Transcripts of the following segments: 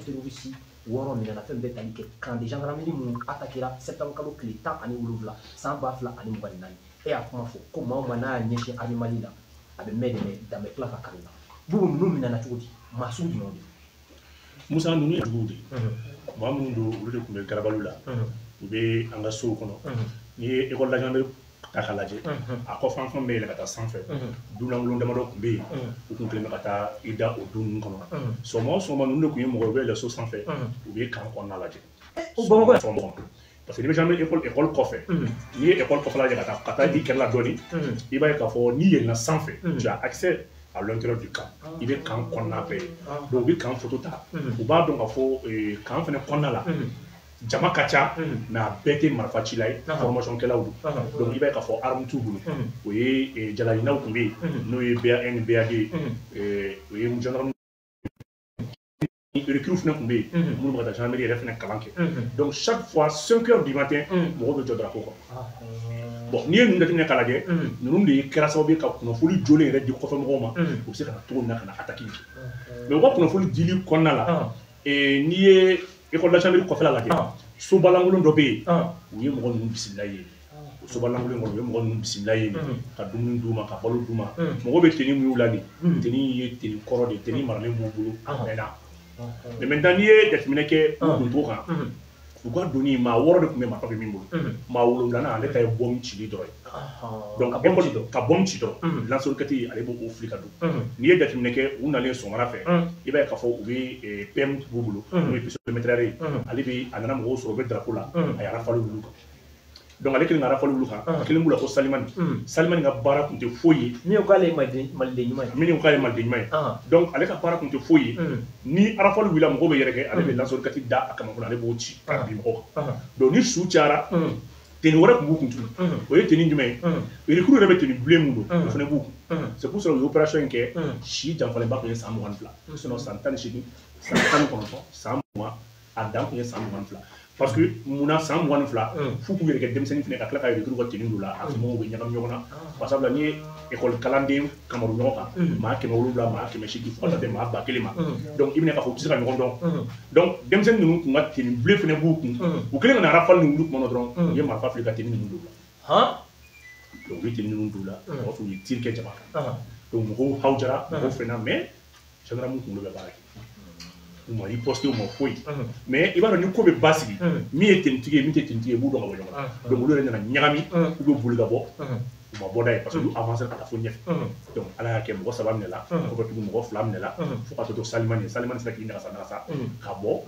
terroriste 6 minɛna fɛn bɛɛ tali kɛ camp de gendarmerie minnu attaquera septembre kalo tile 17 san 2024. E y'a kuma fɔ ko maa o maa n'a y'a ɲɛsin armée Mali la, a bɛ mɛn de mɛ danbe tila ka kari la. Bubu, ninnu minɛna cogo di? Maa sugu jumɛnw de? Musa, ninnu ye juguw de ye. Maa minnu don, olu de tun bɛ garabaliw la, u bɛ an ka sow kɔnɔ. N'i ye école de gendarmerie ta k'a lajɛ, a kɔfɛ fan bɛ yɛlɛ ka taa sanfɛ, du lankolon damadɔ tun bɛ yen, u tun kɛlen bɛ ka taa i da o du ninnu kɔnɔ. Sɔgɔma o sɔgɔma, ninnu de tun ye mɔgɔ ye, u bɛ yɛlɛ so sanfɛ, u bɛ camp kɔnɔna lajɛ. O Bamakɔ yan? Sɔgɔma, parce que n'i bɛ gendarmerie école kɔfɛ, n'i ye école kɔfɛ lajɛ ka taa i kɛrɛ la dɔɔni, i b'a ye k'a fɔ n'i yɛlɛnna sanfɛ, tu as accès à l'intérieur du camp, i bɛ camp kɔnɔna bɛɛ ye. Donc u bɛ camp photo ta, u b'a dɔn k'a fɔ camp fɛnɛ kɔnɔna la, jama ka ca, mais a bɛɛ tɛ marifa cila ye, formation kɛlaw don. Donc i b'a ye k'a fɔ arme t'u bolo. O ye jalaɲinaw tun bɛ yen, n'o ye BA1 ni BA2 ye, o ye gendarme recrue fana tun bɛ yen, minnu bɛ ka taa gendarmerie yɛrɛ fana kalan kɛ. Donc chaque fois, 5 heures du matin, mɔgɔw bɛ jɔ drapeau kɔrɔ. Bon, n'i ye ninnu jateminɛ k'a lajɛ, ninnu de kɛra sababu ye ka kunnafoni jolen yɛrɛ di kɔfɛ mɔgɔw ma, u bɛ se ka na cogo min na ka na attaque kɛ. Mais u ka kunnafoni dili kɔnɔna la, n'i ye école de gendarmerie kɔfɛla lajɛ, sobalankolon dɔ bɛ yen, u ye mɔgɔ ninnu bisimila yen. O sobalankolon kɔnɔ, u ye mɔgɔ ninnu bisimila yen, ka dumuni d'u ma, ka balo d'u ma. Mɔgɔ bɛ tenue min y'u la nin, tenue ye tenue kɔrɔ de ye, tenue maralen b'u bolo a mɛnna. Mais maintenant, n'i ye jateminɛ kɛ u doncogo kan, u ka donni, maa 6 de tun bɛ marifa bɛ min bolo, maa wolonwulanan, ale ta ye bombe cili dɔrɔn ye. Donc ka bombe ci dɔrɔn. Ka bombe ci dɔrɔn, lance-roquette, ale b'o fili ka don. N'i ye jateminɛ kɛ, u nalen sɔgɔmada fɛ, i b'a ye k'a fɔ u bɛ PM b'u bolo, n'o ye pistolet mitrailleur ye. Ale bɛ a nana mɔgɔw sɔrɔ, u bɛ drapeau la, a ye rafale wuli kan. Donc ale kelen ka rafale wuli kan, kelen b'u la ko Salimani. Salimani ka baara tun tɛ foyi ye. Min ko k'ale ye maliden ɲuman ye. Min ko k'ale ye maliden ɲuman ye. Donc ale ka baara tun tɛ foyi ye, ni rafale wulila, mɔgɔw bɛ yɛrɛkɛ, ale bɛ lance-roquette da a kamankun na, ale b'o ci ka bin mɔgɔw kan. Donc ni su cayara, tenue wɛrɛ tun b'u kun tuguni. O ye tenue jumɛn ye? Recrue yɛrɛ bɛ tenue bilen mun don, o fana b'u kun. C'est pour cela u ye opération in kɛ, si janfalenba tun ye san 22, sinon san 18, san 19, san 20, a dan tun ye san 22. Parce que munna san 22? F'u k'u yɛrɛ kɛ denmisɛnnin fana, ka tila ka recrue ka tenue don la, a somɔgɔw bɛ ɲagami ɲɔgɔn na. Par sabula n'i ye école kalanden kamaru ɲɔgɔn kan, maa 700, maa 800, fo ka taa se maa 1000 ma, donc i bɛna k'a fɔ u tɛ se ka ɲɔgɔn dɔn. Donc denmisɛnnin ninnu kun ka tenue bilen fana b'u kun. U kɛlen ka na rafale nin wuli tuma na dɔrɔn, u ye marifa fili ka tenue ninnu don u la. Donc u ye tenue ninnu don u la, o b'a sɔrɔ u ye tir kɛ jama kan. Donc mɔgɔw hawujara, mɔgɔw fɛnna, mais gendarme kunkolo bɛ baara kɛ, u ma riposte, u ma foyi. Mais i b'a dɔn, ni ko bɛ basigi, min ye tenue tigi ye, min tɛ tenue tigi ye, i b'u dɔn ka bɔ ɲɔgɔn na. Donc olu yɛrɛ nana ɲagami, u bɛ boli ka bɔ, u ma bɔ n'a ye, parce que olu avancé ka taa fo ɲɛfɛ. Donc ala y'a kɛ, mɔgɔ 3 minɛla, kɔfɛ tugun mɔgɔ 2 minɛla, fo ka to Salimani ye. Salimani sera k'i nagasa nagasa ka bɔ.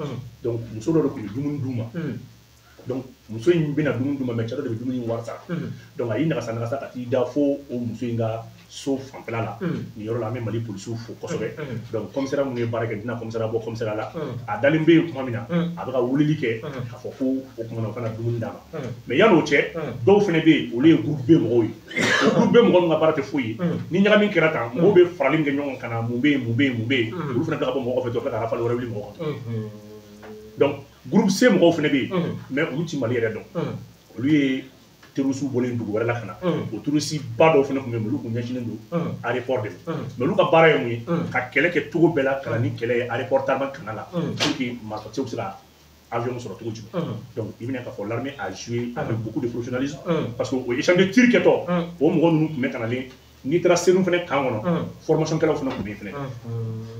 Donc muso dɔ de tun bɛ dumuni d'u ma. Donc muso in bɛna dumuni d'u ma, mais cɛ dɔ de bɛ dumuni wari sara. Donc a y'i nagasa nagasa ka t'i da fo o muso in ka so fanfɛla la. Nin yɔrɔ la, an bɛ Mali polisiw fo kosɛbɛ. Donc commissaire minnu ye baara kɛ, n tɛna commissaire bɔ commissaire la. A dalen bɛ yen tuma min na, a bɛ ka weleli kɛ k'a fɔ ko o tuma na u kana dumuni d'a ma. Mais yan'o cɛ, dɔw fana bɛ yen, olu ye groupe B mɔgɔw ye. O groupe B mɔgɔ ninnu ka baara tɛ foyi ye, ni ɲagami kɛra tan, mɔgɔw bɛ farali min kɛ ɲɔgɔn kan na, mun bɛ yen, mun bɛ yen, mun bɛ yen, olu fana bɛ ka bɔ mɔgɔ kɔfɛ, dɔ filɛ ka rafale wɛrɛ wuli mɔgɔ kan. Donc groupe C mɔgɔw fana bɛ yen, mais olu ti Mali yɛrɛ dɔn. Olu ye terroriste bɔlen dugu wɛrɛ la ka na. O terroriste ba dɔw fana tun bɛ yen, olu tun ɲɛsinnen don aéroport de ma. Mais olu ka baara ye mun ye? Ka kɛlɛ kɛ cogo bɛɛ la ka na ni kɛlɛ ye aéroport tarmac kana la, pour que marifatigiw bɛ se ka avion sɔrɔ cogo jumɛn. Donc i bɛna k'a fɔ l'armée a joué avec beaucoup de professionnalisme, parce que o échange de tir kɛtɔ, o mɔgɔ ninnu tun bɛ ka nalen. N'i taara Senu fana camp kɔnɔ, formation kɛlaw fana tun bɛ yen fana.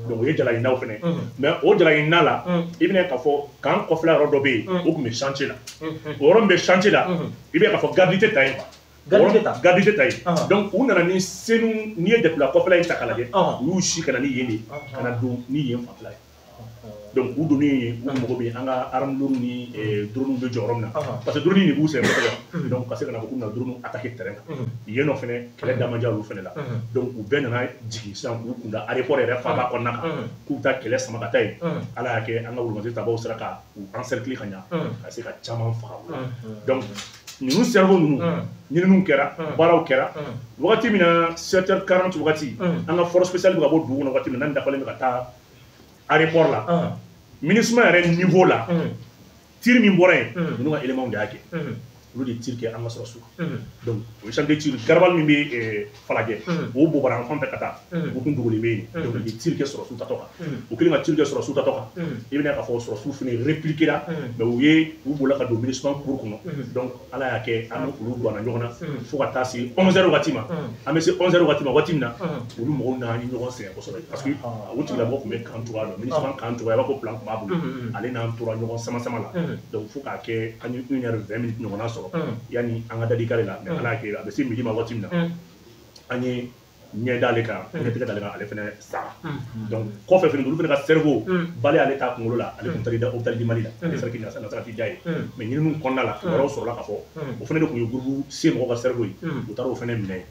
Donc o ye jalaɲinaw fana. Mais o jalaɲina la, i bɛna k'a fɔ camp kɔfɛla yɔrɔ dɔ bɛ yen, o tun bɛ chantier la. O yɔrɔ min bɛ chantier la, i bɛ k'a fɔ garde tɛ ta yen quoi. Garde tɛ ta. Garde tɛ ta yen. Donc u nana ni Senu, n'i ye jatila kɔfɛla in ta k'a lajɛ, u y'u si ka na ni yen de ye, ka na don ni yen fanfɛla ye. Donc u donnen yen, u mago bɛ an ka arme lourde ni drone bɛ jɔ yɔrɔ min na, parce que drone de b'u sɛgɛn kosɛbɛ. Donc ka se ka na fɔ k'u bɛna drone attaquer terrain kan yen nɔ fɛnɛ, kɛlɛ da man diya olu fɛnɛ la. Donc u bɛɛ nana jigin sisan k'u kunda aéroport yɛrɛ faaba kɔnɔna kan, k'u bɛ taa kɛlɛ sama ka taa yen. Ala y'a kɛ, an ka wolomasiri tabaw sera ka u encercler ka ɲa, ka se ka caman faga o la. Donc ninnu cerveau ninnu, ɲininiw kɛra, baaraw kɛra. Wagati min na, 7h40 wagati, an ka force spéciale bɛ ka bɔ dugu kɔnɔ, wagati min na n'an dafalen bɛ ka taa aéroport la, MINUSMA yɛrɛ niveau la, tir min bɔra yen, ninnu ka éléments de y'a kɛ. Olu de tir kɛ an ka sɔrɔsiw kan. Donc o champ de tir garabali min bɛ Falajɛ, o bobara an fan fɛ ka taa, o kun dogolen bɛ yen. Donc u ye tir kɛ sɔrɔsiw tatɔ kan. U kɛlen ka tir kɛ sɔrɔsiw tatɔ kan, i bɛna k'a fɔ sɔrɔsiw fana répliquera, mais u ye u bolila ka don MINUSMA cour kɔnɔ. Donc Ala y'a kɛ an ni olu ganna ɲɔgɔn na fo ka taa se 11 heures waati ma. An bɛ se 11 heures waati ma waati min na, olu mɔgɔw n'an ye ɲɔgɔn sɛgɛn kosɛbɛ, parce que o tigilamɔgɔ tun bɛ kan cogoya dɔn, MINUSMA kan cogoya, i b'a fɔ plan tun b'a bolo, ale n'an tora ɲɔgɔn sama sama la. Donc fo k'a kɛ an ye 1 heure 20 minutes ɲɔgɔnna sɔrɔ yanni an ka dadikale la. Mais Ala y'a kɛ a bɛ se midi ma waati min na, an ye ɲɛ d'ale kan, ɲɛ tɛgɛ d'ale kan, ale fana sara. Donc kɔfɛ fana, olu fana ka cerveau bale ale t'a kunkolo la, ale tun taara da hôpital du Mali la, ale sera k'i nasara k'i da ye. Mais ɲininiw kɔnɔna la, kibaruyaw sɔrɔla k'a fɔ o fana de tun ye groupe C mɔgɔw ka cerveau ye, u taara o fana minɛ yen.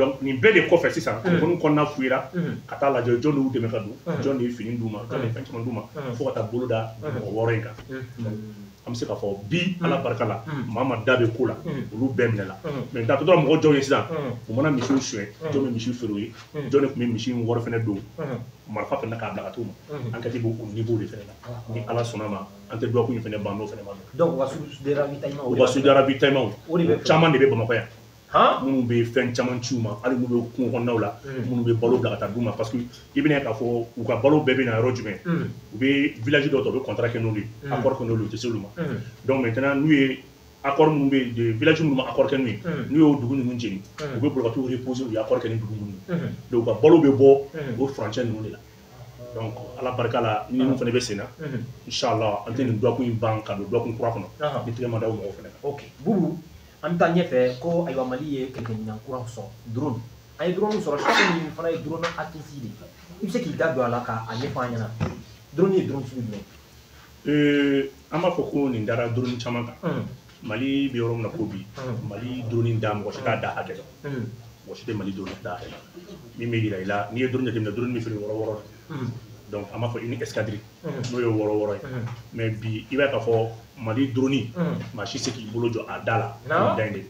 Donc nin bɛɛ de kɔfɛ sisan, kunnafoni kɔnɔna fuyera ka taa lajɛ jɔn de y'u dɛmɛ ka don, jɔn de ye fini d'u ma, jɔn de ye fɛn caman d'u ma, fo ka taa bolo da mɔgɔ 6 in kan. An bɛ se k'a fɔ bi, Ala barika la, maa ma da bɛ ko la, olu bɛɛ minɛ la. Mais datɔ dɔrɔn mɔgɔ jɔn ye sisan, u mana misiw suɲɛ, jɔn bɛ misi feere u ye, jɔn de tun bɛ misi in wari fana don marifa fana k'a bila ka t'u ma. Enquête b'o niveau de fana la. Ni Ala sɔnna ma, an tɛ dɔgɔkun in fana ban n'o fana ma. Donc u ka soute de ravitaillement, u ka soute de ravitaillement caman de bɛ Bamakɔ yan, minnu bɛ fɛn caman ci u ma, hali n'u bɛ kungo kɔnɔnaw la, minnu bɛ balo bila ka taa d'u ma, parce que i bɛna k'a fɔ u ka balo bɛɛ bɛ na yɔrɔ jumɛn, u bɛ village dɔ ta, u bɛ contrat kɛ n'olu ye, accord kɛ n'olu ye, u tɛ se olu ma. Donc maintenant n'u ye accord minnu bɛ village minnu ma accord kɛ n'u ye, n'u y'o dugu ninnu jeni, u bɛ boli ka t'u reposer, u ye accord kɛ ni dugu minnu ye. Donc u ka balo bɛ bɔ o furancɛ ninnu de la. Donc Ala barika la, ɲininiw fana bɛ sen na, inchallah an tɛ nin dɔgɔkun in ban ka don dɔgɔkun kura kɔnɔ ni tigɛ ma da o mɔgɔw fana kan. Ok Boubou, an bɛ taa ɲɛfɛ ko ayiwa Mali ye kɛlɛkɛminɛn kura sɔrɔ, drone. An ye drone sɔrɔ, chaque min fana ye drone Akinci de ye. I bɛ se k'i da don a la k'a ɲɛfɔ an ɲɛna, drone ye drone sugu jumɛn? An b'a fɔ ko nin dara drone caman kan. Mali bɛ yɔrɔ min na ko bi, Mali drone da mɔgɔ si t'a da hakɛ dɔn, mɔgɔ si tɛ Mali drone da hakɛ dɔn. Min bɛ yira i la, n'i ye drone jateminɛ, drone bɛ feere 6 6 de. Donc an b'a fɔ une escadrille, n'o ye 6 6 ye. Mais bi i b'a ye k'a fɔ Mali drone, maa si tɛ se k'i bolo jɔ a da la nin da in de,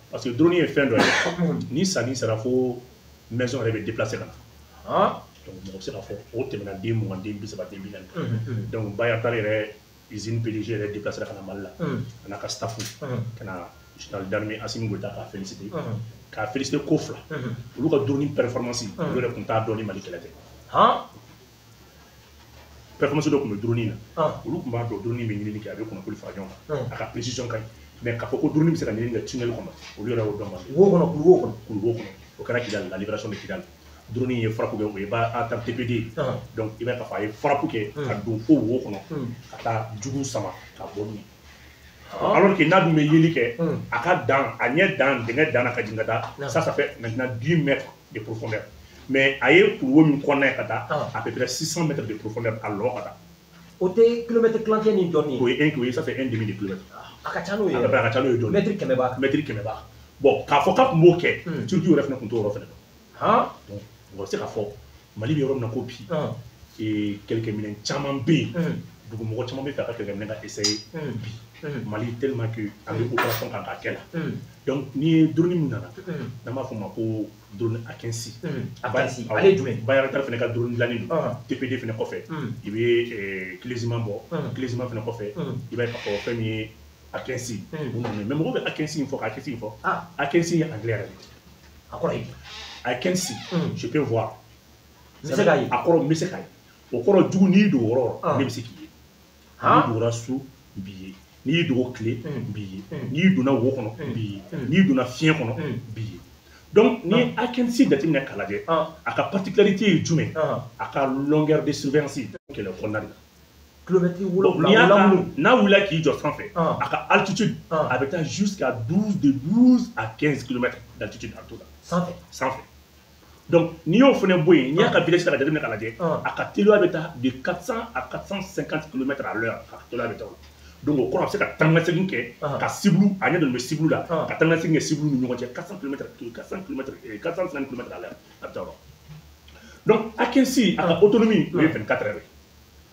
parce que drone ye fɛn dɔ ye, ni sanni sera fo maison yɛrɛ bɛ déplacer ka na. Donc mɔgɔ bɛ se k'a fɔ o tɛmɛna den 20, den 30, den 40 kan. Donc Bayaktar yɛrɛ usine PDG yɛrɛ déplacé ka na Mali la, a n'a ka staff ka na général d'armée Assimi Goïta k'a féliciter, k'a féliciter ko fila, olu ka drone performance, olu yɛrɛ tun t'a dɔn ni Mali kɛlɛ tɛ. Performance dɔ tun bɛ drone na, olu tun b'a dɔn drone bɛ ɲinini kɛ, a bɛ kunnafoni fara ɲɔgɔn kan, a ka précision ka ɲi, mais k'a fɔ ko drone bɛ se ka ɲinini kɛ tunnel kɔnɔ, olu yɛrɛ y'o dɔn. Wo kɔnɔ, kuluwo kɔnɔ, kuluwo kɔnɔ, o kɛra Kidali, la libération de Kidali. Drone ye frappe kɛ, o ye ba TPD ye. Donc i b'a ye k'a fɔ a ye frappe kɛ ka don fo wo kɔnɔ ka taa jugu sama ka bɔ n'u ye. Alors que n'a dun bɛ yeli kɛ, a ka dan, a ɲɛ dan dingɛ dan na ka jigin ka taa, ça fait maintenant 10 mètres de profondeur. Mais a ye kuluwo min kɔnɔna ye ka taa, à peu près 600 mètres de profondeur a lɔ ka taa. O tɛ kilomètre tilancɛ ni dɔɔnin ye. O ye 1, o ye ça fait 1,5 de kilomètre. A ka ca n'o ye. A ka ca n'o ye dɔɔnin. Mètre 100 b'a kan. Mètre 100 b'a kan. Bon k'a fɔ k'a tun b'o kɛ, Turquie yɛrɛ fana tun t'o yɔrɔ fana dɔn. Donc mɔgɔ bɛ se k'a fɔ Mali bɛ yɔrɔ min na ko bi, kɛlɛkɛminɛn caman bɛ yen, dugumɔgɔ caman bɛ fɛ a ka kɛlɛkɛminɛn ka essayer bi. Mali tellement que an bɛ opération kan k'a kɛ la. Donc ni ye drone min nana, n'an b'a fɔ o ma ko drone Akinci. Akinci, ale ye jumɛn? Bayraktar fana ka drone dilannen don. TPD fana kɔfɛ, i bɛ Clésiman bɔ, Clésiman fana kɔfɛ, i b'a ye k'a fɔ fɛn min ye Akinci. U nana, mais mɔgɔw bɛ Akinci in fɔ ka Akinci in fɔ. Akinci ye anglais yɛrɛ de ye. A kɔrɔ ye? Akinci, je peux voir. N bɛ se k'a ye. A kɔrɔ n bɛ se k'a ye. O kɔrɔ jugu n'i dogo yɔrɔ o yɔrɔ, ne bɛ se k'i ye. N'i dogora su, n b'i ye. N'i y'i dogo tile, n b'i ye. N'i donna wo kɔnɔ, n b'i ye. N'i donna fiɲɛ kɔnɔ, n b'i ye. Donc n'i ye Akinci jateminɛ k'a lajɛ, a ka particularité ye jumɛn? A ka longueur de surveillance kɛlɛ kɔnɔna de la. Kilomètre 7. N'a wulila k'i jɔ sanfɛ, a ka altitude, a bɛ taa jusqu'à 12, de 12 à 15 km d'altitude a t'o la. Sanfɛ. Sanfɛ. Donc n'i y'o fana bɔ yen, n'i y'a ka vitesse ta ka jateminɛ k'a lajɛ, a ka teliya bɛ taa de 400 à 450 km à l'heure, a ka teliya bɛ taa o la. Donc o kɔrɔ a bɛ se ka taa ni ka segin kɛ, ka cible, a ɲɛ dɔn bɛ cible la, ka taa ni ka segin kɛ cible ni ɲɔgɔn cɛ, 400 km, 400 km, 450 km à l'heure, a bɛ taa o la. Donc Akinci, a ka autonomie, o ye 24 heures ye.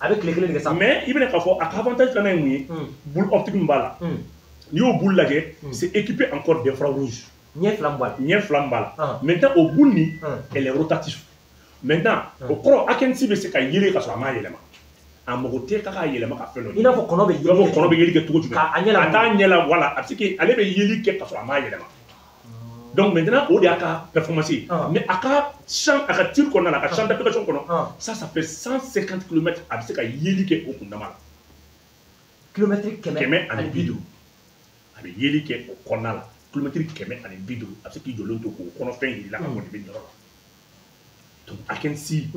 A bɛ tile kelen de kɛ sanfɛ. Mais i bɛna k'a fɔ a ka avantage filanan ye mun ye? Boule optique min b'a la, n'i y'o boule lajɛ, c'est équipé encore d'infrarouge. Ɲɛ fila min b'a la. Ɲɛ fila min b'a la. Maintenant o boule nin, elle est rotative. Maintenant o kɔrɔ Akinci bɛ se ka yelen ka sɔrɔ a m'a yɛlɛma. A mago tɛ k'a yɛlɛma ka fɛn dɔ. I n'a fɔ kɔnɔ bɛ yeli kɛ. I n'a fɔ kɔnɔ bɛ yeli kɛ cogo jumɛn? K'a ɲɛ la. A t'a ɲɛ la, voilà, a bɛ se k'ale bɛ yeli kɛ ka sɔrɔ a m'a yɛlɛma. Donc maintenant o de y'a ka performance ye. Mais a ka champ, a ka tir kɔnɔna la, a ka champ d'application kɔnɔ, ça fait 150 km, a bɛ se ka yeli kɛ o kundama la. Kilomɛtiri 150. A bɛ yeli kɛ o kɔnɔna la. Kilomɛtiri 150, a bɛ se k'i jɔlen to k'o kɔnɔfɛn yir'i la ka fɔ nin bɛ nin yɔrɔ la. Donc Akensi,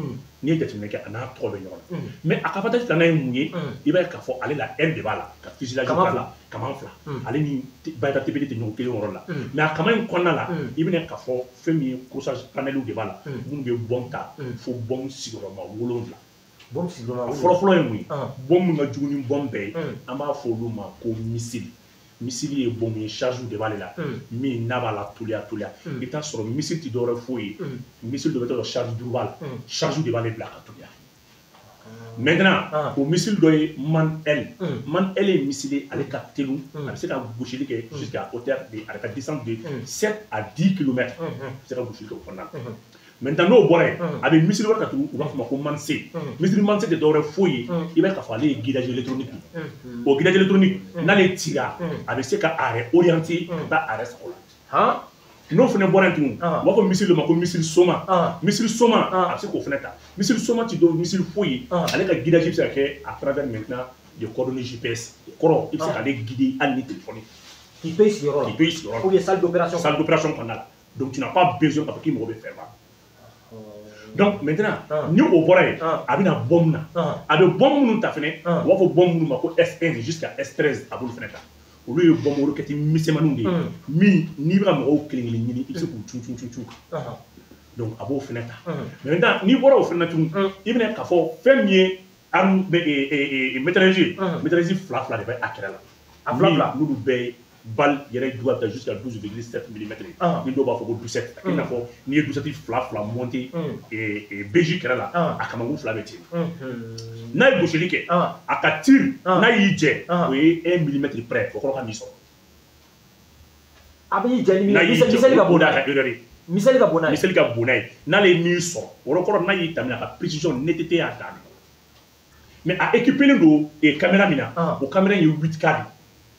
n'i ye jateminɛ kɛ, a n'a tɔgɔ bɛ ɲɔgɔn na. Mais a ka avantage filanan ye mun ye? I b'a ye k'a fɔ ale la aile de b'a la, ka fuselage b'a la, kaman fila. Ale ni Bayraktar TB2 tɛ ɲɔgɔn kelen yɔrɔ la. Mais a kaman in kɔnɔna la, i bɛna k'a fɔ fɛn min ye crossage panel de b'a la, minnu bɛ bɔn ta fo bɔn sigiyɔrɔma 7. Bɔn sigiyɔrɔma 7. Fɔlɔ-fɔlɔ ye mun ye? Bɔn min ka jugu ni bɔn bɛɛ ye, an b'a fɔ olu ma ko missile. Missile ye bombe ye, charge de b'ale la, min n'a b'a la toliya. I bɛ taa sɔrɔ missile tɛ dɔwɛrɛ foyi ye, missile dɔ bɛ taa sɔrɔ charge 5 b'a la, charge de b'ale bila ka toliya. Maintenant o missile dɔ ye Man L. Man L ye missile ye, ale ka teli, a bɛ se ka gosili kɛ jusqu'à hauteur de, a ka distance de 7 à 10 km, a bɛ se ka gosili kɛ o kɔnɔna la. Maintenant n'o bɔra yen, a bɛ missile wɛrɛ ta tugun, u b'a fɔ o ma ko Man C. Missile Man C tɛ dɔwɛrɛ foyi ye, i b'a ye k'a fɔ ale ye guidage électronique ye. O guidage électronique, n'ale cira, a bɛ se ka a yɛrɛ orienter ka taa a yɛrɛ sago la. N'o fana bɔra yen tugun, u b'a fɔ missile dɔ ma ko missile Soma. Missile Soma, a bɛ se k'o fana ta. Missile Soma ti dɔw missile foyi ye, ale ka guidage bɛ se ka kɛ à travers maintenant des coordonnées GPS. O kɔrɔ, i bɛ se k'ale guider hali ni téléphone. K'i to i sigiyɔrɔ la. K'i to i sigiyɔrɔ la. Ou bien salle d'opération. Salle d'opération kɔnɔna la. Donc tu n'as pas besoin k'a fɔ k'i mago bɛ fɛn la. Donc maintenant, ni o bɔra yen, a bɛna bombe na. A bɛ bombe minnu ta fɛnɛ, u b'a fɔ bombe minnu ma ko S1 jusqu'à S13, a b'olu fɛnɛ ta. Olu ye bombe roquette misɛnmaninw de ye, min n'i bɛ ka mɔgɔw kelen kelen ɲini, i bɛ se k'u cun cun cun cun. Donc a b'o fɛnɛ ta. Maintenant n'i bɔra o fɛnɛ na tugun, i bɛna k'a fɔ fɛn min ye arme mitrailleuse ye, mitrailleuse fila fila de bɛ a kɛrɛ la. A fila fila. N'olu bɛɛ ye balle yɛrɛ juguya bɛ taa jusqu'à 12,7 mm. Ni dɔw b'a fɔ ko 17. A k'i n'a fɔ n'i ye 17 fila fila monter BJ kɛrɛ la, a kamankun fila bɛ ten. N'a ye gosili kɛ, a ka tir n'a y'i jɛ, o ye 1 mm près, o kɔrɔ ka m'i sɔrɔ. A b'i jɛ ni min ye, miseli ka bon n'a ye. O de y'a ka erreur ye. Miseli ka bon n'a ye. Miseli ka bon n'a ye. N'ale ye min sɔrɔ, o kɔrɔ n'a y'i ta minɛ, a ka précision netteté y'a dan. Mais a équipé don caméra min na, o caméra in ye 8K de ye.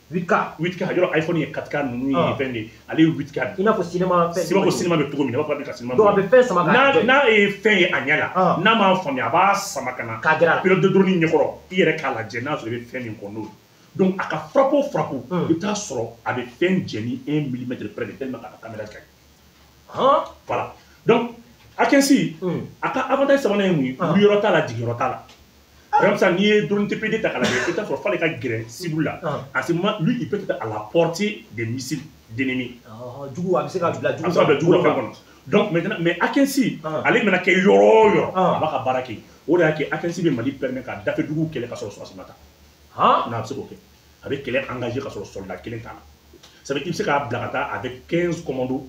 8K. 8K, yɔrɔ iPhone ye 4K ninnu ye fɛn de ye, ale ye 8K de. I n'a fɔ cinéma fɛn. I b'a fɔ cinéma bɛ cogo min na, i b'a fɔ ka cinéma. Donc a bɛ fɛn sama ka jɔ. N'a ye fɛn ye a ɲɛ la, n'a m'a faamuya, a b'a sama ka na. K'a gɛrɛ a la. Pilote de drone ɲɛkɔrɔ, i yɛrɛ k'a lajɛ n'a sɔrɔ i bɛ fɛn min kɔ n'o ye. Donc a ka frappe o frappe, i bɛ taa sɔrɔ a bɛ fɛn jɛ ni 1 millimètre près de tellement k'a ka caméra ka ɲi. Voilà. Donc Akensi, a ka avantage sabanan ye mun ye? Wuliyɔrɔ t'a la, jigiyɔrɔ t'a la. Par exemple, ça, n'i ye drone TPD ta k'a lajɛ, i bɛ taa sɔrɔ f'ale ka gɛrɛ cible la. À ce moment, lui, il peut être à la portée des missiles d'ennemis. Jugu, a bɛ se ka bila jugu. A bɛ se ka bila jugu la fɛn kɔnɔ. Donc maintenant, mais Akensi, ale mana kɛ yɔrɔ o yɔrɔ, a b'a ka baara kɛ. O de y'a kɛ Akensi bɛ Mali permet ka dafe duguw kɛlɛ ka sɔrɔ sɔrɔdasi ma taa. Non, a bɛ se k'o kɛ. A bɛ kɛlɛ engagé ka sɔrɔ soldat kelen t'a la. Ça veut dire k'i bɛ se k'a bila ka taa avec 15 commandos,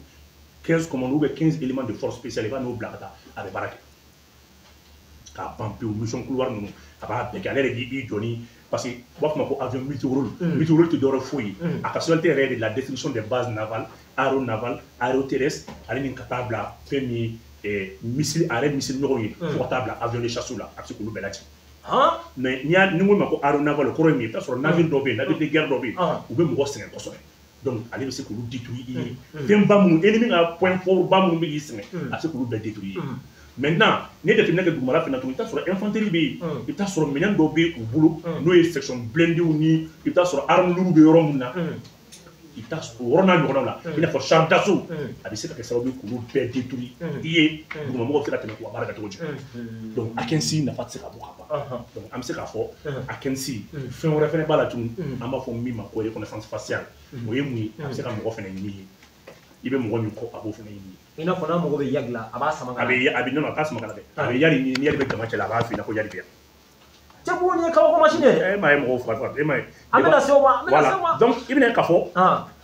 15 commandos ou bien 15 éléments de force spéciale, i b'a n'o bila ka taa, a bɛ baara kɛ. K'a ban pewu, mission couloir ninnu, a b'a bɛɛ kɛ. Ale yɛrɛ b'i jɔ ni, parce que u b'a fɔ ma ko avion multirôle. Multirôle tɛ dɔwɛrɛ foyi ye. A ka spécialité yɛrɛ de la destruction des bases navales, aéronavales, aéroterrestres, ale ni ka taa bila fɛn min ye missile, a yɛrɛ missile ɲɔgɔn ye, fo ka taa bila avion de chasse la, a bɛ se k'olu bɛɛ lajigin. Mais n'i y'a ni n ko ma ko aéronaval, o kɔrɔ ye min ye, i bɛ taa sɔrɔ navire dɔ bɛ yen, navire de guerre dɔ bɛ yen, u bɛ mɔgɔ sɛgɛn kosɛbɛ. Donc ale bɛ se k'olu détruire i ye. Fɛnba minnu, ennemi ka point fort ba minnu bɛ k'i sɛgɛn, a bɛ se k'olu bɛɛ détruire i ye. Maintenant, n'i ye jateminɛ kɛ dugumala fana tuguni, i bɛ taa sɔrɔ infanterie bɛ yen, i bɛ taa sɔrɔ minɛn dɔw bɛ u bolo, n'o ye section blindée ni i bɛ taa sɔrɔ arme lourde bɛ yɔrɔ min na, i bɛ taa o yɔrɔ n'a ɲɔgɔnnaw la, i n'a fɔ char d'assaut, a bɛ se ka kɛ sababu ye k'olu bɛɛ détruire i ye, dugumamɔgɔw bɛ se ka tɛmɛ k'u ka baara kɛ cogo jumɛn. Donc Akensi nafa tɛ se ka bɔ ka ban. Donc an bɛ se k'a fɔ Akensi fɛn wɛrɛ fana b'a la tuguni, an b'a fɔ min ma ko reconnaissance faciale. O ye mun ye? A bɛ se ka mɔgɔ fana ɲini i ye. I bɛ mɔgɔ min kɔ, a b'o fana ɲini. I n'a fɔ n'a mago bɛ yagi la, a b'a sama ka na. A bɛ non, a t'a sama ka na dɛ. A bɛ yari ɲini, ni yari bɛ jama cɛ la, a b'a f'i ɲɛna ko yari bɛ yan. Cɛ ko nin ye kabako machine ye dɛ. E m'a ye mɔgɔw faga, e m'a ye. An bɛna se o ma, an bɛna se o ma. Donc i bɛna k'a fɔ,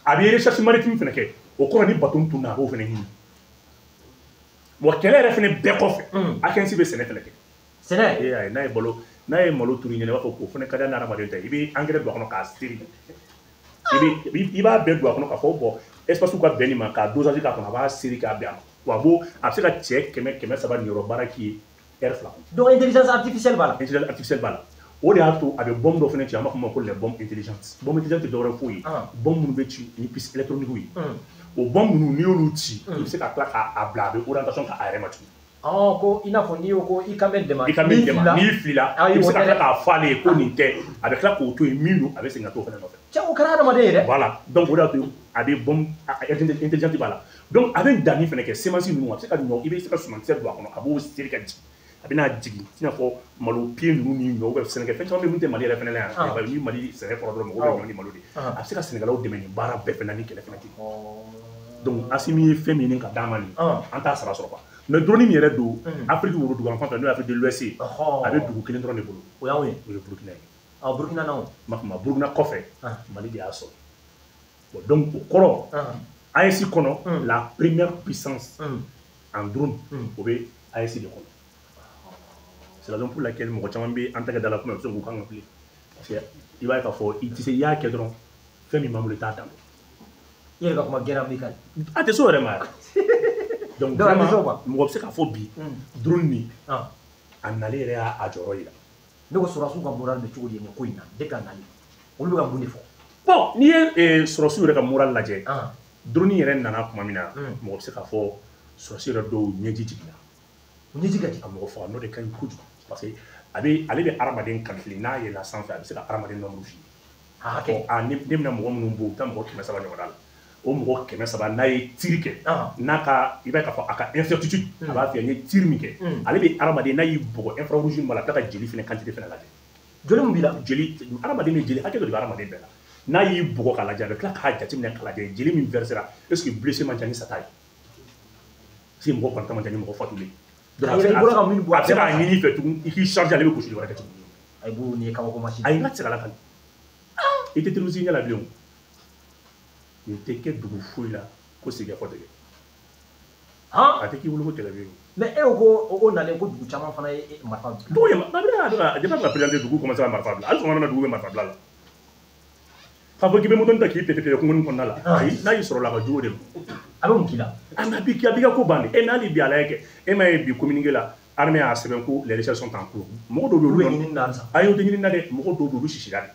a bɛ recherche maritime fana kɛ. O kɔrɔ ni bateau tunna, a b'o fana ɲini. Wa kɛlɛ yɛrɛ fana bɛɛ kɔfɛ, Akensi bɛ sɛnɛ fana kɛ. Sɛnɛ? E y'a ye, n'a ye malo turu ɲɛna, i b'a fɔ k'o fana ka di hadamaden ta ye. I bɛ engrais don a kɔnɔ k'a seri. I b'a bɛɛ don a kɔnɔ k'a fɔ bon espace ka bɛn nin ma, k'a dosage k'a kɔnɔ, a b'a seri k'a bɛn a ma. Wa a bɛ se ka cɛ 100 300 nin yɔrɔ baara k'i ye heure 2 kɔnɔ. Donc intelligence artificielle b'a la. Intelligence artificielle b'a la. O de y'a to a bɛ bombe dɔ fana ci, an b'a fɔ ma ko les bombes intelligentes. Bombe intelligente tɛ dɔwɛrɛ foyi ye, bombe minnu bɛ ci ni puce électronique ye. O bombe ninnu, n'i y'olu ci, i bɛ se ka tila k'a bila, a bɛ orientation k'a yɛrɛ ma tugun. Ko i n'a fɔ n'i ko i kan bɛ dɛmɛ. I kan bɛ dɛmɛ, n'i filila, i bɛ se ka tila k'a fɔ ale ye ko nin tɛ, a bɛ tila k'o to yen, min don, a bɛ segin ka t'o fana nɔfɛ. Cɛ, o kɛra hadamaden ye dɛ. Voilà, donc o de y'a to a bɛ bombe intelligente b'a la. Donc a bɛ danni fana kɛ, semence ninnu, a bɛ se ka ɲɔ, i bɛ se ka sumankisɛ don a kɔnɔ, a b'o seri ka jigin. A bɛna jigin i n'a fɔ malo pied ninnu ni ɲɔ, sɛnɛkɛfɛn caman bɛ min tɛ Mali yɛrɛ fana la yan. Ni Mali sɛnɛ fɔra dɔrɔn, mɔgɔw bɛ ɲɔ ni malo de. A bɛ se ka Sɛnɛgalaw dɛmɛ nin baara bɛɛ fana ni kɛlɛ fana tɛ. Donc Assimi ye fɛn min ɲini ka d'an ma nin, an t'a sara sɔrɔ quoi. Mais drone min yɛrɛ don Afrique worodugu fan fɛ, n'o ye Afrique de l'Ouest ye, a bɛ dugu kelen dɔrɔn de bolo. O y'anw ye. O ye Burukina ye. Burukina n'anw. Ma fɔ ma, Burukina kɔfɛ, Mali de y'a sɔrɔ. Bon, donc o kɔrɔ, AES kɔnɔ, la première puissance en drone, o bɛ AES de kɔnɔ. C'est la raison pour laquelle mɔgɔ caman bɛ an tɛgɛ da la kuma, bɛ se k'u kan ka bilen. Parce que i b'a ye k'a fɔ i tɛ se, i y'a kɛ dɔrɔn, fɛn min b'an bolo, i t'a dan dɔn. I yɛrɛ ka kuma guerre amicale. A tɛ s'o yɛrɛ ma yɛrɛ. Donc vraiment, mɔgɔ bɛ se k'a fɔ bi, drone nin, a nalen yɛrɛ y'a jɔyɔrɔ yira. Ne ko sɔrɔdasiw ka moral bɛ cogo di nin ko in na depuis a nalen? Olu bɛ ka mun de fɔ? Bon, n'i ye sɔrɔdasiw yɛrɛ ka moral lajɛ, drone yɛrɛ nana tuma min na, mɔgɔ bɛ se k'a fɔ sɔrɔdasi yɛrɛ dɔw ɲɛji jiginna. Ɲɛji ka jigin. A mɔgɔ faga n'o de ka ɲi kojugu. Parce que a bɛ, ale bɛ hadamaden calculer, n'a yɛlɛnna sanfɛ, a bɛ se ka hadamaden nombre f'i ye. Ne bɛna mɔgɔ minnu bɔ, u bɛ taa mɔgɔ 300 ɲɔgɔn la. O mɔgɔ 300, n'a ye tir kɛ, n'a ka, i b'a ye k'a fɔ a ka incertitude, a b'a f'i ye n ye tir min kɛ, ale bɛ hadamaden, n'a y'i bugɔ infrarouge min b'a la, a bɛ tila ka jeli fana quantité fana lajɛ. Joli min b'i la? Jeli, hadamaden bɛ jeli hakɛ dɔ de bɛ hadamaden bɛɛ la. N'a y'i bugɔ k'a lajɛ, a bɛ tila k'a jateminɛ k'a lajɛ jeli min versera, est ce que blessé man ca ni sata ye? Est ce que mɔgɔ kɔnɔntɔn man ca ni mɔgɔ fatulen? Donc a bɛ se k'a ɲini i fɛ tugun, i k'i charger, ale bɛ gosili wɛrɛ kɛ tugun. Ayi, Bubu, nin ye kabako machine. Ayi, n ka tɛ se ka lakali. I tɛ terroriste ɲɛ la bilen o. Nin tɛ kɛ dugu foyi la ko sigikafɔ tɛ kɛ. A tɛ k'i bolo ko kɛlɛ bɛ yen. Mais e ko o nalen ko dugu caman fana ye marifa bila. Dugu ye, a bɛ ka président dugu commencé ka marifa bila. Hali sɔgɔma na dugu bɛ marifa bila la. K'a fɔ k'i bɛ moto ta k'i pɛtɛ kungo kɔnɔna la. Ayi, n'a y'i sɔrɔ la, a ka jugu o de ma. A bɛ mun k'i la? A b'i ka ko ban de. E n'ale bi ala ye kɛ, e m'a ye bi communiqué la, armée y'a sɛbɛn ko les recherches sont en cours. Mɔgɔ dɔw bɛ olu bɛ ɲini na halisa. Ayi, o tɛ ɲini na dɛ, mɔgɔ dɔw bɛ olu sisira de.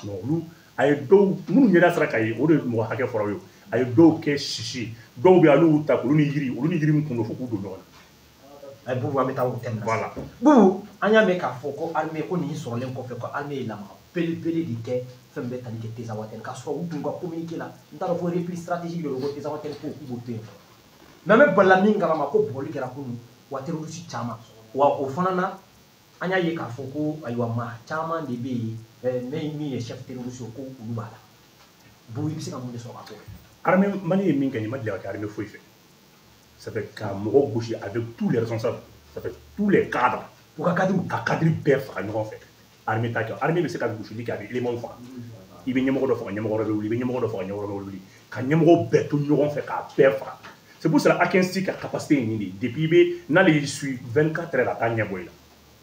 Non, olu a ye dɔw minnu ɲɛda sara k'a ye, o de ye mɔgɔ hakɛ fɔra ye. A ye dɔw kɛ sisi, dɔw bɛ yen, olu y'u ta k'olu ni yiri, olu ni yiri min kun don fo k'u don ɲɔgɔn na. Ayi, Bubu, an bɛ taa o thème na. Voilà. Bubu, an y'a mɛn k'a fɔ ko armée ko nin sɔrɔlen kɔfɛ ko armée ye lamaga belebele de kɛ fɛn bɛɛ tali kɛ Tinzawatène, k'a sɔrɔ u dun ka communiqué la, n t'a dɔn fo repli stratégique de don ko Tinzawatène ko k'u b'o to yen fɔlɔ. Mais an bɛ balila min kalama ko bugɔli kɛra kunun, wa terroriste caman, wa o fana na an y'a ye k'a fɔ ko ayiwa maa caman de bɛ yen min ye chef terroriste ye ko olu b'a la. Bubu, i bɛ se ka mun de sɔrɔ ka fɔ? Armée Mali ye min kɛ nin ma deli ka kɛ armée foyi fɛ. Ça fait ka mɔgɔw gosi avec tous les responsables, ça fait tous les cadres. U ka cadre. Ka cadre bɛɛ faga ɲɔgɔn fɛ. Armée t'a kɛ. Armée bɛ se ka gosili kɛ, a bɛ élément faga. I bɛ ɲɛmɔgɔ dɔ faga, ɲɛmɔgɔ wɛrɛ bɛ wuli, i bɛ ɲɛmɔgɔ dɔ faga, ɲɛmɔgɔ wɛrɛ bɛ wuli. Ka ɲɛmɔgɔ bɛɛ to ɲɔgɔn fɛ k'a bɛɛ faga. C'est pour cela A15 ka capacité ye nin de ye. Depuis i bɛ n'ale y'i suit 24 heures, a t'a ɲɛ bɔ i la.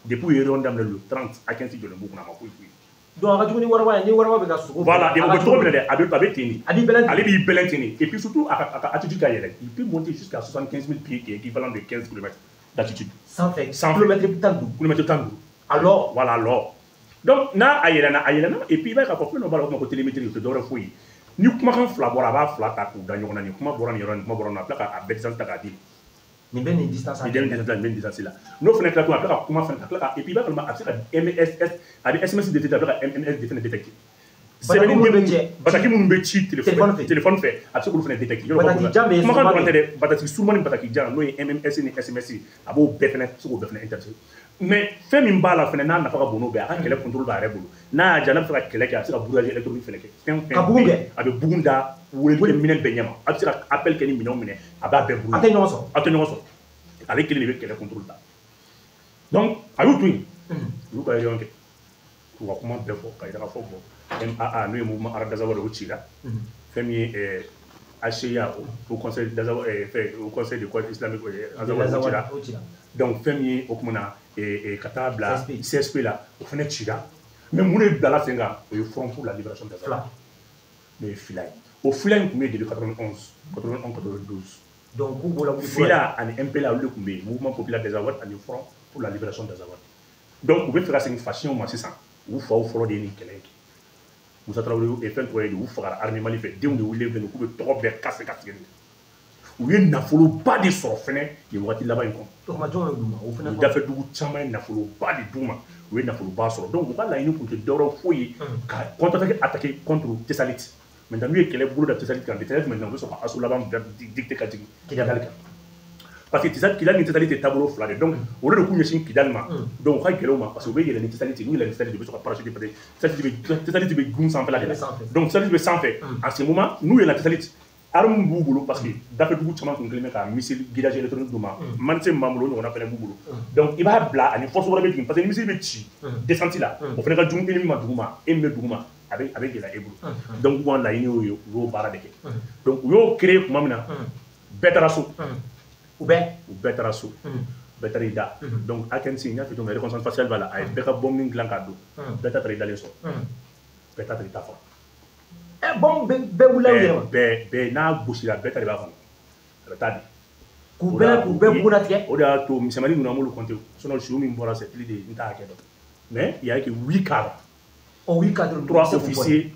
Depuis u ye réunion daminɛ le 30, A15 jɔlen b'u kunna, a ma foyi foyi. Donc a ka jugu ni waraba ye, ni waraba bɛ ka sogo. Voilà, o bɛ cogo min na dɛ, a bɛ ten de. A b'i bɛlɛn ten. Ale b'i bɛlɛn ten de. Et puis surtout a ka altitude ka yɛlɛ. Il peut monter jusqu'à 75 000 pieds, qui est équivalent de 15 km d'altitude. Sanfɛ. Sanfɛ. Kilomètre 15. Kilomètre 15. Alors. Voilà, alors. Donc n'a a yɛlɛnna, a yɛlɛnna, et puis i b'a ye k'a fɔ fɛn dɔ b'a la, o b'a fɔ ko télémétrie, o tɛ dɔwɛrɛ foyi ye. Ni kumakan fila bɔra, a b'a fila ta k'u da ɲɔgɔn na, nin kuma bɔra nin yɔrɔ, nin kuma bɔra nin na, a tila k'a bɛɛ distance ta k'a di. Nin bɛ nin distance. Nin bɛ nin distance la, nin bɛ nin distance la. N'o fana tila tuguni, a bɛ tila ka kuma fana, ka tila ka, et puis i b'a kalama, a bɛ se ka MSS, a bɛ SMS détecter, a bɛ ka MMS fana détecter. Sɛbɛnni minnu bɛ cɛ. Bataki minnu bɛ ci téléphone fɛ, a bɛ se k'olu fana détecter. Bataki jan bɛ yen. Kumakan dɔrɔn tɛ dɛ, bataki surumani ni bataki jan, n'o ye MMS ni SMS, a b'o bɛɛ fana se k'o bɛɛ fana intercepter. Mais fɛn min b'a la fana n'a nafa ka bon n'o bɛɛ, a ka kɛlɛ contrôle b'a yɛrɛ bolo. N'a y'a diya, n'a bɛ fɛ ka kɛlɛ kɛ, a bɛ se ka brouillage électronique fana kɛ. Fɛn fɛn ka bugun kɛ. A bɛ bugun da weleli minɛn bɛɛ ɲɛma. A bɛ se ka appel kɛ ni minɛnw minɛ, a b'a bɛɛ brouiller. A tɛ ɲɔgɔn sɔrɔ. A tɛ ɲɔgɔn sɔrɔ. Ale kelen de bɛ kɛlɛ contrôle ta. Donc a y'u to yen. U y'u ka réunion kɛ. K'u ka kuma bɛɛ fɔ, ka yira k'a fɔ bon MAA n'o ye mouvement arabe d'Azawad o cira. Fɛn min ye HCA au conseil d'Azawad, au conseil de quoi islamique Azawad o cira. Donc fɛn min ye o kuma na ka taa bila CSP la, o fana cira. Mais mun de bilala sen kan, o ye Front pour la libération d'Azawad. N'o ye FILA ye. O FILA in tun bɛ yen depuis 91, 91, 92. Donc k'u bɔra wuli FILA ani MPLA olu de tun bɛ yen, mouvement populaire des Azawad ani Front pour la libération d'Azawad. Donc u bɛ fɛ ka segin fasiyɛnw ma sisan, u faw fɔlɔ de ye nin kɛlɛ in kɛ. Musa Tarawele ye fɛn tɔgɔ ye di, u fagara armée Mali fɛ, denw de wulilen filɛ nin ye k'u bɛ tɔgɔ bɛɛ kase ka tigɛ nin. U ye nafoloba de sɔrɔ fɛnɛ nin waati laban in kɔnɔ. O tuma jɔn y'o d'u ma? O fɛnɛ dafɛ dugu caman ye nafoloba de d'u ma, u ye nafoloba sɔrɔ. Donc u ka laɲini tun tɛ dɔwɛrɛ foyi ye ka contre-attaquer, attaquer contre Tessalit. Maintenant n'u ye kɛlɛ bolo da Tessalit kan, Tessalit maintenant u bɛ sɔrɔ ka assaut laban dicter ka jigin Kidali kan. Parce que Tessalit, Kidali ni Tessalit tɛ taabolo fila de. Donc olu de k'u ɲɛsin Kidali ma. Donc u ka gɛlɛn u ma parce que u bɛ yɛlɛn ni Tessalit, n'u yɛlɛn ni Tessalit, u bɛ sɔrɔ ka parachute, parce que Tessalit bɛ gun sanfɛla de la. Donc Tessalit bɛ sanfɛ. En ce moment n'u yɛlɛnna Tessalit, arme b'u bolo parce que dafɛ dugu caman tun kɛlen bɛ ka missile guidage électronique d'u ma. Manse min b'an bolo, o ɲɔgɔnna fɛnɛ b'u bolo. Donc i b'a bila ani force wɛrɛ bɛ jigin parce que ni missile bɛ ci descente la, o fɛnɛ ka jugu ennemi ma duguma, e min bɛ duguma a bɛ gɛlɛya e bolo. Donc u ka laɲini y'o ye, u y'o baara de kɛ. Donc u y'o créer tuma min na, bɛɛ taara so. U bɛɛ? U bɛɛ taara so. Bɛɛ taara i da. Donc AKNC, n y'a fɔ cogo min na, reconnaissance faciale b'a la, a ye bɛɛ ka bombe dilan k'a don. Bɛɛ ta taara i dalen sɔrɔ. Bɛɛ ta taara i ta faga. Bombe bɛɛ wulila u yɛrɛ ma. Bɛɛ n'a gosira, bɛɛ ta de b'a kɔnɔ. A bɛ taa di. K'u bɛɛ bugunnatigɛ. O de y'a to misɛnmanin ninnu an b'olu compter. Sinon su min bɔra c'est plus de n t'a hakɛ dɔn. Mais il y a que 8 cadres. Oh, 8 cadres. 3 officiers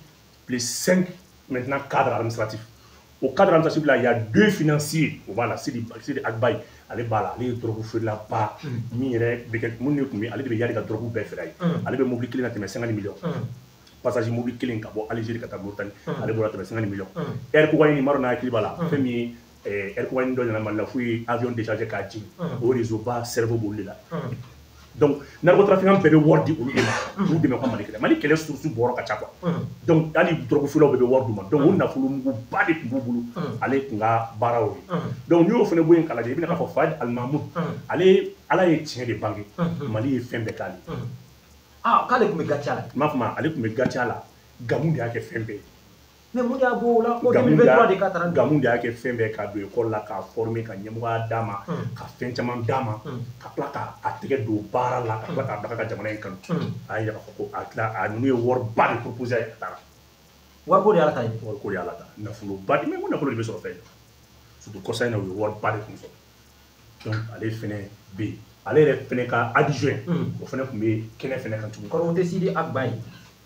plus 5 maintenant cadres administratifs. Au cadre administratif là, il y a 2 financiers. O b'a la, Sidi Agbaye, ale b'a la, ale ye drogue feerela ba. Min yɛrɛ bɛ kɛ mun de tun bɛ, ale de bɛ Yali ka drogue bɛɛ feere a ye. Ale bɛ mobili kelen ka tɛmɛ 50 millions. Passager mobili kelen ka bɔ Algérie ka taa Mauritanie, ale bɔra tɛmɛ 50 millions. Air Cocaïne, m'a dɔn n'a hakili b'a la, fɛn min ye Air Cocaïne dɔ nana Mali la f'u ye avion décharger k'a jigin. O réseau ba cerveau b'olu de la. Donc narcotrafiquant bɛɛ bɛ wari di olu de ma, k'u dɛmɛ ka Mali kɛlɛ. Mali kɛlɛ source bɔyɔrɔ ka ca quoi. Donc hali drogue feerelaw bɛɛ bɛ wari d'u ma. Donc o nafolo muguba de tun b'u bolo, ale tun ka baara y'o ye. Donc n'i y'o fana bɔ yen k'a lajɛ, i bɛna k'a fɔ Fayad Al-Mahmoud, ale Ala ye tiɲɛ de bange, Mali ye fɛn bɛɛ k'ale. Ah, k'ale tun bɛ gacha la. N m'a fɔ ma, ale tun bɛ gacha la, Gamu de y'a kɛ fɛn bɛɛ ye. Mais mun de y'a bɔ o la? Ko 2023 de k'a taara. Gamu de y'a kɛ fɛn bɛɛ, ka don école la, k'a former, ka ɲɛmɔgɔya d'a ma, ka fɛn caman d'a ma, ka tila k'a tɛgɛ don baara la, ka tila k'a bila ka jamana in kanu. A y'a yira k'a fɔ ko a tila a ninnu ye wariba de proposer a ye, a taara. Wariko de y'ala ta ye. Wariko de y'ala ta. Nafoloba de, mais ko nafolo de bɛ sɔrɔ fɛn na. Surtout kɔsa in na, u ye wariba de kun sɔrɔ. Donc ale fɛnɛ bɛ yen. Ale yɛrɛ fɛnɛ ka adjoint, o fɛnɛ tun bɛ kɛnɛ fɛnɛ kan tuguni. Kɔrɔ o tɛ Sidi Agbaye.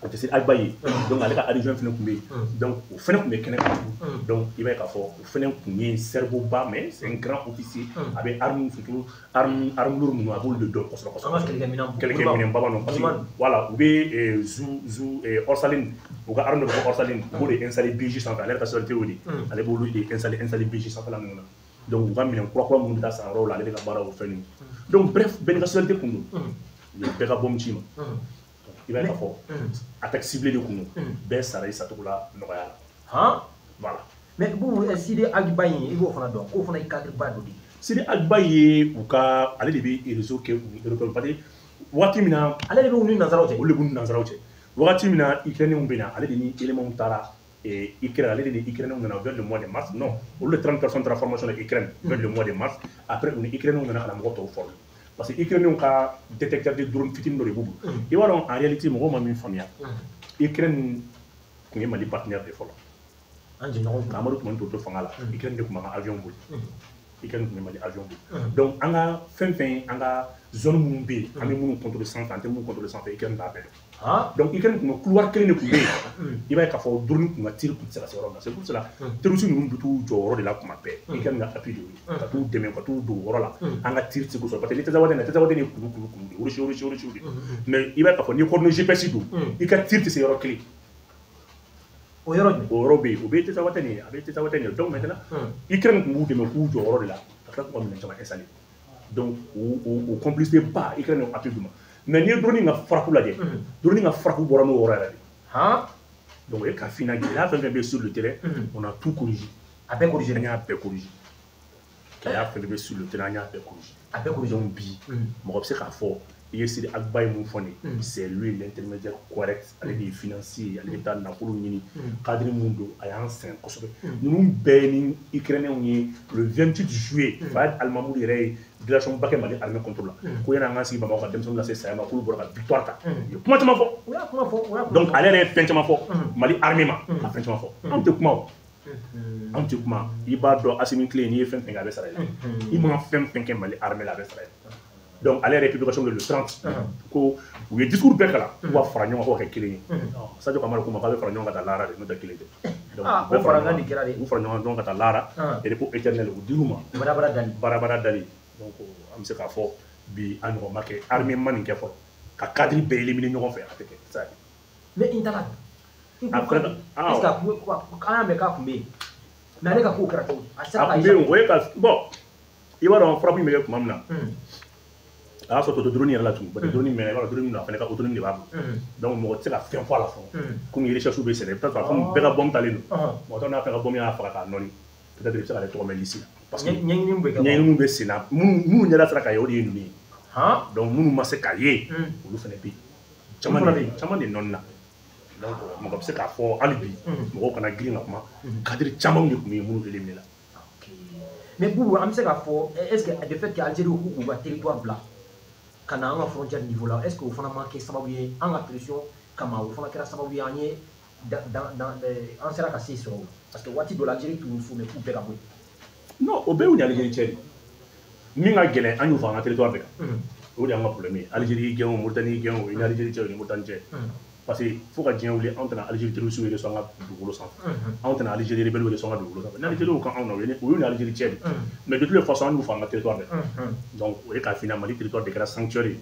O tɛ Sidi Agbaye. Donc ale ka adjoint fɛnɛ tun bɛ yen. Donc o fɛnɛ tun bɛ kɛnɛ kan tuguni. Donc i b'a ye k'a fɔ o fɛnɛ tun ye cerveau ba, mais c'est un grand officier. A bɛ arme surtout arme lourde ninnu, a b'olu de dɔn kosɛbɛ kosɛbɛ. An ka kɛlɛkɛminɛn. Kɛlɛkɛminɛn ba ninnu parce que voilà, u bɛ zu Orsaline, u ka arme dɔ bɛ ko Orsaline, u b'o de installer BG sanfɛ, ale yɛrɛ ka spécialité y'o de ye. Ale b'olu de installer BG sanfɛla ninnu na. Donc u ka minɛn kura kura minnu bɛ taa san yɔrɔw la, ale de ka baara y'o fɛn ninnu. Donc bref, bɛɛ n'i ka spécialité kun don. U ye bɛɛ ka bombe ci ma. I b'a ye k'a fɔ attaque ciblée de kun don. Bɛɛ sara i sacogo la nɔgɔya la. Han? Voilà. Mais Boubou, Sidi Agbaye, i b'o fana dɔn, k'o fana ye cadre ba dɔ de ye. Sidi Agbaye ye u ka, ale de bɛ réseau kɛ u ni européen, parce que waati min na. Ale de bɛ u ni nanzaraw cɛ. Olu de b'u ni nanzaraw cɛ. Wagati min na Ukrainiens bɛ na, ale de ni éléments taara Ukraine, ale de ni Ukrainiens nana vers le mois de mars. Non, olu de 30 personnes taara formation na Ukraine vers le mois de mars. Après u ni Ukrainiens nana ka na mɔgɔ tɔw former. Parce que Ukrainiens ka détecteur de drone fitinin dɔ de b'u bolo. I b'a dɔn en réalité mɔgɔw ma min faamuya. Ukraine tun ye Mali partenaire de fɔlɔ. An jɛɲɔgɔnw. Amadu tun bɛ to fanga la. Ukraine de tun b'an ka avion boli. Ukraine tun bɛ Mali avion boli. Donc an ka fɛn fɛn, an ka zone minnu bɛ yen, an bɛ minnu contrôler sanfɛ, an tɛ minnu contrôler sanfɛ, Ukraine b'a bɛɛ dɔn. Donc Ukraine tun bɛ couloir kelen de tun bɛ yen. I b'a ye k'a fɔ drone tun ka tir tun tɛ se ka se yɔrɔ min na. C'est pour cela terroristes ninnu bɛ t'u jɔ yɔrɔ de la kuma bɛɛ. Ukraine ka appui de y'o ye. Ka t'u dɛmɛ, ka t'u don yɔrɔ la. An ka tir tɛ se k'u sɔrɔ. Parce que ni Tessawaten na, Tessawaten ye kulu kulu kulu de ye. Rocher rocher rocher de. Mais i b'a ye k'a fɔ n'i ye coordonnées GPS don, i ka tir tɛ se yɔrɔ kelen. O yɔrɔ jumɛn? O yɔrɔ bɛ yen, o bɛ Tessawaten ye, a bɛ Tessawaten ye. Donc maintenant, Ukraine tun b'u dɛmɛ k'u jɔ yɔrɔ de la, ka tila k'u ka minɛn caman installer. Donc o complicité ba, Ukraine y'o appui d'u ma. Mais n'i ye drone ka frappe lajɛ, drone ka frappe bɔra n'o yɔrɔ yɛrɛ de. Donc o ye ka f'i ɲɛna, gɛlɛya fɛn fɛn bɛ sur le terrain, on a tout corrigé. A bɛɛ corrigé. An y'a bɛɛ corrigé. Gɛlɛya fɛn fɛn bɛ sur le terrain, an y'a bɛɛ corrigé. A bɛɛ corrigé. Donc bi, mɔgɔ bɛ se k'a fɔ i ye Sidi Agbaye mun fɔ nin ye, c'est lui l'intermédiaire correct, ale de ye financier, ale de bɛ taa nafolo ɲini, cadre mun don, a y'an sɛgɛn kosɛbɛ. Ninnu bɛɛ ni Ukrainiens ye le 28 juillet, Fayad Al-Mahmoud yɛrɛ ye délégation ba kɛ Mali armée contre la. Ko yanni an ka sigi Bamakɔ ka denmisɛnninw lase saya ma, k'olu bɔra ka victoire ta. U ye kuma caman fɔ. U y'a kuma fɔ, u y'a kuma Donc fɔ. ale yɛrɛ ye fɛn caman fɔ Mali armée ma, a fɛn caman fɔ. Anw tɛ kuma o. Anw tɛ kuma. I b'a dɔn Assimi tile, n'i ye fɛn fɛn kɛ, a bɛ sara i la. I ma fɛn fɛn kɛ Mali armée la, a bɛ sara i la. Donc ale yɛrɛ publication le 30 ko u ye discours bɛɛ kalan k'u ka fara ɲɔgɔn kan k'o kɛ kelen ye. Sadio Kamara ko ma k'a bɛ fara ɲɔgɔn kan ka taa lahara de, n'o tɛ kelen tɛ. Donc o farakan de kɛra de. U fara ɲɔgɔn kan ka taa lahara, repos éternel u dir'u ma. Barabara dali. Barabara dali. Donc an bɛ se k'a fɔ bi a ɲɔgɔn ma kɛ, armée ma nin kɛ fɔlɔ. Ka cadre bɛɛ éliminer ɲɔgɔn fɛ, a tɛ kɛ. Mais Intala, est-ce que an y'a mɛn k'a tun bɛ yen? Mais ale ka kow kɛra cogo di? A tun bɛ yen, o ye ka bon i b'a dɔn frappe in bɛ kɛ tuma min na, a y'a sɔrɔ tɔ tɛ drone yɛrɛ la tugun, parce que drone mɛnna, i b'a dɔn drone a fana ka autonomie de b'a bolo. Donc mɔgɔ tɛ se ka fɛn fɔ a la fɔlɔ. Komi recherche bɛ senna, i bɛ taa sɔrɔ komi bɛɛ ka bombe talen don, mɔgɔ t'a n'a fɛn ka bombe y'a faga k'a nɔɔni, peut-être i bɛ se k'ale tɔgɔ mɛn liste la. Parce que ɲɛɲini bɛ kɛ. Ɲɛɲini bɛ senna, minnu ɲɛda sera ka ye o de ye ninnu ye. Donc minnu ma se ka ye, olu fana bɛ yen. Caman de nɔɔni na. Donc mɔgɔ bɛ se k'a fɔ hali bi mɔgɔw kana girin ka kuma, cadre caman de tun bɛ yen minnu éliminé la. Mais Boubou, an bɛ se k'a fɔ est-ce que de fait que Algérie k'u ka territoire bila ka na an ka frontière niveau la, est-ce que o fana ma kɛ sababu ye an ka pression kama, o fana kɛra sababu ye an ye an sera ka se sɔrɔ o la? Parce que waati dɔ la Algérie tun y'u mais k'u bɛɛ ka bɔ yen. Non, o bɛɛ y'u ni Algérie cɛ de. Min ka gɛlɛn, an y'u fɔ an ka territoire de kan. O de y'an ka problème ye. Algérie gɛn o, Mauritanie gɛn o, i ni Algérie cɛ o, ni Mauritanie cɛ. Parce que fo ka diɲɛ wuli, anw tɛna Algérie terroriste yɛrɛ sɔn an ka dugukolo sanfɛ. Anw tɛna Algérie rebelle yɛrɛ sɔn an ka dugukolo sanfɛ. Ni Algérie y'o kan anw na, o y'u ni Algérie cɛ de. Mais de toutes les façons, an y'u fɔ an ka territoire de. Donc o ye k'a f'i ɲɛna, Mali territoire de kɛra sanctuaire ye.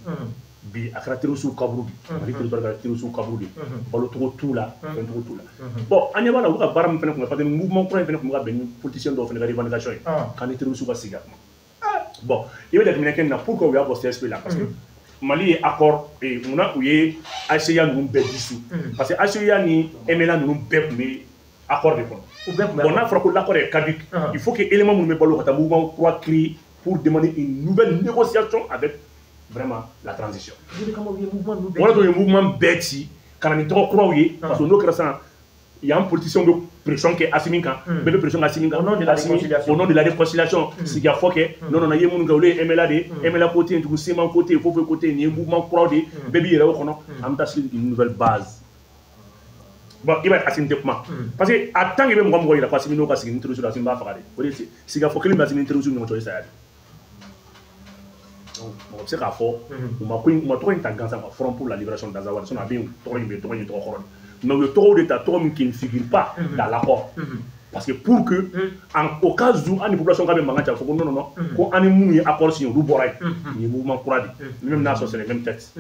Bi a kɛra terroriste kaburu de. Mali territoire kɛra terroriste kaburu de. Balocogo t'u la, fɛncogo t'u la. Bon, an ɲɛ b'a la u ka baara min fana kun bɛ, parce que mouvement kura in fana kun bɛ ka bɛn ni politicien dɔw fana ka revendication ye. K'an ni terroriste ka sigi ka kuma. Bon, i bɛ jateminɛ kɛ nin na, pourquoi u y'a bɔ CSP la? Parce que Mali ye accord munna u ye HCA ninnu bɛɛ dissous? Parce que HCA ni MNLA ninnu bɛɛ tun bɛ accord de kɔnɔ. Bon, n'a fɔra ko l'accord est caduc, il faut que élément minnu bɛ balo ka taa mouvement kura créer pour demander une nouvelle négociation avec vraiment la transition. O de ye mouvement bɛɛ ci ka na ni tɔgɔ kuraw ye, parce que n'o kɛra sisan, yan politicien bɛ pression kɛ Assimi kan, bɛɛ bɛ pression kɛ Assimi kan. Au nom de la réconciliation. Au nom de la réconciliation, sigikafɔ kɛ. Non non non, i ye minnu kɛ, olu ye MNLA de ye, MNLA ko tɛ yen tugun, CMA ko tɛ yen, foyi foyi ko tɛ yen, nin ye mouvement kuraw de ye, bɛɛ b'i yɛrɛ o kɔnɔ, an bɛ taa sigi une nouvelle base. Bon, i b'a ye Assimi tɛ kuma, parce que a tant que i bɛ mɔgɔ mɔgɔ yira ko Assimi n'o ka sigi ni terroriste la, Assimi b'a faga de. O de ye sigikafɔ kelen bɛ Assimi ni terroriste ni ɲɔgɔn cɛ, o ye saya de. Donc mɔgɔ bɛ se k'a fɔ u ma ko in, u ma tɔgɔ in ta gansan quoi, Front pour la libération d'Azawad, sinon a bɛ yen, tɔgɔ in bɛ yen, tɔgɔ in ye tɔgɔ kɔrɔ de. Mais u ye tɔgɔw de ta, tɔgɔ min qui ne figure pas dans l'accord. Parce que pour que, au cas où an ni population ka bɛ mankan cɛ, a fɔ ko non non non, ko an ni minnu ye accord signé, olu bɔra yen. Nin ye mouvement kura de ye. Même n'a sɔrɔ c'est les mêmes têtes.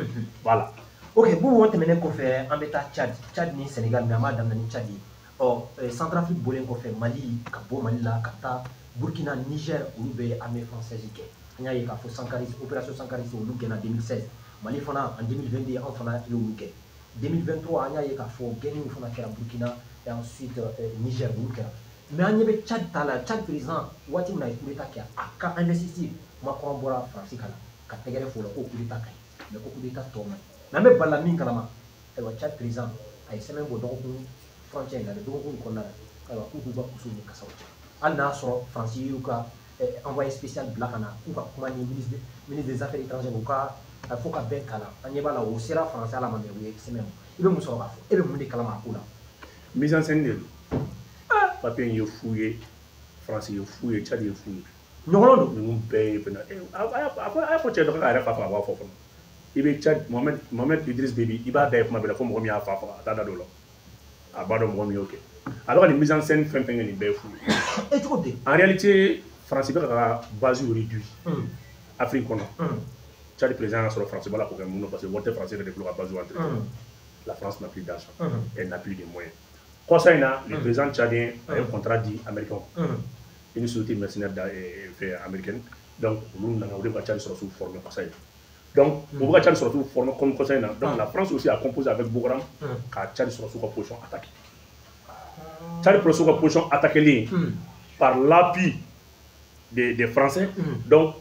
Voilà. Ok, Boubou, o tɛmɛnen kɔfɛ, an bɛ taa Tchad, Tchad ni Sénégal, mais an b'a daminɛ ni Tchad ye. Ɔ Centrafrique bɔlen kɔfɛ, Mali ka bɔ Mali la ka taa Burkina, Niger, olu bɛ armée française kɛ. An y'a ye k'a fɔ Sankaris, opération Sankaris, olu gɛnna 2016. Mali fana en 2022, an fana y'olu gɛn. 2023, an y'a ye k'a fɔ gɛnniw fana kɛra Burkina et ensuite Niger, olu kɛra. Mais an ɲɛ bɛ Tchad ta la, Tchad président waati min na a ye coup d'état kɛ, a ka investiture, Macron bɔra Faransi ka na ka tɛgɛrɛ fɔ o la ko coup d'état ka ɲi, mais ko coup d'état tɔ man ɲi. Mais an bɛ bala min kalama, ayiwa Tchad président a ye sɛbɛn bɔ dɔgɔkun furancɛ in na dɛ, dɔgɔkun in kɔnɔna la, ayiwa k'u k'u ka kusiw ni kasaw cɛ. Hali n'a sɔrɔ Faransi y'u ka envoyé spécial bila ka na k'u ka kuma ni ministre des affaires étrangères, u ka fo ka bɛn kalan, an ɲɛ b'a la o sera Faransi ala ma, mais u ye sɛbɛn bɔ. I bɛ mun sɔrɔ k'a fɔ? E bɛ mun de kalama a ko la? Mise en scène de don. Papier in ye fu ye, Faransi ye fu ye, Tchad ye fu ye. Ɲɔgɔn don. Ninnu bɛɛ ye fɛn a y'a fɔ cɛ dɔ k'a yɛrɛ fa faga, a b'a fɔ fɔlɔ. I bɛ Tchad Mohamed Idriss Déby, i b'a da ye kuma bɛɛ la fo mɔgɔ min y'a fa faga, a t'a da don o la. A b'a dɔn mɔgɔ min y'o kɛ. A bɛ ka nin mise en scène fɛn fɛn kɛ, nin bɛɛ ye fu ye. E cogo di? En réalité, Faransi bɛ ka base réduit Afrique kɔnɔ. Tchad président y'a sɔrɔ Faransi b'a la k'o kɛ mun na, parce que wari tɛ Faransi yɛrɛ de bolo ka base entretien. La France n'a plus d'argent, elle n'a plus de moyens. Kɔsa in na, le président tchadien a un contrat dit américain. Une société mercenaire américaine. Donc, olu nana, o de bɛ ka Tchad sɔrɔsiw former kɔsa in na. Donc, o bɛ ka Tchad sɔrɔsiw former comme kɔsa in na. Donc, la France aussi a composé avec Boko Haram ka Tchad sɔrɔsiw ka position attaquer. Tchad sɔrɔsiw ka position attaquer par l'appui des Français. Donc,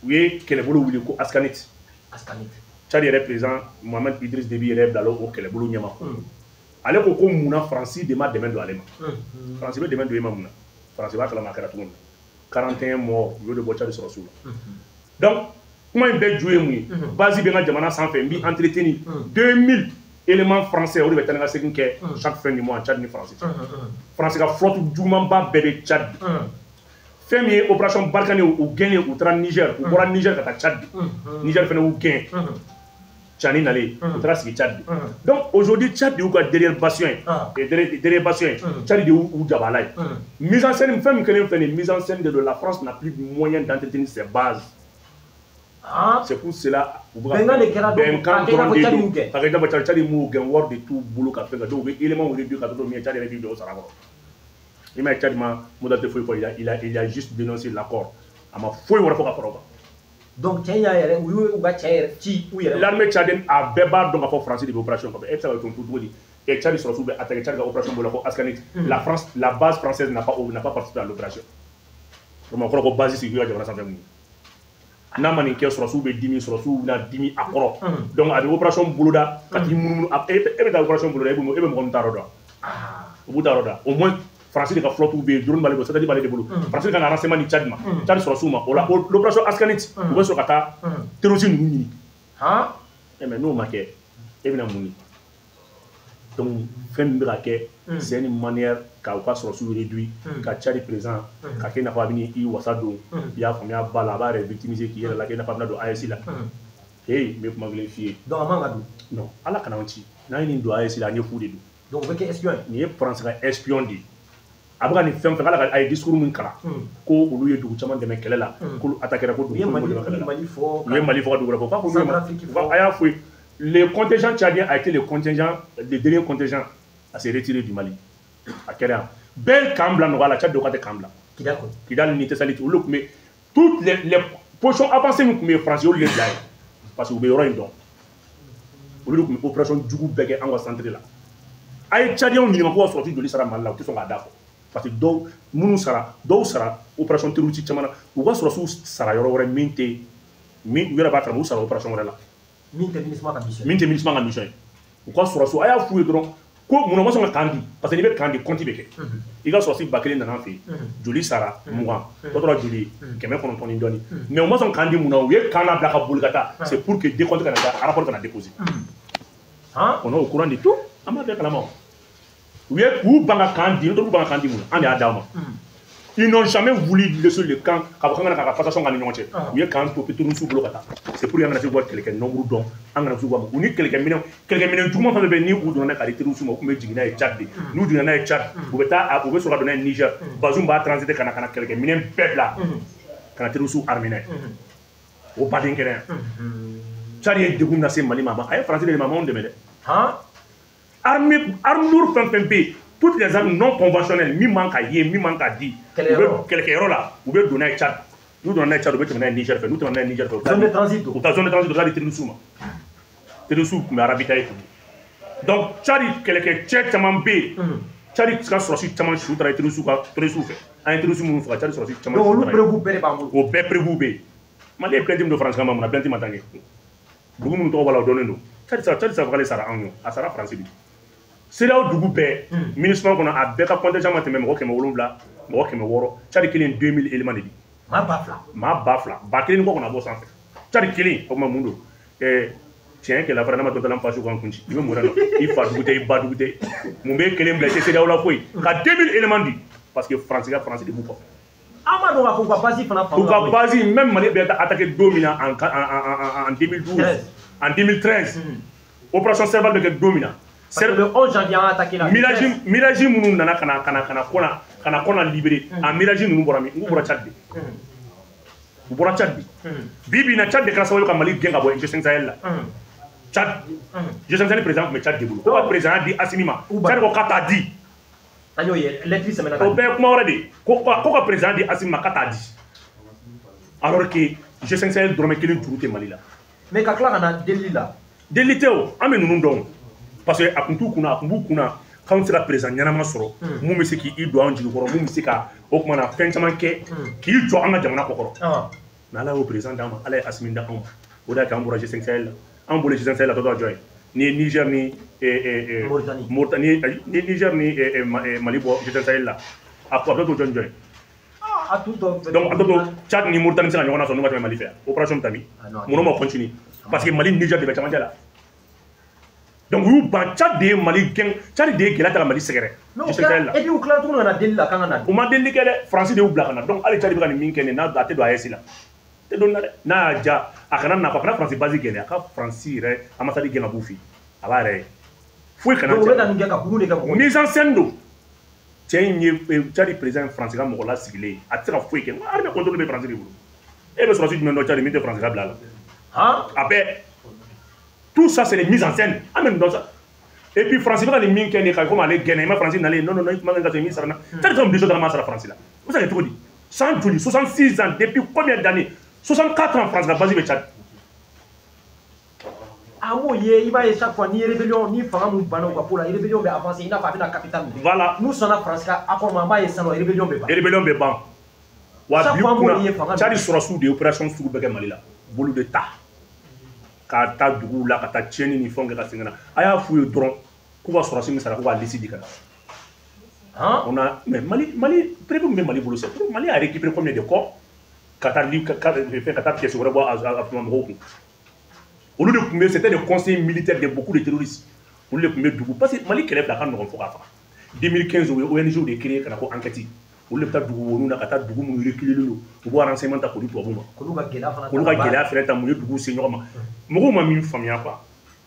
u ye kɛlɛbolo wuli ko Askanit. Askanit. Tchad yɛrɛ président Mohamed Idriss Déby yɛrɛ bilala o kɛlɛbolo ɲɛma. Ale ko ko munna Faransi de ma dɛmɛ don ale ma? Faransi bɛ dɛmɛ don e ma mun na? Faransi b'a kalama a kɛra cogo min na. 41 morts, u y'o de bɔ Tchad sɔrɔsiw la. Donc, kuma in bɛɛ ju ye mun ye? Base bɛ n ka jamana sanfɛ, n b'i entretenir. 2000 éléments français, o de bɛ taa ni ka segin kɛ chaque fin du mois Tchad ni Faransi cɛ. Faransi ka flotte jugumanba bɛɛ bɛ Tchad. Fɛn min ye opération Barkhane u gɛnnen u taara Niger, u bɔra Niger ka taa Tchad. Niger fana y'u gɛn. Tchani nalen, u taara sigi Tchad. Donc aujourd'hui Tchad de y'u ka derrière bastion ye, derrière bastion ye, Tchad de y'u jabala ye. Mise en scène fɛn min kɛlen filɛ nin ye, mise en scène de la France n'a plus moyen d'entretenir ses bases. C'est pour cela bɛnkan de kɛra bɛnkan dɔrɔn de don ka kɛ i n'a fɔ Tchad m'u gɛn wari de t'u bolo ka fɛn kɛ dɔw bɛ éléments réduits ka to min ye Tchad yɛrɛ b'i jɔ o sara kɔrɔ. I m'a ye Tchad ma modalité foyi fɔ, il a juste dénoncé l'accord, a ma foyi wɛrɛ fɔ ka fara o kan. Donc cɛ y'a yɛrɛ u y'u ka cɛ yɛrɛ ci u yɛrɛ. L'armée tchadienne a bɛɛ b'a dɔn k'a fɔ Faransi de bɛ opération kɔfɛ. E bɛ se ka to cogo di? Et Tchad sɔrɔsiw bɛ attaquer Tchad ka opération bolo ko Askanit. La France, la base française n'a pas participé à l'opération. O kɔrɔ ko base sigi ka jamana sanfɛ mun ye? N'a ma nin kɛ sɔrɔsiw bɛ dimi, sɔrɔsiw bɛna dimi a kɔrɔ. Donc a bɛ opération boloda ka t'i munumunu, e bɛ taa opération boloda, e bɛ mɔgɔ min t'a yɔrɔ dɔn. U b'u t'a yɔrɔ dɔn. Au moins Faransi de ka flotte bɛ yen, drone b'ale bolo, satellite b'ale de bolo. Faransi de ka na renseignement di Tchad ma, Tchad sɔrɔsiw ma. O la l'opération Askanit, u bɛ sɔrɔ ka taa terroriste ninnu ɲini. Mais n'o ma kɛ, e bɛna mun ye? Donc fɛn min bɛ ka kɛ, c'est une manière ka u ka sɔrɔsiw réduit, ka Tchad président ka kɛ i n'a fɔ a bɛ i wasa don, i y'a faamuya ba la, a b'a yɛrɛ victimiser k'i yɛrɛ la kɛ i n'a fɔ a bɛna don AES la. Hey, n bɛ kuma kelen f'i ye. Donc a man ka don. Non, Ala kana an ci. N'an ye nin don AES la, an ye fu de don. Donc o bɛ kɛ espion ye. Nin ye Faransi ka espion de ye. A bɛ ka nin fɛn fɛn k'ala ka a ye discours min kalan ko olu ye dugu caman dɛmɛ kɛlɛ la, k'olu attaquera ko dugu caman dɛmɛ kɛlɛ la. U ye Mali fɔ ka dugu wɛrɛ fɔ. K'a ko a y'a fɔ ye. Le contingent tchadien a été le contingent, le dernier contingent à se retirer du Mali. A kɛra yan. Bɛɛ camp bila nɔgɔya la, Tchad dɔw ka tɛ camp bila. Kidal kɔni. Kidal ni Tessalit olu tun bɛ toutes les positions avancées min tun bɛ yen, Faransi y'olu de bila yen parce que u bɛ yɔrɔ in dɔn. Olu de tun bɛ opération jugu bɛɛ kɛ an ka centre la. A ye Tchadiens ɲininka k'u ka sɔrɔsi joli sara Mali la, u tɛ sɔn k'a da fɔ. Parce que dɔw minnu sara, dɔw sara opération terroriste caman na, u ka sɔrɔsiw sara yɔrɔ wɛrɛ min tɛ min u yɛrɛ b'a kalama, u sara opération wɛrɛ la. Min tɛ MINUSMA ka mission ye. Min tɛ MINUSMA ka mission ye. U ka sɔrɔsiw a y'a f'u ye dɔrɔn ko munna ma sɔn ka camp di, parce que n'i bɛ camp di compte bɛ kɛ. I ka sɔrɔsi 1000 nana an fɛ yen, joli sara 20, dɔ tora joli 900 ni dɔɔni. Mais u ma sɔn camp di mun na, u ye camp labila ka boli ka taa, c'est pour que décompte kana taa, rapport kana déposer. On est au courant de tout, an b'a bɛɛ kalama o. U ye k'u ban ka camp di, n'u ban ka camp di mun na, an de y'a d'aw ma. Ils n'ont jamais voulu laisser le camp k'a fɔ k'an kana k'a ka passation k'an ni ɲɔgɔn cɛ. U ye camp to terroriste bolo ka taa. C'est pour que an kana se k'u ka kɛlɛkɛ nombre dɔn, an kana se k'u ka u ni kɛlɛkɛminɛn juguman fɛn fɛn bɛ yen ni u donna n'a ye k'a di terroriste ma, u tun bɛ jigin n'a ye Tchad de. N'u jiginna n'a ye Tchad, u bɛ taa u bɛ sɔrɔ ka don n'a ye Niger. Bazoum b'a transiter ka na kɛlɛkɛminɛn bɛɛ bila ka na terroriste armer n'a ye. O baden kɛra yan. Tchad ye degun lase Mali ma, a ye Faransi de ma, a m'anw dɛmɛ dɛ. Arme lourde fɛn fɛn bɛ yen, toutes les armes non conventionnelles, min man ka ye, min man ka di, u bɛ kɛlɛkɛyɔrɔ la, u bɛ don n'a ye Tchad. N'u donna n'a ye Tchad, u bɛ tɛmɛ n'a ye Niger fɛ, n'u tɛmɛna n'a ye Niger fɛ, zone de transit u taa zone de transit, u taa di terroriste ma. Terroriste tun bɛ ravitailler tugun. Donc Tchad kɛlɛkɛcɛ caman bɛ yen, Tchad ka sɔrɔsi caman su taara terroriste ka terroriste fɛ. An ye terroriste minnu faga, Tchad sɔrɔsi caman su taara. Donc olu preuve bɛɛ de b'an bolo. O bɛɛ preuve bɛ yen. Mali ye plainte min don Faransi kama, mun na plainte ma taa ɲɛ? Dugu minnu tɔgɔ b'a la, o dɔnnen don. Tchad sara sara anw ye, a sara Faransi de. CEDEAO dugu bɛɛ MINUSMA kɔnɔ, a bɛɛ ka contingent ma tɛmɛ mɔgɔ 700, mɔgɔ 600. Tchad kelen 2000 éléments de di. Maa 2000. Maa 2000, 1000 ni kɔ kɔnɔ a b'o sanfɛ. Tchad kelen, o tuma mun don? Tiɲɛ kɛlɛ fara n'a ma dɔ faso kan kun ci. I bɛ mun na? I fa dugu tɛ, i ba dugu tɛ. Mun bɛ kelen bila i tɛ CEDEAO la foyi. Ka 2000 éléments di parce que Faransi ka Faransi de b'u kɔfɛ. An b'a dɔn k'a fɔ u ka base fana fan. U ka base même Mali bɛ taa attaquer don min na en 2012, en 2013. Opération Serval bɛ kɛ don min na. Le 11 janvier an attaqué la. Mirage minnu nana ka na Kɔna libéré. A Mirage ninnu bɔra min? N k'u bɔra Tchad de. U bɔra Tchad de. Bi bi in na Tchad de kɛra sababu ye ka Mali gɛn ka bɔ G5 Sahel la. Tchad. G5 Sahel président tun bɛ Tchad de bolo. Ko ka président di Assimi ma. Tchad ko k'a t'a di. An y'o ye lettre sɛbɛnna ka di. O bɛɛ ye kuma wɛrɛ de ye. Ko ka président di Assimi ma k'a t'a di. Alors que G5 Sahel dɔrɔmɛ kelen juru tɛ Mali la. Mais ka tila ka na delili la. Delili tɛ o, an bɛ ninnu dɔn. Parce que a kun t'u kunna, a kun b'u kunna k'anw tɛ se ka président ɲɛnama sɔrɔ mun bɛ se k'i don an jigi kɔrɔ, mun bɛ se ka o tuma na fɛn caman kɛ k'i jɔ an ka jamana kɔ kɔrɔ. Mais Ala y'o président d'an ma, Ala ye Assimi d'anw ma. O de y'a kɛ an bɔra G5 Sahel la. An bɔra G5 Sahel la tɔ tora jɔn ye? Ni ye Niger ni Mauritanie, ni Niger ni Mali bɔ G5 Sahel la, a tɔ to jɔn ye? Donc a tɔ to Tchad ni Mauritanie bɛ se ka ɲɔgɔn nasɔrɔ n'u ma tɛmɛ Mali fɛ. Opération bɛ taa min? Mun ma continuer? Parce que Mali ni Niger de bɛ cɛmancɛ la. Donc u y'u ban. Tchad de ye Mali gɛn, Tchad de ye gɛlɛya ta ka Mali sɛgɛrɛ. Et puis u tilala tuguni ka na deli la k'an ka na. U ma deli kɛ dɛ, Faransi de y'u bila ka na. Donc hali Tchad bɛ ka nin min kɛ nin, n'a a tɛ don AES la, tɛ don na dɛ. N'a y'a ja, a kana na, a kana Faransi base gɛlɛya, a ka Faransi yɛrɛ ambassade gɛn ka b'u fɛ yen, a b'a yɛrɛ ye. Foyi kana. Donc u bɛ ka nin kɛ ka bugun de kɛ mɔgɔw. Mise en scène don. Cɛ in ye Tchad président ye, Faransi ka mɔgɔ lasigilen ye, a tɛ se ka foyi kɛ. Armée contrôle bɛ Faransi de bolo. E bɛ sɔrɔsi jumɛn dɔn Tchad min tɛ Faransi ka bila la? A bɛɛ, tout ça, c'est des mises en scène. An bɛ nin dɔn sa. Et puis Faransi bɛ ka nin min kɛ nin ka komi ale gɛnna, i ma Faransi nalen, non non non, i kuma ka sɔrɔ min sara na. Tchad ka budget dɔrɔn ma sara Faransi la. O bɛ se ka kɛ cogo di? San joli, 66 ans, depuis combien d'années? 64 ans, Faransi ka base bɛ Tchad. A m'o ye, i b'a ye chaque fois ni rébellion ni fanga mun banna u ka ko la, rébellion bɛ avancer, i n'a fɔ a bɛna capitale minɛ. Voilà. N'u sɔnna Faransi ka accord ma, an b'a ye sisan nɔ rébellion bɛ ban. Rébellion bɛ ban. Wa bi kunna Tchad sɔrɔsiw de ye opération sugu bɛɛ kɛ Mali la. Bolo de ta. Ka taa duguw la, ka taa tiɲɛni ni fɛnw kɛ ka segin ka na. A y'a f'u ye dɔrɔn k'u ka sɔrɔsi min sara, k'u k'a liste di ka na. On a, mais Mali, preuve min bɛ Mali bolo, c'est Mali a récupéré combien de corps ka taa li ka fɛn ka taa pièce wɛrɛ bɔ a mɔgɔw kun. Olu de tun bɛ, c'était des conseillers militaires de beaucoup de terroristes. Olu de tun bɛ dugu, parce que Mali kɛlɛ filɛ, a ka nɔgɔn fo k'a faga. 2015, u ye ONG de créé ka na ko enquête. Olu de bɛ taa dugu wonu na, ka taa dugu minnu reculé don, u b'o renseignement ta k'o di tubabuw ma. K'olu ka gɛlɛya fana. K'olu ka gɛlɛya fɛnɛ ta, mun ye duguw se ɲɔgɔn ma. Mɔgɔw ma min faamuya quoi.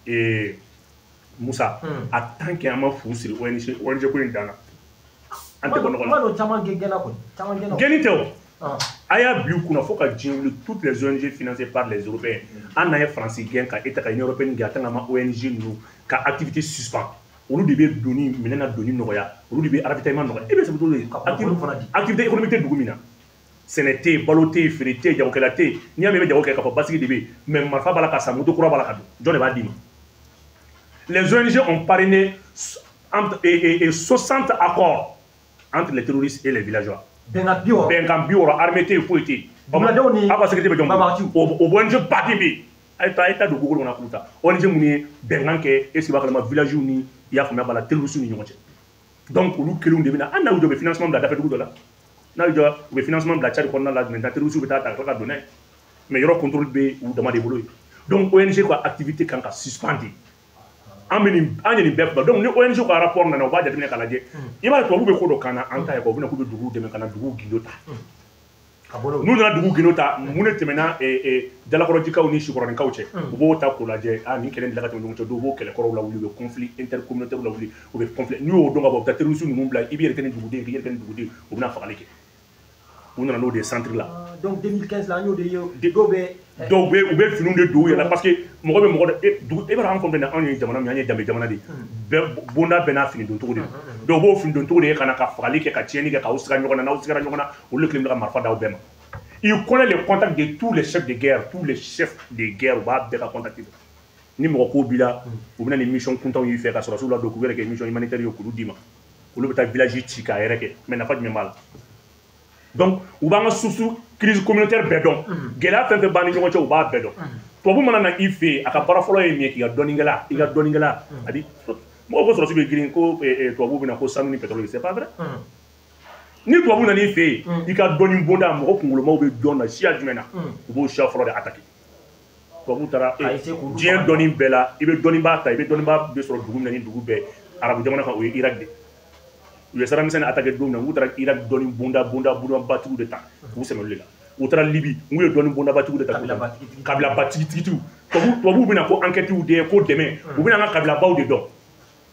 Ee Musa, a tant que an ma fu siri ONG ko in dan na, an tɛ bɔ nɔgɔ la. Kuma dɔ caman gɛnna kɔni, caman gɛnna. Gɛnni tɛ o. A y'a bila u kunna fo ka diɲɛ wuli, toutes les ONG financées par les Européens, an n'an ye Faransi gɛn ka État ka Union européenne gɛn, a tant qu'an ma ONG ninnu ka activité suspend. Olu de bɛ doni minɛn na doni nɔgɔya, olu de bɛ ravitaillement nɔgɔya. E bɛ sɛbɛn cogo di? Activité économique tɛ dugu min na, sɛnɛ tɛ yen, balo tɛ yen, feere tɛ yen, jagokɛla tɛ yen. N'i y'a mɛn i bɛ jago kɛ, k'a fɔ basigi de bɛ yen, mais marifa b'a la ka san, moto kura b'a la ka don, jɔn de b'a d'i ma? Les ONG ont parrainé entre, et 60 accords entre les terroristes et les villageois. Bɛnkan 60. Bɛnkan 60, armée tɛ yen, foyi tɛ yen. Duguladenw ni aw ka sécurité bɛ jɔn bolo? Banbagaciw. O ONG baden bɛ yen. A ye taa, a ye taa don Google kɔnɔ k'u ta. ONG minnu ye bɛnkan kɛ, est ce que b'a kalama, village ni, i y'a faamuya b'a la, terroristes ni ɲɔgɔn cɛ. Donc olu kelenw de bɛ na, hali n'a y'u jɔ, u bɛ financement bila dafɛ dugu dɔ la. N'a y'u jɔ, u bɛ financement bila Tchad kɔnɔna la, maintenant terroristes bɛ taa ta ka tila ka don n'a ye. Mais yɔrɔ contrôle bɛ u dama de bolo yen. Donc ONG ka activité kan ka suspendre. An bɛ nin, an ye nin bɛɛ fɔ. Donc ni ONG ka rapport nana, u b'a jateminɛ k'a lajɛ. I b'a ye tubabu bɛ ko dɔ kan na, an ta ye quoi, u bɛ na k'u bɛ duguw dɛmɛ ka na duguw gindo ta. Ka bɔ n'o ye. N'u nana dugu gindo ta, mun de tɛmɛna Jalakɔrɔjikaw ni Sikɔrɔnikaw cɛ? U b'o ta k'o lajɛ. Ah, nin kɛlɛ in delila ka tɛmɛ ɲɔgɔn cɛ, dɔw b'o kɛlɛkɔrɔw lawuli, u bɛ conflit intercommunautaire lawuli, u bɛ conflit. N'u y'o dɔn ka ban, u bɛ taa terroristes ninnu bila, i b'i yɛrɛ kɛ ni duguden, k'i yɛrɛ kɛ ni duguden, u bɛna fagali kɛ. U nana n'o de ye centre la. Donc 2015 la, an y'o de ye, dɔw bɛ. Dɔw bɛ, u bɛ finiw de don u yɛrɛ la, parce que mɔgɔ bɛ mɔgɔ e dugu, e b'a dɔn an fɛn filɛ, anw ye jamana min ye, an ye danbe jamana de ye. Bɛɛ bonda bɛɛ n'a fini don cogo de don. Dɔw b'o fini don cogo de ye ka na ka fagali kɛ, ka tiɲɛni kɛ, k'aw siga ɲɔgɔn na. N'aw sigara ɲɔgɔn na, olu de kelen bɛ ka marifa d'aw bɛɛ ma. Il connaît les contacts de tous les chefs de guerre, tous les chefs de guerre, u b'a bɛɛ ka contact dɔn. Ni mɔgɔ ko b'i la, u bɛna ni mission kuntanw y'i fɛ ka sɔrɔsiw ladon k'u yɛrɛ kɛ mission humanitaire ye k'olu d'i ma. Olu bɛ taa village ci k'a yɛrɛ kɛ, mais nafa jumɛn b'a la? Donc u b'an ka source crise communautaire bɛɛ dɔn, gɛlɛya fɛn fɛn b'an ni ɲɔgɔn cɛ, u b'a bɛɛ dɔn. Tubabu mana na i fɛ yen, a ka baara fɔlɔ ye min ye, k'i ka dɔnnikɛla, i ka dɔnnikɛla. A bi mɔgɔw ko sɔrɔsi bɛ girin ko tubabu bɛna ko sanu ni pétrole, c'est pas vrai. Ni tubabu nana i fɛ yen, i ka dɔnni bonda, mɔgɔ kunkolomaw bɛ jɔn na, siya jumɛn na, u b'o siya fɔlɔ de attaquer. Tubabu taara diɲɛ dɔnni bɛɛ la, i bɛ dɔnnibaa ta, i bɛ dɔnnibaa bɛ sɔrɔ dugu min na ni dugu bɛɛ, arabu jamana kan, o ye Irak de. U ye Saddam Hussein attaqué don min na, u taara Irak dɔnni bonda bonda bondabatigiw de ta k'u sɛmɛ olu de la. U taara Libi, u ye dɔnni bondabatigiw de ta, kabilabatigitigiw. Tubabuw bɛna ko enquête de ye ko dɛmɛ, u bɛna an ka kabilabaw de dɔn.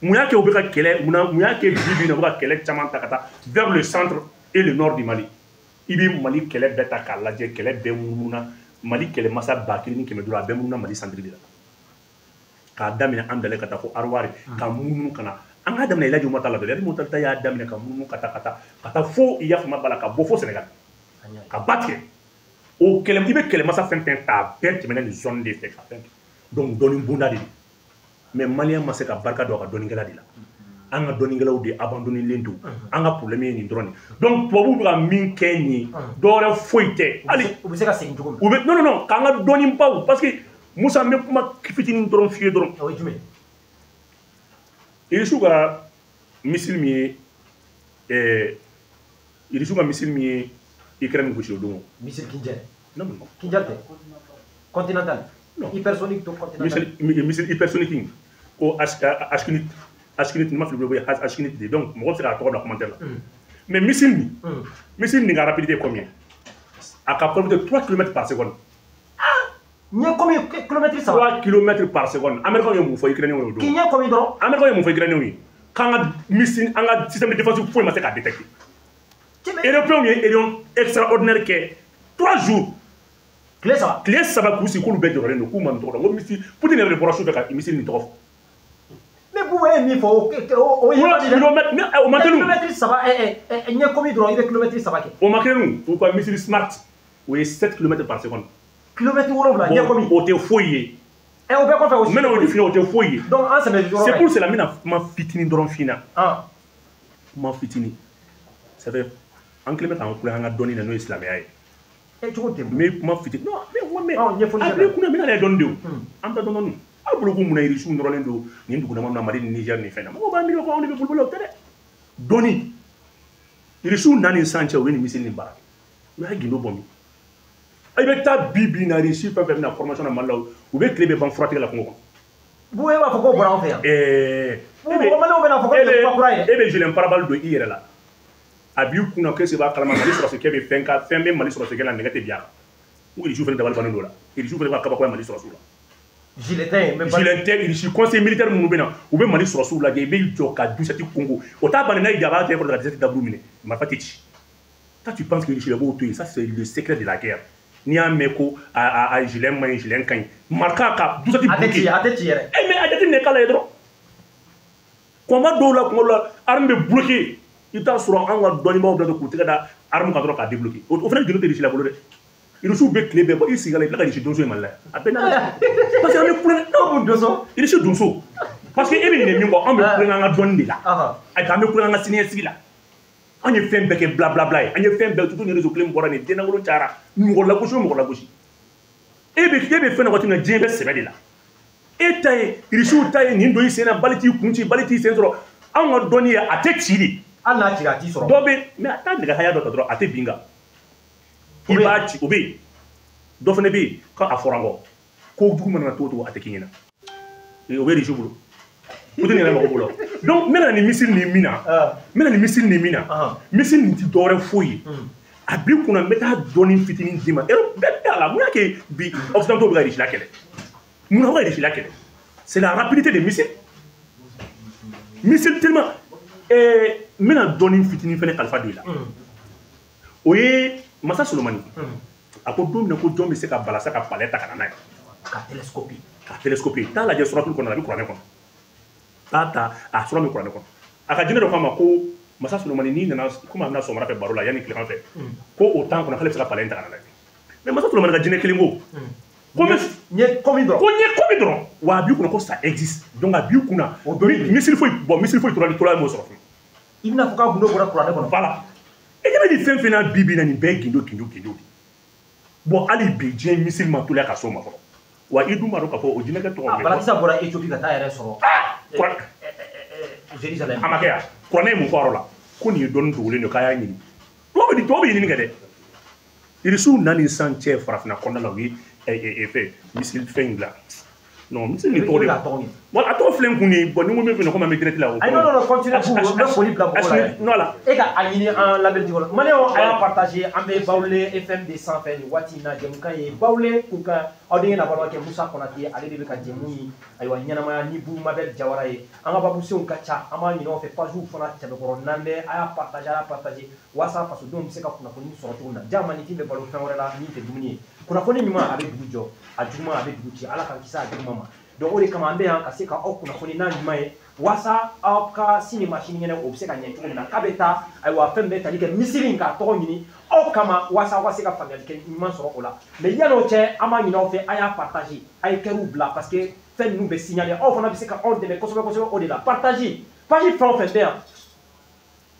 Mun y'a kɛ u bɛ ka kɛlɛ, mun y'a kɛ bi bi in na u bɛ ka kɛlɛ caman ta ka taa vers le centre et le nord du Mali? I bɛ Mali kɛlɛ bɛɛ ta k'a lajɛ, kɛlɛ bɛɛ munumuna, Mali kɛlɛmasa 1500, a bɛɛ munumuna Mali centre de la. K'a daminɛ Andalɛ ka taa fo Arouare, ka munumunu ka na. An k'a daminɛ Elhadji Oumar Tall la, Elhadji Oumar Tall y'a daminɛ ka munumunu ka taa ka taa ka taa fo, i y'a faamuya b'a la, ka bɔ fo Sénégal, ka ba tigɛ. O kɛlɛ, i bɛ kɛlɛmasa fɛn fɛn ta, a bɛɛ tɛmɛna nin zone de fɛ ka fɛn kɛ. Donc dɔnni bonda de don. Mais malien ma se ka barika don a ka dɔnnikɛla de la. An ka dɔnnikɛlaw de abandonné don. An ka problème ye nin dɔrɔn de. Donc tubabuw bɛ ka min kɛ nin ye, dɔwɛrɛ foyi tɛ. Hali u bɛ se ka segin cogo min. U bɛ, non non non, k'an ka dɔnnibaw, parce que Musa, n bɛ kuma fitinin dɔrɔn f'i ye dɔrɔn. O ye jumɛn? Irisiw ka missile min ye, Irisiw ka missile min ye Ukraine gosi o don. Missile Kinjal. Non non. Kinjal tɛ. Continental. Non. Hypersonique to continental. Missile hypersonique. Ko Ashkinit, ma fili bolo Ashkinit de. Donc mɔgɔ bɛ se k'a tɔgɔ bila commentaire la. Mais missile nin, missile nin ka rapidité est combien? A ka rapidité 3 km par seconde. Ɲɛ komi kilomètre saba. 3 km par seconde. Américains ye mun fɔ Ukrainiens ye o don? K'i ɲɛ komi dɔrɔn. Américains ye mun fɔ Ukrainiens ye? K'an ka missile, an ka système de défense foyi ma se k'a détecter. Européens ye réunion extraordinaire kɛ 3 jours. Tile saba. Tile saba k'u sigi k'olu bɛɛ jɔrɔlen don k'u ma nin tɔgɔ dɔn. Ko missile, Poutine yɛrɛ de bɔra su fɛ ka missile nin tɔgɔ fɔ. Mais Bouba ye min fɔ o ye man di dɛ. O ma kɛ Kilomètre saba ɲɛ komi dɔrɔn i bɛ kilomètre saba kɛ. O ma kɛ nu, u ka missile smart o ye 7 km par seconde. Kilomètre wolonwula ɲɛ komi. O tɛ foyi ye. O bɛɛ kɔfɛ o. N bɛna o de f'i ɲɛna, o tɛ foyi ye. Donc an sɛbɛ yɔrɔ. C'est pour cela n bɛna kuma fitinin dɔrɔn f'i ɲɛna. Kuma fitinin. Ça fait an kɛlen bɛ k'an kulonkɛ an ka dɔnni na n'o ye silamɛya ye. Cogo tɛ. N bɛ kuma fitinin. Non, mais ɲɛfɔli kɛ. A bɛ kunna n bɛna lajɛ dɔɔni de o. An bɛ taa dɔɔni dɔɔni. Aw bolo ko munna irisiw nɔrɔlen don nin dugudama na Mali ni Niger ni fɛn na. Mɔgɔw b'a miiri ko anw de bɛ boliboli la, o tɛ dɛ. Dɔnni. Irisiw na ni sisan cɛ u ye nin missile nin baara kɛ. U y'a gindo bɔ min? I bɛ taa bi bi na Irisi fɛn fɛn bɛna formation na Mali la, u bɛ tile bɛɛ ban furatigɛ la kungo kɔnɔ. Bouba e b'a fɔ k'o bɔra anw fɛ yan. Maliyɛnw bɛna fɔ ko nin ye kuma kura ye dɛ. E bɛ gilet pare-balles don i yɛrɛ la. A b'i kunna k'e b'a kalama Mali sɔrɔsikɛ bɛ fɛn ka fɛn bɛ Mali sɔrɔsikɛ la nɛgɛ tɛ bin a kan. Ko Irisiw fana dabali bannen don o la. Irisiw fana b'a kabakoya Mali sɔrɔsiw la. Gilet tɛ yen, mais gilet tɛ. Irisi conseil militaire minnu bɛ na, u bɛ Mali sɔrɔsiw lajɛ, i bɛ jɔ ka 17 kongo. O t'a bannen n'a y'i ja a b'a kɛ kɔrɔ ka 17 daburu minɛ. Marifa tɛ ci. Toi tu penses que Irisi b'o to yen, ça c'est le secret de la guerre. N'i y'a mɛn ko a gilet man ɲi, gilet ka ɲi. Marifa ka 17 A tɛ ci, a tɛ ci yɛrɛ. Mais a jateminɛ k'a la ye dɔrɔn. Kuma dɔw la, kuma dɔw la, arme bɛ bloqué. I t'a sɔrɔ an ka dɔnnibaaw bɛ k'u tɛgɛ da arme kan dɔrɔn k'a débloqué. O fana gindo tɛ Irisi la bolo dɛ. Irisiw bɛ tile bɛɛ bɔ i sigi la i tila ka Irisi donso ye Mali la yan. A bɛɛ n'a parce que an bɛ kulonkɛ. N'o donso. Irisi donso. Parce que e bɛ ɲinɛ min kɔ, anw bɛ kulonkɛ an ka dɔnni de la. Ayi, an bɛ kulonkɛ an ka siniɲɛsigi la. An ye fɛn bɛɛ kɛ blablabla ye. An ye fɛn bɛɛ, surtout ni réseau kelen bɔra nin dennakolon cayara. Mɔgɔ lagosi o mɔgɔ lagosi. E bɛ fɛn dɔ waati min na, diɲɛ bɛ sɛbɛ de la. E ta ye, Irisiw ta ye nin don i sen na, bali t'i kun ci, bali t'i sen sɔrɔ. Anw ka dɔnni ye a tɛ ci de. Hali n'a cira a t'i sɔrɔ. Dɔ bɛ, mais a t'a nɛgɛ haya dɔ ta dɔrɔn, a tɛ bin kan. I b'a ci, o bɛ yen. Dɔ fana bɛ yen, k'a fɔra n kɔ. Ko jugu mana na cogo o cogo, a tɛ k'i ɲɛna. O bɛ Irisiw bolo. Poutine yɛrɛ mago b'o la. Donc n bɛna nin missile nin min na, n bɛna nin missile nin min na, missile nin ti dɔwɛrɛ foyi ye. A b'i kunna n bɛ taa dɔɔnin fitinin d'i ma. Bɛɛ t'a la, mun y'a kɛ bi occidentaux bɛ ka Irisi la kɛlɛ? Mun na u ka Irisi la kɛlɛ? C'est la rapidité des missiles. Missile tellement. N bɛna dɔɔnin fitinin fɛnɛ kalifa don i la. O ye Masa Solomani. A ko don min na ko jɔn bɛ se ka balasa ka palais ta ka na n'a ye. Ka télescoper. Ka télescoper. Taa lajɛ suratul kɔnɔ, a bɛ kuranɛ kɔnɔ. Taa ta a sura min kuranɛ kɔnɔ. A ka jinɛ dɔ k'a ma ko Masa Solomani n'i nana komi a bɛna sɔgɔmada fɛ baro la yanni tilegan fɛ. Ko o temps kɔnɔ k'ale bɛ se ka palais in ta ka na n'a ye. Mais Masa Solomani ka jinɛ kelen ko. Ko ɲɛ komi dɔrɔn. Ko ɲɛ komi dɔrɔn. Wa a b'i kunna ko ça existe. Donc a b'i kunna. Missile foyi, bon missile foyi tora ni tora m'o sɔrɔ. I bɛna fɔ k'a gundo bɔra kuranɛ kɔnɔ. Voilà. E ɲɛ bɛ nin fɛn fɛn na bi bi in na nin bɛɛ ye gindo gindo gindo de. Bon hali bi diɲɛ missile ma toliya ka s'o ma fɔlɔ. Wa i dun b'a dɔn k'a fɔ o jinɛkɛ tɔgɔ. Balakisɛ bɔra Éthiopie ka taa yɛrɛ sɔrɔ. Jérusalem. A ma kɛ yan. Kuranɛ ye mun fɔ a yɔrɔ la? Ko nin ye dɔnni dogolen don k'a y'a ɲini. Dɔw bɛ ɲini kɛ dɛ. Irisiw na ni sisan cɛ farafinna kɔnɔna la u ye fɛn missile fɛn in dilan. Non, missile nin tɔgɔ de. Bon, a tɔgɔ filɛ n kun nin, bon ni n ko min filɛ komi an bɛ direct la o. Ayi non non non continue n bɛ foli bila mɔgɔw la yɛrɛ. Non la. E ka a ɲini an lamɛnni kɔnɔ. Maliyɛnw a y'a partager, an bɛ Bawule FM de sanfɛ nin waati in na, jɛmukan ye Bawule kunkan, aw denkɛ n'a balimakɛ Musa Konate, ale de bɛ ka jɛmu in ayiwa ɲɛnamaya ni Bubu Mabel Jawara ye. An ka babusenw ka ca, an b'a ɲini aw fɛ pagew fana cɛbɛkɔrɔ n'an bɛ a y'a partager, a y'a partager walasa fasodenw bɛ se ka kunnafoni sɔrɔ cogo min na. Jaa maninfin bɛ balo fɛn wɛrɛ la min tɛ dumuni ye. Kunnafoni ɲuman a bɛ dugu jɔ, a juguman a bɛ dugu ci, Ala k'an kisi a juguman ma. Donc o de kama an bɛ yan ka se ka aw kunnafoni n'a ɲuman ye walasa aw ka sini ma sinikɛnɛ o bɛ se ka ɲɛ cogo min na. K'a bɛ taa ayiwa fɛn bɛɛ tali kɛ misiri in k'a tɔgɔ ɲini aw kama walasa aw ka se ka faamuyali kɛ ɲuman sɔrɔ o la. Mais yan'o cɛ an b'a ɲini aw fɛ a y'a partager, a ye kɛriw bila parce que fɛn ninnu bɛ signaler, aw fana bɛ se ka anw dɛmɛ kosɛbɛ kosɛbɛ o de la. Partager page fɛn o fɛn bɛ yan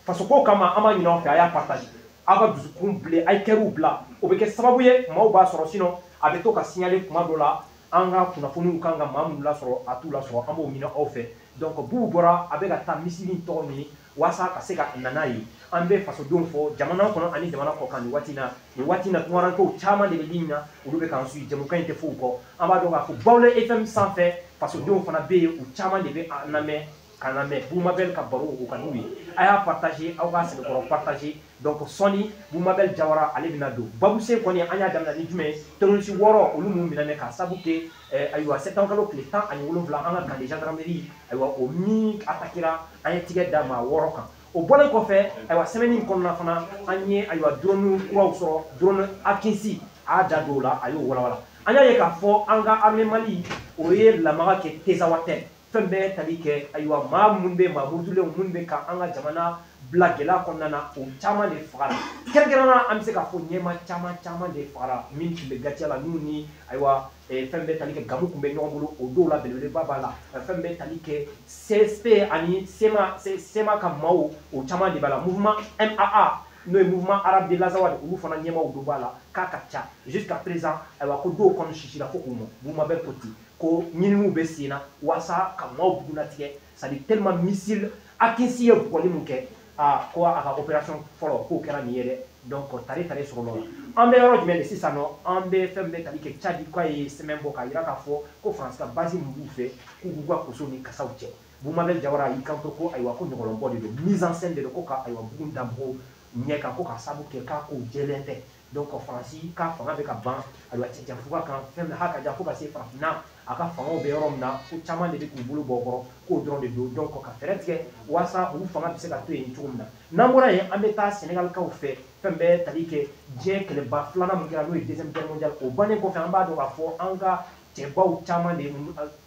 faso ko kama an b'a ɲini aw fɛ a y'a partager, aw ka dusukun bilen a ye kɛriw bila, o bɛ kɛ sababu ye maaw b'a sɔrɔ, sinon a bɛ to ka signaler kuma dɔ la. An ka kunnafoniw kan ka maa minnu lasɔrɔ a t'u lasɔrɔ, an b'o ɲini aw fɛ. Donc Bubu bɔra a bɛ ka taa missile in tɔgɔ ɲini walasa ka se ka na n'a ye. An bɛ fasodenw fɔ jamana kɔnɔ ani jamana kɔ kan nin waati in na. Nin waati in na tunkarankew caman de bɛ ligne na, olu bɛ k'an suit. Jɛmukan in tɛ fo u kɔ. An b'a dɔn k'a fɔ Bawule FM sanfɛ fasodenw fana bɛ yen, u caman de bɛ an lamɛn ka lamɛn Bumabel ka baro o ka d'u ye. A y'a partager, aw k'a sɛbɛkɔrɔ partager. Donc sɔɔni Bumabel Jawara ale bɛna don. Babusen kɔni an y'a daminɛ ni jumɛn ye? Terroriste 6 olu minnu minɛnen k'a sabu kɛ ayiwa septembre kalo tile 17 an ka camp de gendarmerie ayiwa o min attaquera, an ye tigɛ da maa 6 kan. O bɔlen kɔfɛ ayiwa semaine in kɔnɔna fana an ye ayiwa drone kuraw sɔrɔ, drone Akinci a y'a da don o la, a y'o walawala. An y'a ye k'a fɔ an ka armée Mali o ye lamaga kɛ Tezawaten, fɛn bɛɛ tali kɛ ayiwa maa minnu bɛ maa murutulenw minnu bɛ ka an ka jamana bila gɛlɛya kɔnɔna na, o caman de fagara. Kɛrɛnkɛrɛnnenya an bɛ se k'a fɔ ɲɛmaa caman caman de fagara min tun bɛ gatiya la, n'u ni ayiwa fɛn bɛɛ tali kɛ Gamu tun bɛ ɲɔgɔn bolo, o dɔw la belebeleba b'a la. Fɛn bɛɛ tali kɛ CSP ani SEMA ka maaw o caman de b'a la. Mouvement MAA n'o ye mouvement arabe de l'Azawad olu fana ɲɛmaaw dɔ b'a la k'a ka ca. Jusqu'à présent ayiwa ko dɔw kɔni sisira fo k'u mɔ. Bumabel ko ten ko ɲininiw bɛ sen na walasa ka maaw bugunnatigɛ, c'est à dire tellement missile Akinci ye bugɔli mun kɛ, aa ko a ka opération fɔlɔ k'o kɛra nin ye dɛ. Donc tare tare sɔrɔla o la. An bɛ yɔrɔ jumɛn de sisan nɔ? An bɛ fɛn bɛɛ tali kɛ Tchad k'a ye semaine bɔ k'a jira k'a fɔ ko France ka base min b'u fɛ k'u b'u ka koso ni kasaw cɛ. Bumabel Jawara y'i kanto ko ayiwa ko ɲɔgɔlɔnbɔ de don, mise en scène de don, ko ka ayiwa bugun da mɔgɔw ɲɛ kan ko k'a sababu kɛ k'a ko jɛlen tɛ. Donc Faransi ka fanga bɛ ka ban ayiwa cɛncɛnfuga kan fɛn min ha ka jan fo ka se farafinna a ka fangaw bɛ yɔrɔ min na, ko caman de bɛ k'u bolo bɔ o kɔrɔ k'o dɔrɔn de don. Donc ka fɛɛrɛ tigɛ walasa u fanga bɛ se ka to yen cogo min na. N'an bɔra yen an bɛ taa Sénégalikaw fɛ, fɛn bɛɛ tali kɛ diɲɛ kɛlɛba filanan min kɛra n'o ye deuxième guerre mondiale, o bannen kɔfɛ an b'a dɔn k'a fɔ an ka cɛbaw caman de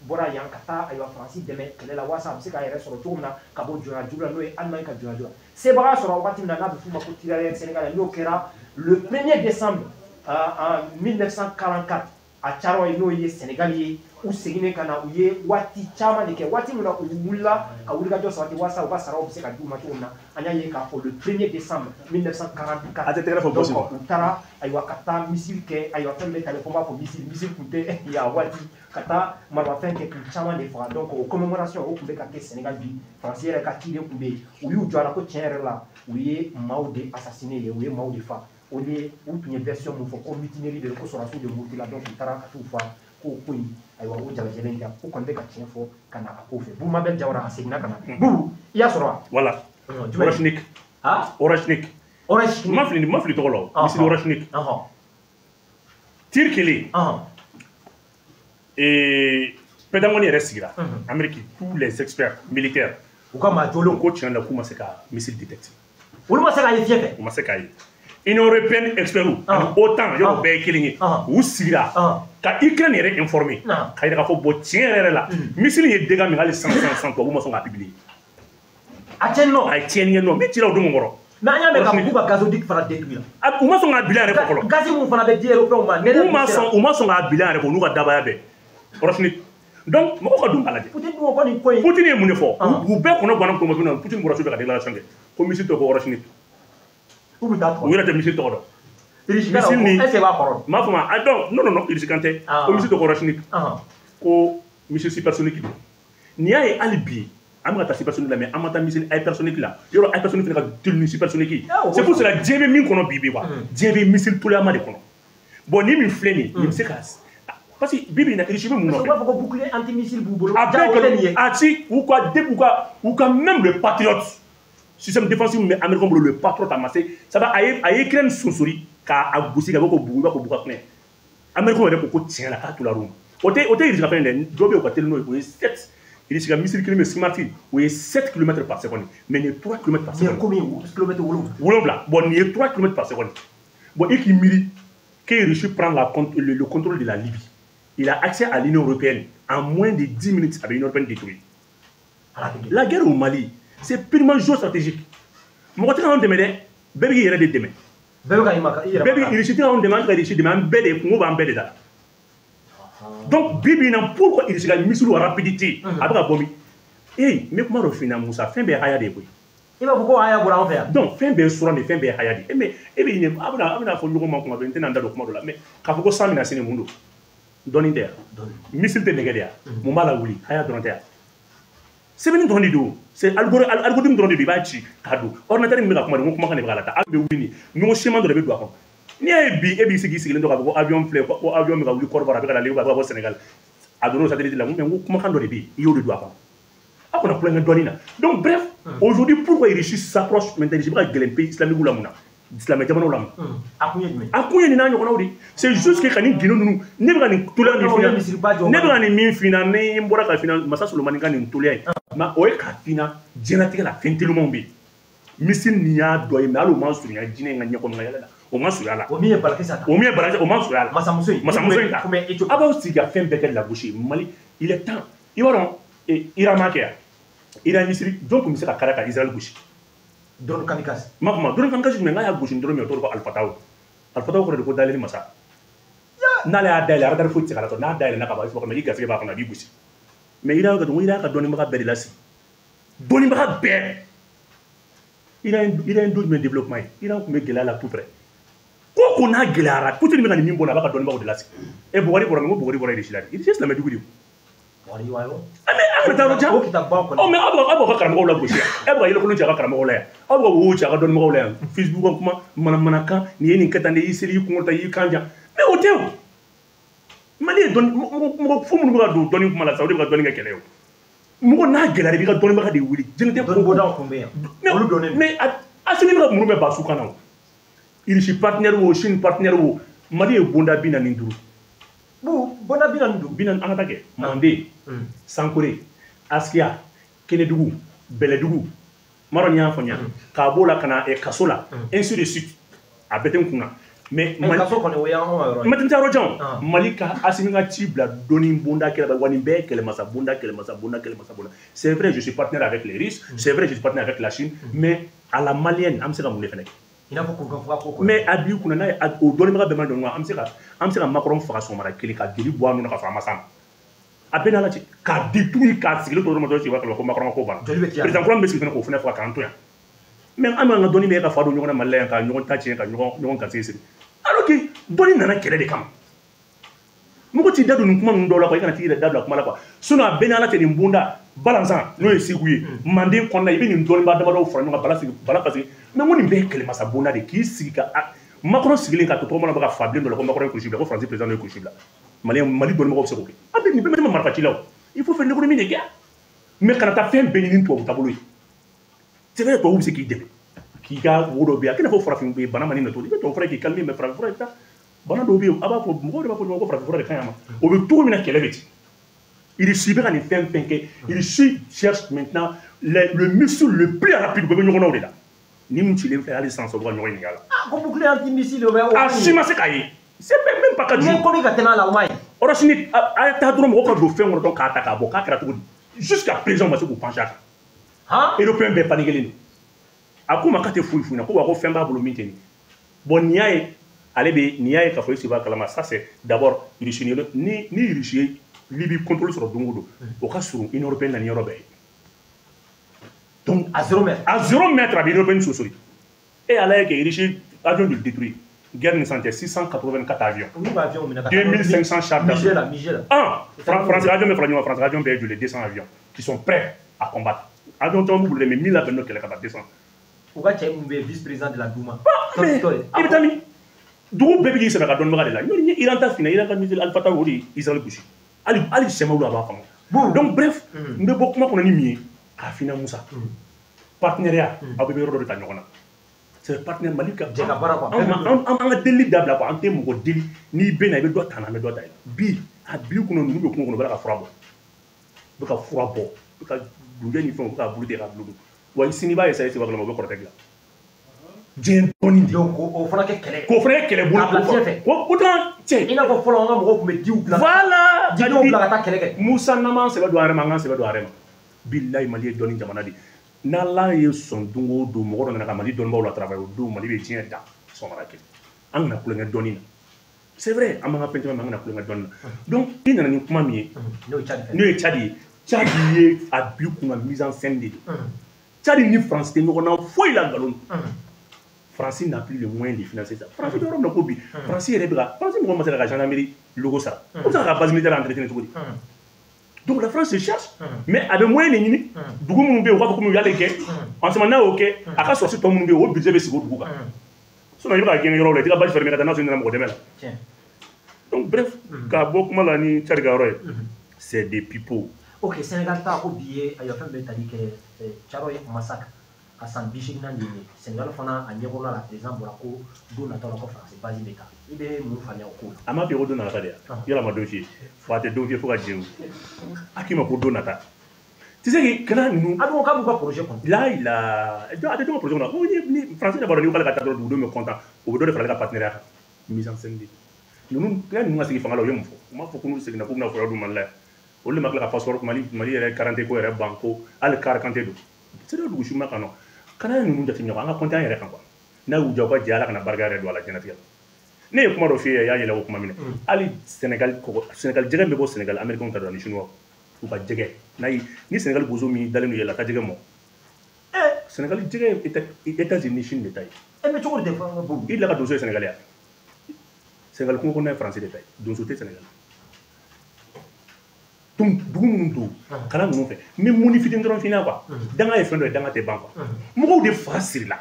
bɔra yan ka taa ayiwa Faransi dɛmɛ kɛlɛ la walasa a bɛ se k'a yɛrɛ sɔrɔ cogo min na ka bɔ jɔnya jugu la n'o ye Allemagne ka jɔnya jugu la. Sebaga sɔrɔ waati min na n'a bɛ f'u ma ko tirailleurs sénégalais, n'o kɛra le 1er décembre en 1944 a Thiaroye n'o ye Sénégal ye, u seginnen ka na u ye waati caman de kɛ. Waati min na u wulila ka wulikajɔ sabati walasa u ka saraw bɛ se ka d'u ma cogo min na, an y'a ye k'a fɔ le 1er décembre 1944 a tɛ tɛgɛrɛ fɔ donc u taara ayiwa ka taa missile kɛ ayiwa fɛn bɛ tali fɔ n b'a fɔ missile tun tɛ yan waati ka taa maramafɛn kɛ k'u caman de faga. Donc o commémoration o tun bɛ ka kɛ Sénégal bi. Faransi yɛrɛ ka ciden tun bɛ yen, u y'u jɔ a la ko tiɲɛ yɛrɛ la u ye maaw de assassiné ye, u ye maaw de fa. O de u tun ye version mun fɔ ko mutinerie de ko sɔrɔdasiw de murutila, donc u taara ka t'u fa ko ko in ayiwa o jalajɛlen tɛ, ko kɔni bɛ ka tiɲɛ fɔ ka na a ko fɛ. Bumabel Jawara a seginna ka na. Bubu i y'a sɔrɔ wa? Voilà. Oreshnik. Ah? Oreshnik. Oreshnik. Ma fili tɔgɔ la o. Missile Oreshnik. Tir kelen. Et Pentagone yɛrɛ sigira. Amérique, tous les experts militaires. U ka maa jolenw. Ko tiɲɛ la k'u ma se ka missile détecter. Olu ma se k'a ye fiɲɛ fɛ. U ma se k'a ye. Union européenne expert ani OTAN yɔrɔ bɛɛ ye kelen ye. U sigira ka Ukraine yɛrɛ informer ka yira k'a fɔ bon tiɲɛ yɛrɛ la missile ye dégâts min hali 100 tubabu ma sɔn k'a publier. A tiɲɛni nɔ. A ye tiɲɛni kɛ nɔ min cira o don kɔrɔ. Mais an y'a mɛn k'a fɔ k'u ka gazoduc fana détruire. U ma sɔn k'a bilan yɛrɛ fɔ fɔlɔ. Gazi mun fana bɛ di européens ma. U ma sɔn k'a bilan yɛrɛ fɔ n'u ka dabaya bɛɛ. Oreshnik. Donc mɔgɔw ka don k'a lajɛ. Poutine dun ko nin ko in. Poutine ye mun de fɔ? U bɛɛ kɔnɔ ganna kuma min na Poutine bɔra su fɛ ka déclaration kɛ ko missile tɔgɔ ko Oreshnik. K'u bɛ taa tɔgɔ. U yɛrɛ tɛ missile tɔgɔ dɔn. Missile ni est-ce que b'a kɔrɔ? N b'a fɔ ma ah donc non Irisi kan tɛ. Ko missile tɔgɔ Oreshnik. Ko missile supersonique don. N'i y'a ye hali bi an bɛ ka taa supersonique la mais an ma taa missile hypersonique la. Yɔrɔ hypersonique fana ka teli ni supersonique ye. C'est pour cela diɲɛ bɛ min kɔnɔ bi bi quoi. Diɲɛ bɛ missile toliyama de kɔnɔ. Bon ni min filɛ nin ye nin bɛ se ka parce que bi bi in na Russie bɛ mun nɔfɛ? U b'a fɔ ko bouclier antimissile b'u bolo. A bɛɛ a ci u ka u ka même le Patriote système défensif min bɛ américain bolo le Patriote a ma se ça va a ye Ukraine sonsori k'a gosi ka bɔ ko bugu i b'a fɔ bugu ka kunɛ américain yɛrɛ ko ko tiɲɛ la k'a tula l'u ma o tɛ Russie ka fɛn dɛ dɔ bɛ yen o ka teli n'o ye o ye 7 Russie ka missile kelen bɛ Smarty o ye 7 km par seconde mais nin ye 3 km par seconde. Nin ye combien kilomètre 7 bon nin ye 3 km par seconde bon e k'i miiri que Russie prend le contrôle de la Libye. Il a accès à l'Union européenne en moins de 10 minutes avec l'Union européenne détruite. La guerre au Mali, c'est purement géostratégique. Mɔgɔ tɛ k'anw dɛmɛ dɛ, bɛɛ bɛ k'i yɛrɛ de dɛmɛ. Bɛɛ bɛ ka i yɛrɛ. Bɛɛ bɛ Russie tɛ k'anw dɛmɛ, an tɛ ka Russie dɛmɛ, an bɛɛ de kungo b'an bɛɛ de da la. Donc bi bi in na pourquoi Russie ka missile rapidité a bɛ ka bɔ min? Ee n bɛ kuma dɔ f'i ɲɛna Musa, fɛn bɛɛ ye haya de ye koyi. I b'a fɔ ko haya bɔra an fɛ yan. Donc fɛn bɛɛ ye sura de ye, fɛn bɛɛ ye haya de ye. Mais e bɛ ɲinɛ a bɛna fɔ ɲɔgɔn ma kuma bɛɛ n tɛna n da don kuma dɔ la mais k'a fɔ ko san bɛna se nin mun don? Dɔnni tɛ yan. Missile tɛ nɛgɛ de yan. Mun b'a la wuli? Haya dɔrɔn tɛ yan. Sɛbɛnni dɔrɔn de don. C'est algorithme dɔrɔn de don, i b'a ci k'a don. Ordinateur min bɛ ka kuma de, n ko kumakan de bɛ k'a la taa. A bɛ wuli nin. Ɲɔgɔn siman dɔ de bɛ don a kɔnɔ. N'i y'a ye bi e b'i sigi i sigilen to k'a fɔ ko avion filɛ, ko avion bɛ ka wuli Côte d'Ivoire, a bɛ ka na Lagos, a bɛ ka bɔ Sénégal. A donna o satellite la, n ko kumakan dɔ de bɛ yen, i y'o de don a kɔnɔ. A kana kulonkɛ dɔnni na. Donc bref, aujourd'hui pourquoi Russie s'approche maintenant, Russie bɛ ka gɛlɛn pays islamique la mun na? Silamɛ jamanaw la mun? A kun ye jumɛn? A kun ye nin n'a ɲɔgɔnnaw de. C'est juste que ka nin gindo ninnu, ne bɛ ka nin toliya min f'i ɲɛna, ne bɛ ka nin min f'i ɲɛna, ni n bɔra ka f'i ɲɛna, Masa Solomani ka nin toliya in, mais o ye k'a f'i ɲɛna diɲɛlatigɛ la fɛn telimanw bɛ yen. Missile nin y'a dɔ ye, mais hali o ma surunya jinɛ in ka ɲɛ kɔnɔ ka yɛlɛ la. O ma surunya la. O min ye Balakisa ta. O min ye Balakisa, o ma surunya la. Masamuso in. Masamuso in ta. A b'aw sigi ka fɛn bɛɛ kɛ lagosi ye. Mali, il est temps. I b'a dɔn, Iran ma kɛ yan. Iran misiri, jɔn tun bɛ se ka kari ka Israël gosi? Drone kamikaze. Ma kuma, drone kamikaze jumɛn? N'a y'a gosi drone min, o tɔgɔ ko Alifataw. Alifataw kɔrɔ de ko dayɛlɛli masa. N'ale y'a dayɛlɛ, radar foyi tɛ se k'a latɔ. N'a dayɛlɛna ka ban, i garisɛgɛ b'a kɔnɔ, a b'i gosi. Mais Iran ka dɔn, Iran ka dɔnnibaga bɛɛ de lasigi. Dɔnnibaga bɛɛ. Iran ye don jumɛn développement ye? Iran tun bɛ gɛlɛya la tout près. Ko n'a gɛlɛyara, Poutine bɛ ka nin min bɔ, a b'a ka dɔnnibagaw de lasigi. E Bugari bɔra min? Ko Bugari bɔra Russie la de. Russie ye silamɛ dugu de ye. Mais an bɛ taa yɔrɔ jan. Ɔ mais aw b'aw ka karamɔgɔw la gosi yan. E bɛ ka yɛlɛkolon ci a ka karamɔgɔw la yan. Aw bɛ ka wo ci a ka dɔnnibagaw la yan. Facebook kan kuma, manamanakan, nin ye nin kɛ tan de, i y'i seli, i kunkolo ta, i y'i kan jan. Mais o tɛ o. Mali ye dɔnni, mɔgɔ fo minnu bɛ ka don dɔnni kuma la sisan, o de bɛ ka dɔnni kɛ kɛlɛ ye o. Mɔgɔ n'a gɛlɛyara, i b'i ka dɔnnibaga de wuli. Diɲɛ tɛ ko. Dɔnnibondaw tun bɛ yan. Olu donnen don. Mais Assimi bɛ ka muru bɛ Basu kan na o. Russie partenaire o, Chine partenaire o, Mali ye bonda 45. Bon, bonda 45. Bi naani an ka taa kɛ. Manden, Sankore, Askia, Kenedugu, Bɛlɛdugu, m'a dɔn n'i y'a faamuya. K'a b'o la ka na kaso la, ainsi de suite. A bɛɛ tɛ n kunna. Mais Mali kaso kɔni o y'anw ka yɔrɔ ye. Mais n tɛ yɔrɔ jan o. Mali ka Assimi ka ci bila dɔnni bonda kɛlɛ wa nin bɛɛ ye kɛlɛmasa bonda kɛlɛmasa bonda kɛlɛmasa bonda. C'est vrai, je suis partenaire avec les Russes, c'est vrai, je suis partenaire avec la Chine, mais à la malienne, an bɛ se ka mun de fɛnɛ kɛ? I n'a fɔ kurukanfuga ko kɔni. Mais a b'i kunna n'a ye o dɔnnibaga bɛɛ ma dɔn an bɛ se ka Macron faga sɔgɔmada kelen ka joli bɔ a nɔ na ka sɔrɔ a ma s'a ma. A bɛɛ n'Ala cɛ k'a di tuguni k'a sigilen to yɔrɔ min dɔrɔn sigi ko Macron ko banna. Joli bɛ tigɛ. Président kura min bɛ sigi fɛnɛ k'o fɛnɛ faga k'an to yan. Mais an b'an ka dɔnni bɛ ka fa don ɲɔgɔn na Mali la yan ka ɲɔgɔn ta tiɲɛ ka ɲɔgɔn garisɛgɛ siri. Alors que dɔnni nana kɛlɛ de kama. Mɔgɔ t'i da don nin kuma ninnu dɔw la quoi, i kana t'i yɛrɛ da bila kuma la quoi. Sinon a bɛɛ n'Ala cɛ nin bonda balanzan n'o ye Segu ye, Manden kɔnɔna i bɛ nin dɔnnibaa damadɔw fara ɲɔgɔn kan bala sigi bala parce que mais n ko nin bɛɛ ye kɛlɛmasa bonda de k'i sigi ka Macron sigilen ka to tɔgɔma la bɛ ka fa bilen dɔ la ko Macron ye kurusi bila ko Faransi président ye kurusi bila. Mali dɔnnibagaw bɛ se k'o kɛ. A bɛ nin bɛɛ bɛ marifa ci la o. Il faut faire l'économie de guerre. Mais kana taa fɛn bɛɛ ɲini tubabu taabolo ye. C'est vrai tubabu bɛ se k'i dɛmɛ. K'i ka wo dɔ bɛ yen a k'i n'a fɔ farafin bɛ bana ma ni nɔ cogo di i bɛ tubabu fura k'i calmer mais farafin fura i bɛ taa bana dɔw bɛ yen a b'a fɔ mɔgɔw de b'a fɔ ɲɔgɔn ko farafin fura de ka ɲi a ma. O bɛ cogo min na kɛlɛ bɛ ci. Russie bɛ ka nin fɛn fɛn kɛ, Russie cherche maintenant le missile le plus rapide bɛɛ bɛ ɲɔgɔn na o de la. Ni mun cilen filɛ hali sisan u bɛ ka ɲɔgɔn ɲininka a la. Ah ko bouclier antimissile o bɛ o. A si ma se k'a ye. C'est même pas 4 jours. Ni ko bɛ ka tɛmɛ a la o ma ye. Orosini a ye taa dɔrɔn mɔgɔw ka don fɛn kɔnɔ dɔrɔn k'a ta k'a bɔ k'a kɛra cogo di. Jusqu'à présent u ma se k'u pencher a kan. Han? Européen bɛɛ paniqué don. A ko ma k'a tɛ foyi f'u ɲɛna ko wa ko fɛn b'a bolo min tɛ nin. Bon nin y'a ye ale bɛ nin y'a ye k'a fɔ Russie b'a kalama ça c'est d'abord Russie ni Russie ye Libye contrôle sɔrɔ don o don o ka surun Union européenne na ni yɔrɔ bɛɛ ye. Donc à 0 mètre. À 0 mètre a bɛ Union européenne sosori. E ala ye kɛ Russie avion de détruit. Guerre ni santé 684 avions. 2500 chars d'assaut. Niger la. Ah, France avion bɛ fara ɲɔgɔn kan, France avion bɛɛ ye joli 200 avions qui sont prêts à combattre. Avion caman b'u bolo dɛ mais 1000 labɛnnen don kɛlɛ kama 200. U ka cɛ mun bɛ vice président de la Douma. Mais i bɛ taa min? Dugu bɛɛ bɛ k'i sɛbɛ ka dɔnnibaga de la. N'o ni Iran ta finna, Iran ka missile Al-Fatah o de ye Israël gosi. Hali sɛmɛw a b'a faamu. Donc bref, n bɛ bɔ kuma kɔnɔ ni min ye k'a finna Musa. Partenariat aw bɛɛ bɛ yɔrɔ dɔ de ta ɲɔgɔn na. C'est le partenaire Mali ka jɛ ka baara quoi. An ka delili dabila quoi, an tɛ mɔgɔ deli n'i bɛ na i bɛ dɔ ta an bɛ dɔ ta bi a bi kunna ninnu bɛ kungo kɔnɔ u bɛ ka fura bɔ. U bɛ ka fura bɔ, u bɛ ka dujɛ ni fɛnw u bɛ ka bulu tigɛ ka bulu. Wa sini b'a essayer seba kalama u bɛ kɔrɔtɛ dilan. Diɲɛ dɔnni de. Donc o fana kɛ kɛlɛ. K'o fana kɛ kɛlɛ bolo. K'a bila fiɲɛ fɛ. O t'an cɛ. I n'a fɔ fɔlɔ an ka mɔgɔw tun bɛ diw bila. Voilà. Didenw bila ka taa kɛlɛ kɛ. Musa n'an m'an sɛbɛ don a yɛrɛ ma an k'an sɛbɛ don a yɛrɛ ma. Bilayi Mali ye dɔnni jamana de ye. N'Ala ye sɔn don o don mɔgɔ dɔ nana ka Mali dɔnnibaw la travailler o don Mali bɛ diɲɛ dan sɔgɔmada kelen. An kana kulonkɛ dɔnni na. C'est vrai an b'an ka fɛn caman mais an kana kulonkɛ dɔnni na. Donc i nana ni kuma min ye. N'o ye Tchad ye. Tchad ye a bi kunna mise en scène de don. Tchad ni France tɛ ɲɔgɔn na foyi la nkalon. France n'a plus le moyen de financer ça. France bɛ yɔrɔ min na ko bi, France yɛrɛ bɛ ka, France mɔgɔ ma se ka gendarmerie logo sara. O bɛ se ka base militaire entretenir cogo di? Donc la France se cherche, mais a bɛ moyen de ɲini. Dugu minnu bɛ yen, u b'a fɔ komi u y'ale gɛn. En ce moment n'a y'o kɛ, a ka sɔrɔsi tɔ minnu bɛ yen, o budget bɛ sigi o dugu kan. Sinon i bɛ ka gɛn yɔrɔ la, i t'i ka base fermer ka taa n'a sɔrɔ i nana mɔgɔ dɛmɛ la. Donc bref, k'a bɔ kuma la ni Tchad ka yɔrɔ ye, c'est des pipeaux. Ok, Sénégal ta ko bi ye ayiwa fɛn bɛ tali kɛ Thiaroye massacre a san 84 de ye. Sénégal fana a ɲɛkɔrɔla la, président bɔra ko don nataw la ko France base bɛ taa. I bɛ mun faamuya o ko la? A m'a f'i ye ko don nata de ya? Yala ma don f'i ye? Fo a tɛ don f'i ye fo ka diɲɛ wuli. A k'i ma ko don nata. Tu sais que kana ninnu. A dun k'a b'u ka projet kɔnɔ. La ila a tɛ jɔn ka projet kɔnɔ. Ko ni France yɛrɛ b'a dɔn n'i ko k'ale ka taa dɔrɔn dugudenw bɛ content, o bɛ dɔ de fara ale ka partenariat kan. Mise en scène de. Ninnu kira ninnu ka sigi fanga la, u ye mun fɔ? U m'a fɔ ko n'u seginna k'u bɛna fɔlɔ d'u Mali la yan. Olu de ma tila ka passeport Mali Mali yɛrɛ karante ko yɛrɛ ban ko hali kari kante don. C'est dugu si ma kan nɔ. Kana ninnu jateminɛ an ka compter an yɛrɛ kan quoi. N'a y'u diya u ka jɛ Ala kana barika yɛrɛ don a la diɲɛlatigɛ la. Ne ye kuma dɔ f'i ye, i y'a yɛlɛ o kuma minɛ. Hali Sénégal kɔgɔ, Sénégal jɛgɛ bɛ bɔ Sénégal, Américains ta don ani Chinois u ka jɛgɛ. N'a ye ni Sénégal bozo min dalen don yɛlɛ la ka jɛgɛ mɔ. Sénégal jɛgɛ États-Unis ni Chine de ta ye. Mais cogo di tɛ bɔ? I la ka donso ye Sénégal ya. Sénégal kungo kɔnɔna ye France de ta ye. Donso tɛ Sénégal. Donc dugu minnu don kalan ninnu fɛ, n bɛ mɔni fitinin dɔrɔn f'i ɲɛna quoi. Danga ye fɛn dɔ ye, danga tɛ ban quoi. Mɔgɔw de fa sirila.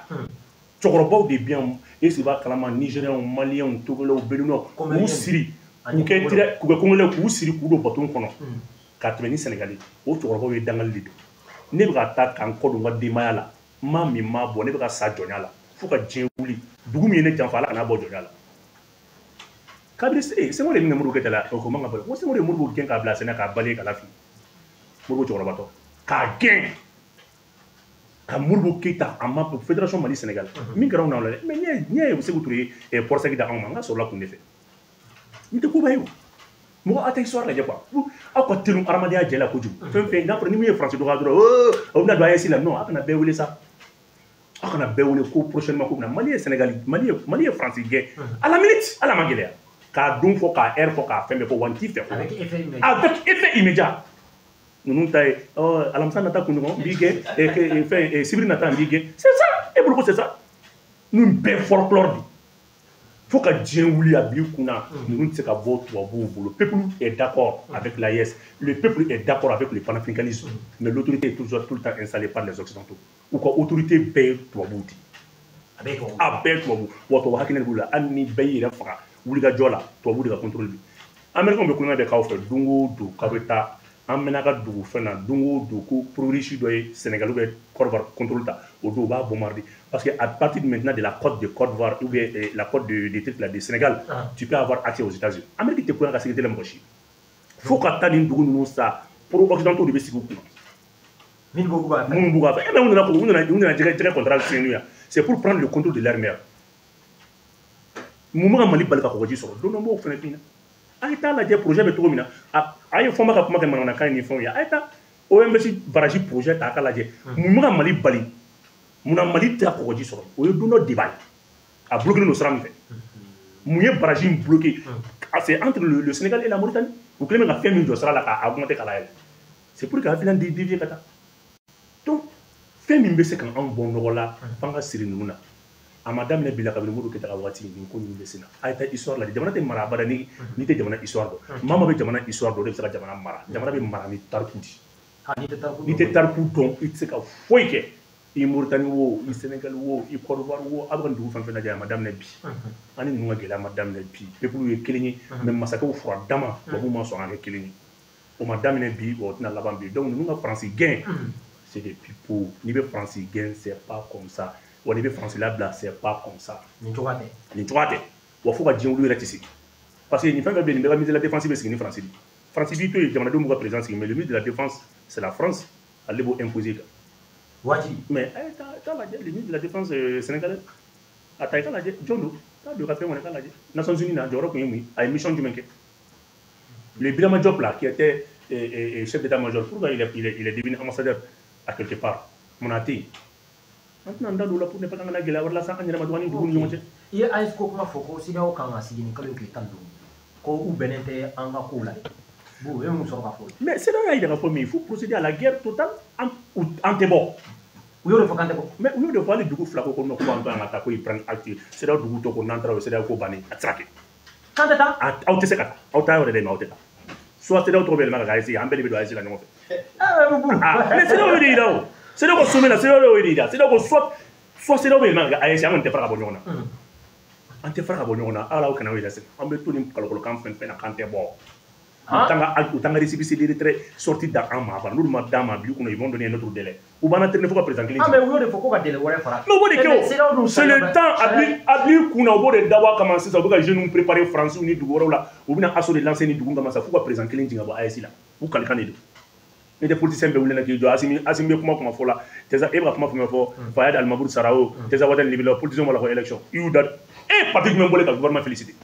Cɛkɔrɔbaw de bɛ yan, e b'a kalama, Nigériens, Maliens, Togolais, Béninois, k'u siri k'u kɛ tira, k'u kɛ Congolais, k'u siri k'u don bateau kɔnɔ ka tɛmɛ ni Sénégalais. O cɛkɔrɔbaw ye dangali de don. Ne bɛ ka taa k'an kɔ don n ka denbaya la, n ma min ma bɔ, ne bɛ ka sa jɔnya la fo ka diɲɛ wuli. Dugu min ye ne janfa, Ala kana bɔ jɔnya la. Kabini Senghor de minɛ Modibo Keyita la, o ko man ka balo. Ko Senghor de Modibo gɛn k'a bila sɛnɛ k'a bali k'a lafili. Modibo cɛkɔrɔbatɔ k'a gɛn ka Modibo Keyita a ma Fédération Mali Sénégal min kɛra anw na la dɛ. Mais n'i ye Sékou Touré ye port sec da anw ma, an ka sɔrɔla kun de fɛ. N tɛ koba ye o. Mɔgɔ aw tɛ histoire lajɛ quoi. Aw ka teli adamadenya jɛ la kojugu. Fɛn fɛn n'a fɔra ni min ye France dɔgɔya dɔrɔn, aw bɛna don AES la. Non, aw kana bɛɛ wele sa. Aw kana bɛɛ wele ko prochainement ko bɛna Mali ye Sénégal, Mali ye France gɛn à la minute, ala ma gɛlɛya. K'a don fɔ, k'a heure fɔ, k'a fɛn bɛɛ fɔ, wa n t'i fɛ. Avec effet immédiat. Avec effet immédiat. Ninnu ta ye alamisa nata kunɲɔgɔn n b'i gɛn, fɛn sibiri nata n b'i gɛn. C'est ça, e bolo ko c'est ça. Ninnu bɛɛ folklore de. Fo ka diɲɛ wuli a b'i kunna, ninnu tɛ se ka bɔ tubabuw bolo. Peuple est d'accord avec l'AES, le peuple est d'accord avec le panafricanisme, mais l'autorité est toujours tout le temps installée par les occidentaux. U ka autorité bɛɛ ye tubabuw de. A bɛɛ ye tubabu. Wa tubabu hakilina de b'u la, hali ni bɛɛ y'i yɛrɛ faga wulikajɔ la, tubabu de ka contrôle bi. Américains bɛ kulonkɛ bɛɛ k'aw fɛ don o don k'aw bɛ taa an mɛnna ka dugu fɛn na don o don ko pro-russe dɔ ye Sénégal ou bien Côte d'Ivoire contrôle ta, o don u b'a bombarder. Parce que à partir de maintenant de la côte de Côte d'Ivoire ou bien la côte de truc là de Sénégal, tu peux avoir accès aux États-Unis. Amérique tɛ kulonkɛ ka sécurité la mɔgɔ si. Fo ka taa nin dugu ninnu sa, pro-occidentaux de bɛ sigi u kunna. Minnu b'u ka fɛ. Minnu b'u ka fɛ. Mais u nana jɛgɛ contrat signé yan. C'est pour prendre le contrôle de l'armée. Mun bɛ ka Mali bali ka kɔgɔji sɔrɔ? Don dɔ n b'o fana f'i ɲɛna. A ye taa lajɛ projet bɛ cogo min na. A ye Fɔnba ka kuma kɛ manamanakan ye ni fɛnw ye. A ye taa OMS barrage projet ta a ka lajɛ. Mun bɛ ka Mali bali? Munna Mali tɛ ka kɔgɔji sɔrɔ? O ye don dɔ débat ye. A bloqué don sira min fɛ. Mun ye barrage in bloqué? C'est entre le Sénégal et la Mauritanie. U kɛlen bɛ ka fɛn min jɔ sira la k'a augmenter k'a layɛlɛ. C'est pour que hakilina dévier ka taa. Donc fɛn min bɛ se ka anw bɔ nɔgɔ la, f'an ka siri ninnu na. A ma daminɛ bi la, kabini Modibo Keyita ka waati nin ko ninnu bɛ sen na. A ye taa histoire lajɛ. Jamana tɛ mara abada ni n'i tɛ jamana histoire dɔn. Maa bɛ jamana histoire dɔn, o de bɛ se ka jamana mara. Jamana bɛ mara ni tariku de. N'i tɛ tariku dɔn, i tɛ se ka foyi kɛ. I Mauritanie wo, i Sénégal wo, i Côte d'Ivoire wo, a bɛ ka nin dugu fɛn fɛn lajɛ, a ma daminɛ bi. An ni ninnu ka gɛlɛya ma daminɛ bi. Peuple ye kelen ye, mais masakɛw fura dama, tubabuw ma sɔn an kɛ kelen ye. O ma daminɛ bi, o tɛna laban bi. Donc ninnu ka France gɛn, c'est des pipeaux. N'i bɛ France gɛn, c'est pas comme ça. Wa n'i bɛ France labila, c'est pas comme ça. Nin cogoya tɛ. Nin cogoya tɛ. Wa fo ka diɲɛ wuli yɛrɛ tɛ se. Parce que nin fɛn fɛn bɛ yen, nin bɛɛ ka ministre de la défense bɛ sigi ni France de. France b'i to yen, jamanadenw b'u ka président sigi, mais le ministre de la défense, c'est la France. Ale b'o imposer kan. Wajibi. Mais taa lajɛ le ministre de la défense sénégalais. A ta i ka lajɛ jɔn don. Taa don i ka fɛn kɔnɔ i ka lajɛ. Nations Unies na jɔyɔrɔ kun ye mun ye? A ye mission jumɛn kɛ? Le Birama Diop là, qui était chef d'état-major, pourquoi il est devenu ambassadeur à quelque part? Mun na a tɛ yen? An tɛna an da don o la pour ne pas k'an kana gɛlɛya wɛrɛ lase an yɛrɛ ma dɔgɔnin dugu ni ɲɔgɔn cɛ. I ye AES ko kuma fɔ ko CEDEAO kan ka sigi nin kalo in tile 15 ko u bɛnnen tɛ an ka kow la dɛ. Bon, u ye mun sɔrɔ ka fɔ? Mais CEDEAO y'a jira k'a fɔ min, il faut procéder à la guerre totale, an tɛ bɔ. U y'o de fɔ k'an tɛ bɔ. Mais u y'o de fɔ hali dugu fila ko ko non, ko b'an to yan ka taa ko ils prennent acte. CEDEAO dugu tɔ ko n'an taara o ye CEDEAO ko bannen, a tɛ se ka kɛ. K'an tɛ taa. Aw tɛ se ka taa, aw taa yɔrɔ de mais aw tɛ taa. Soit CEDEAO tɔgɔ bɛ yɛlɛma ka kɛ AES ye, an bɛɛ de bɛ don AES la ɲɔgɔn fɛ. Ah, mais CEDEAO y'o de yira o. CEDEAO ko sommet la, CEDEAO y'o de yira. CEDEAO ko soit CEDEAO bɛ yɛlɛma ka kɛ AES ye, an kɔni tɛ fara ka bɔ ɲɔgɔn na. An tɛ fara ka bɔ ɲɔgɔn na, ala aw kana aw yɛrɛ sɛgɛn. An bɛ to nin kalokolokan fɛn fɛn na k'an tɛ bɔ. U t'an ka récépissé de retrait sorti da an ma fana, n'olu ma d'an ma bi kunna, ils vont donner un autre délai. U b'an na traîner fo ka président kelen. Ah, mais u y'o de fɔ ko ka délai wɛrɛ fara. Mais o b'o de kɛ o. C'est le temps a bil'i kunna, u b'o de dabɔ a kama sisan, u bɛ ka jeunes préparer Faransiw ni dugu wɛrɛw la, u bɛna assaut de lancer ni dugu kama sisan f'u ka président kelen jigin ka bɔ AES la. U kalikan de don. Ne tɛ politicien bɛɛ wulila k'i jɔ, Asimi bɛ kuma fɔ la, Teza e bɛ ka kuma fɛn fɛn fɔ, Fayad Al-Mabour sara o, Teza Watel Libila, politicien b'a la ko élection. I y'u da e parti jumɛn bɔlen ka gouvernement féliciter?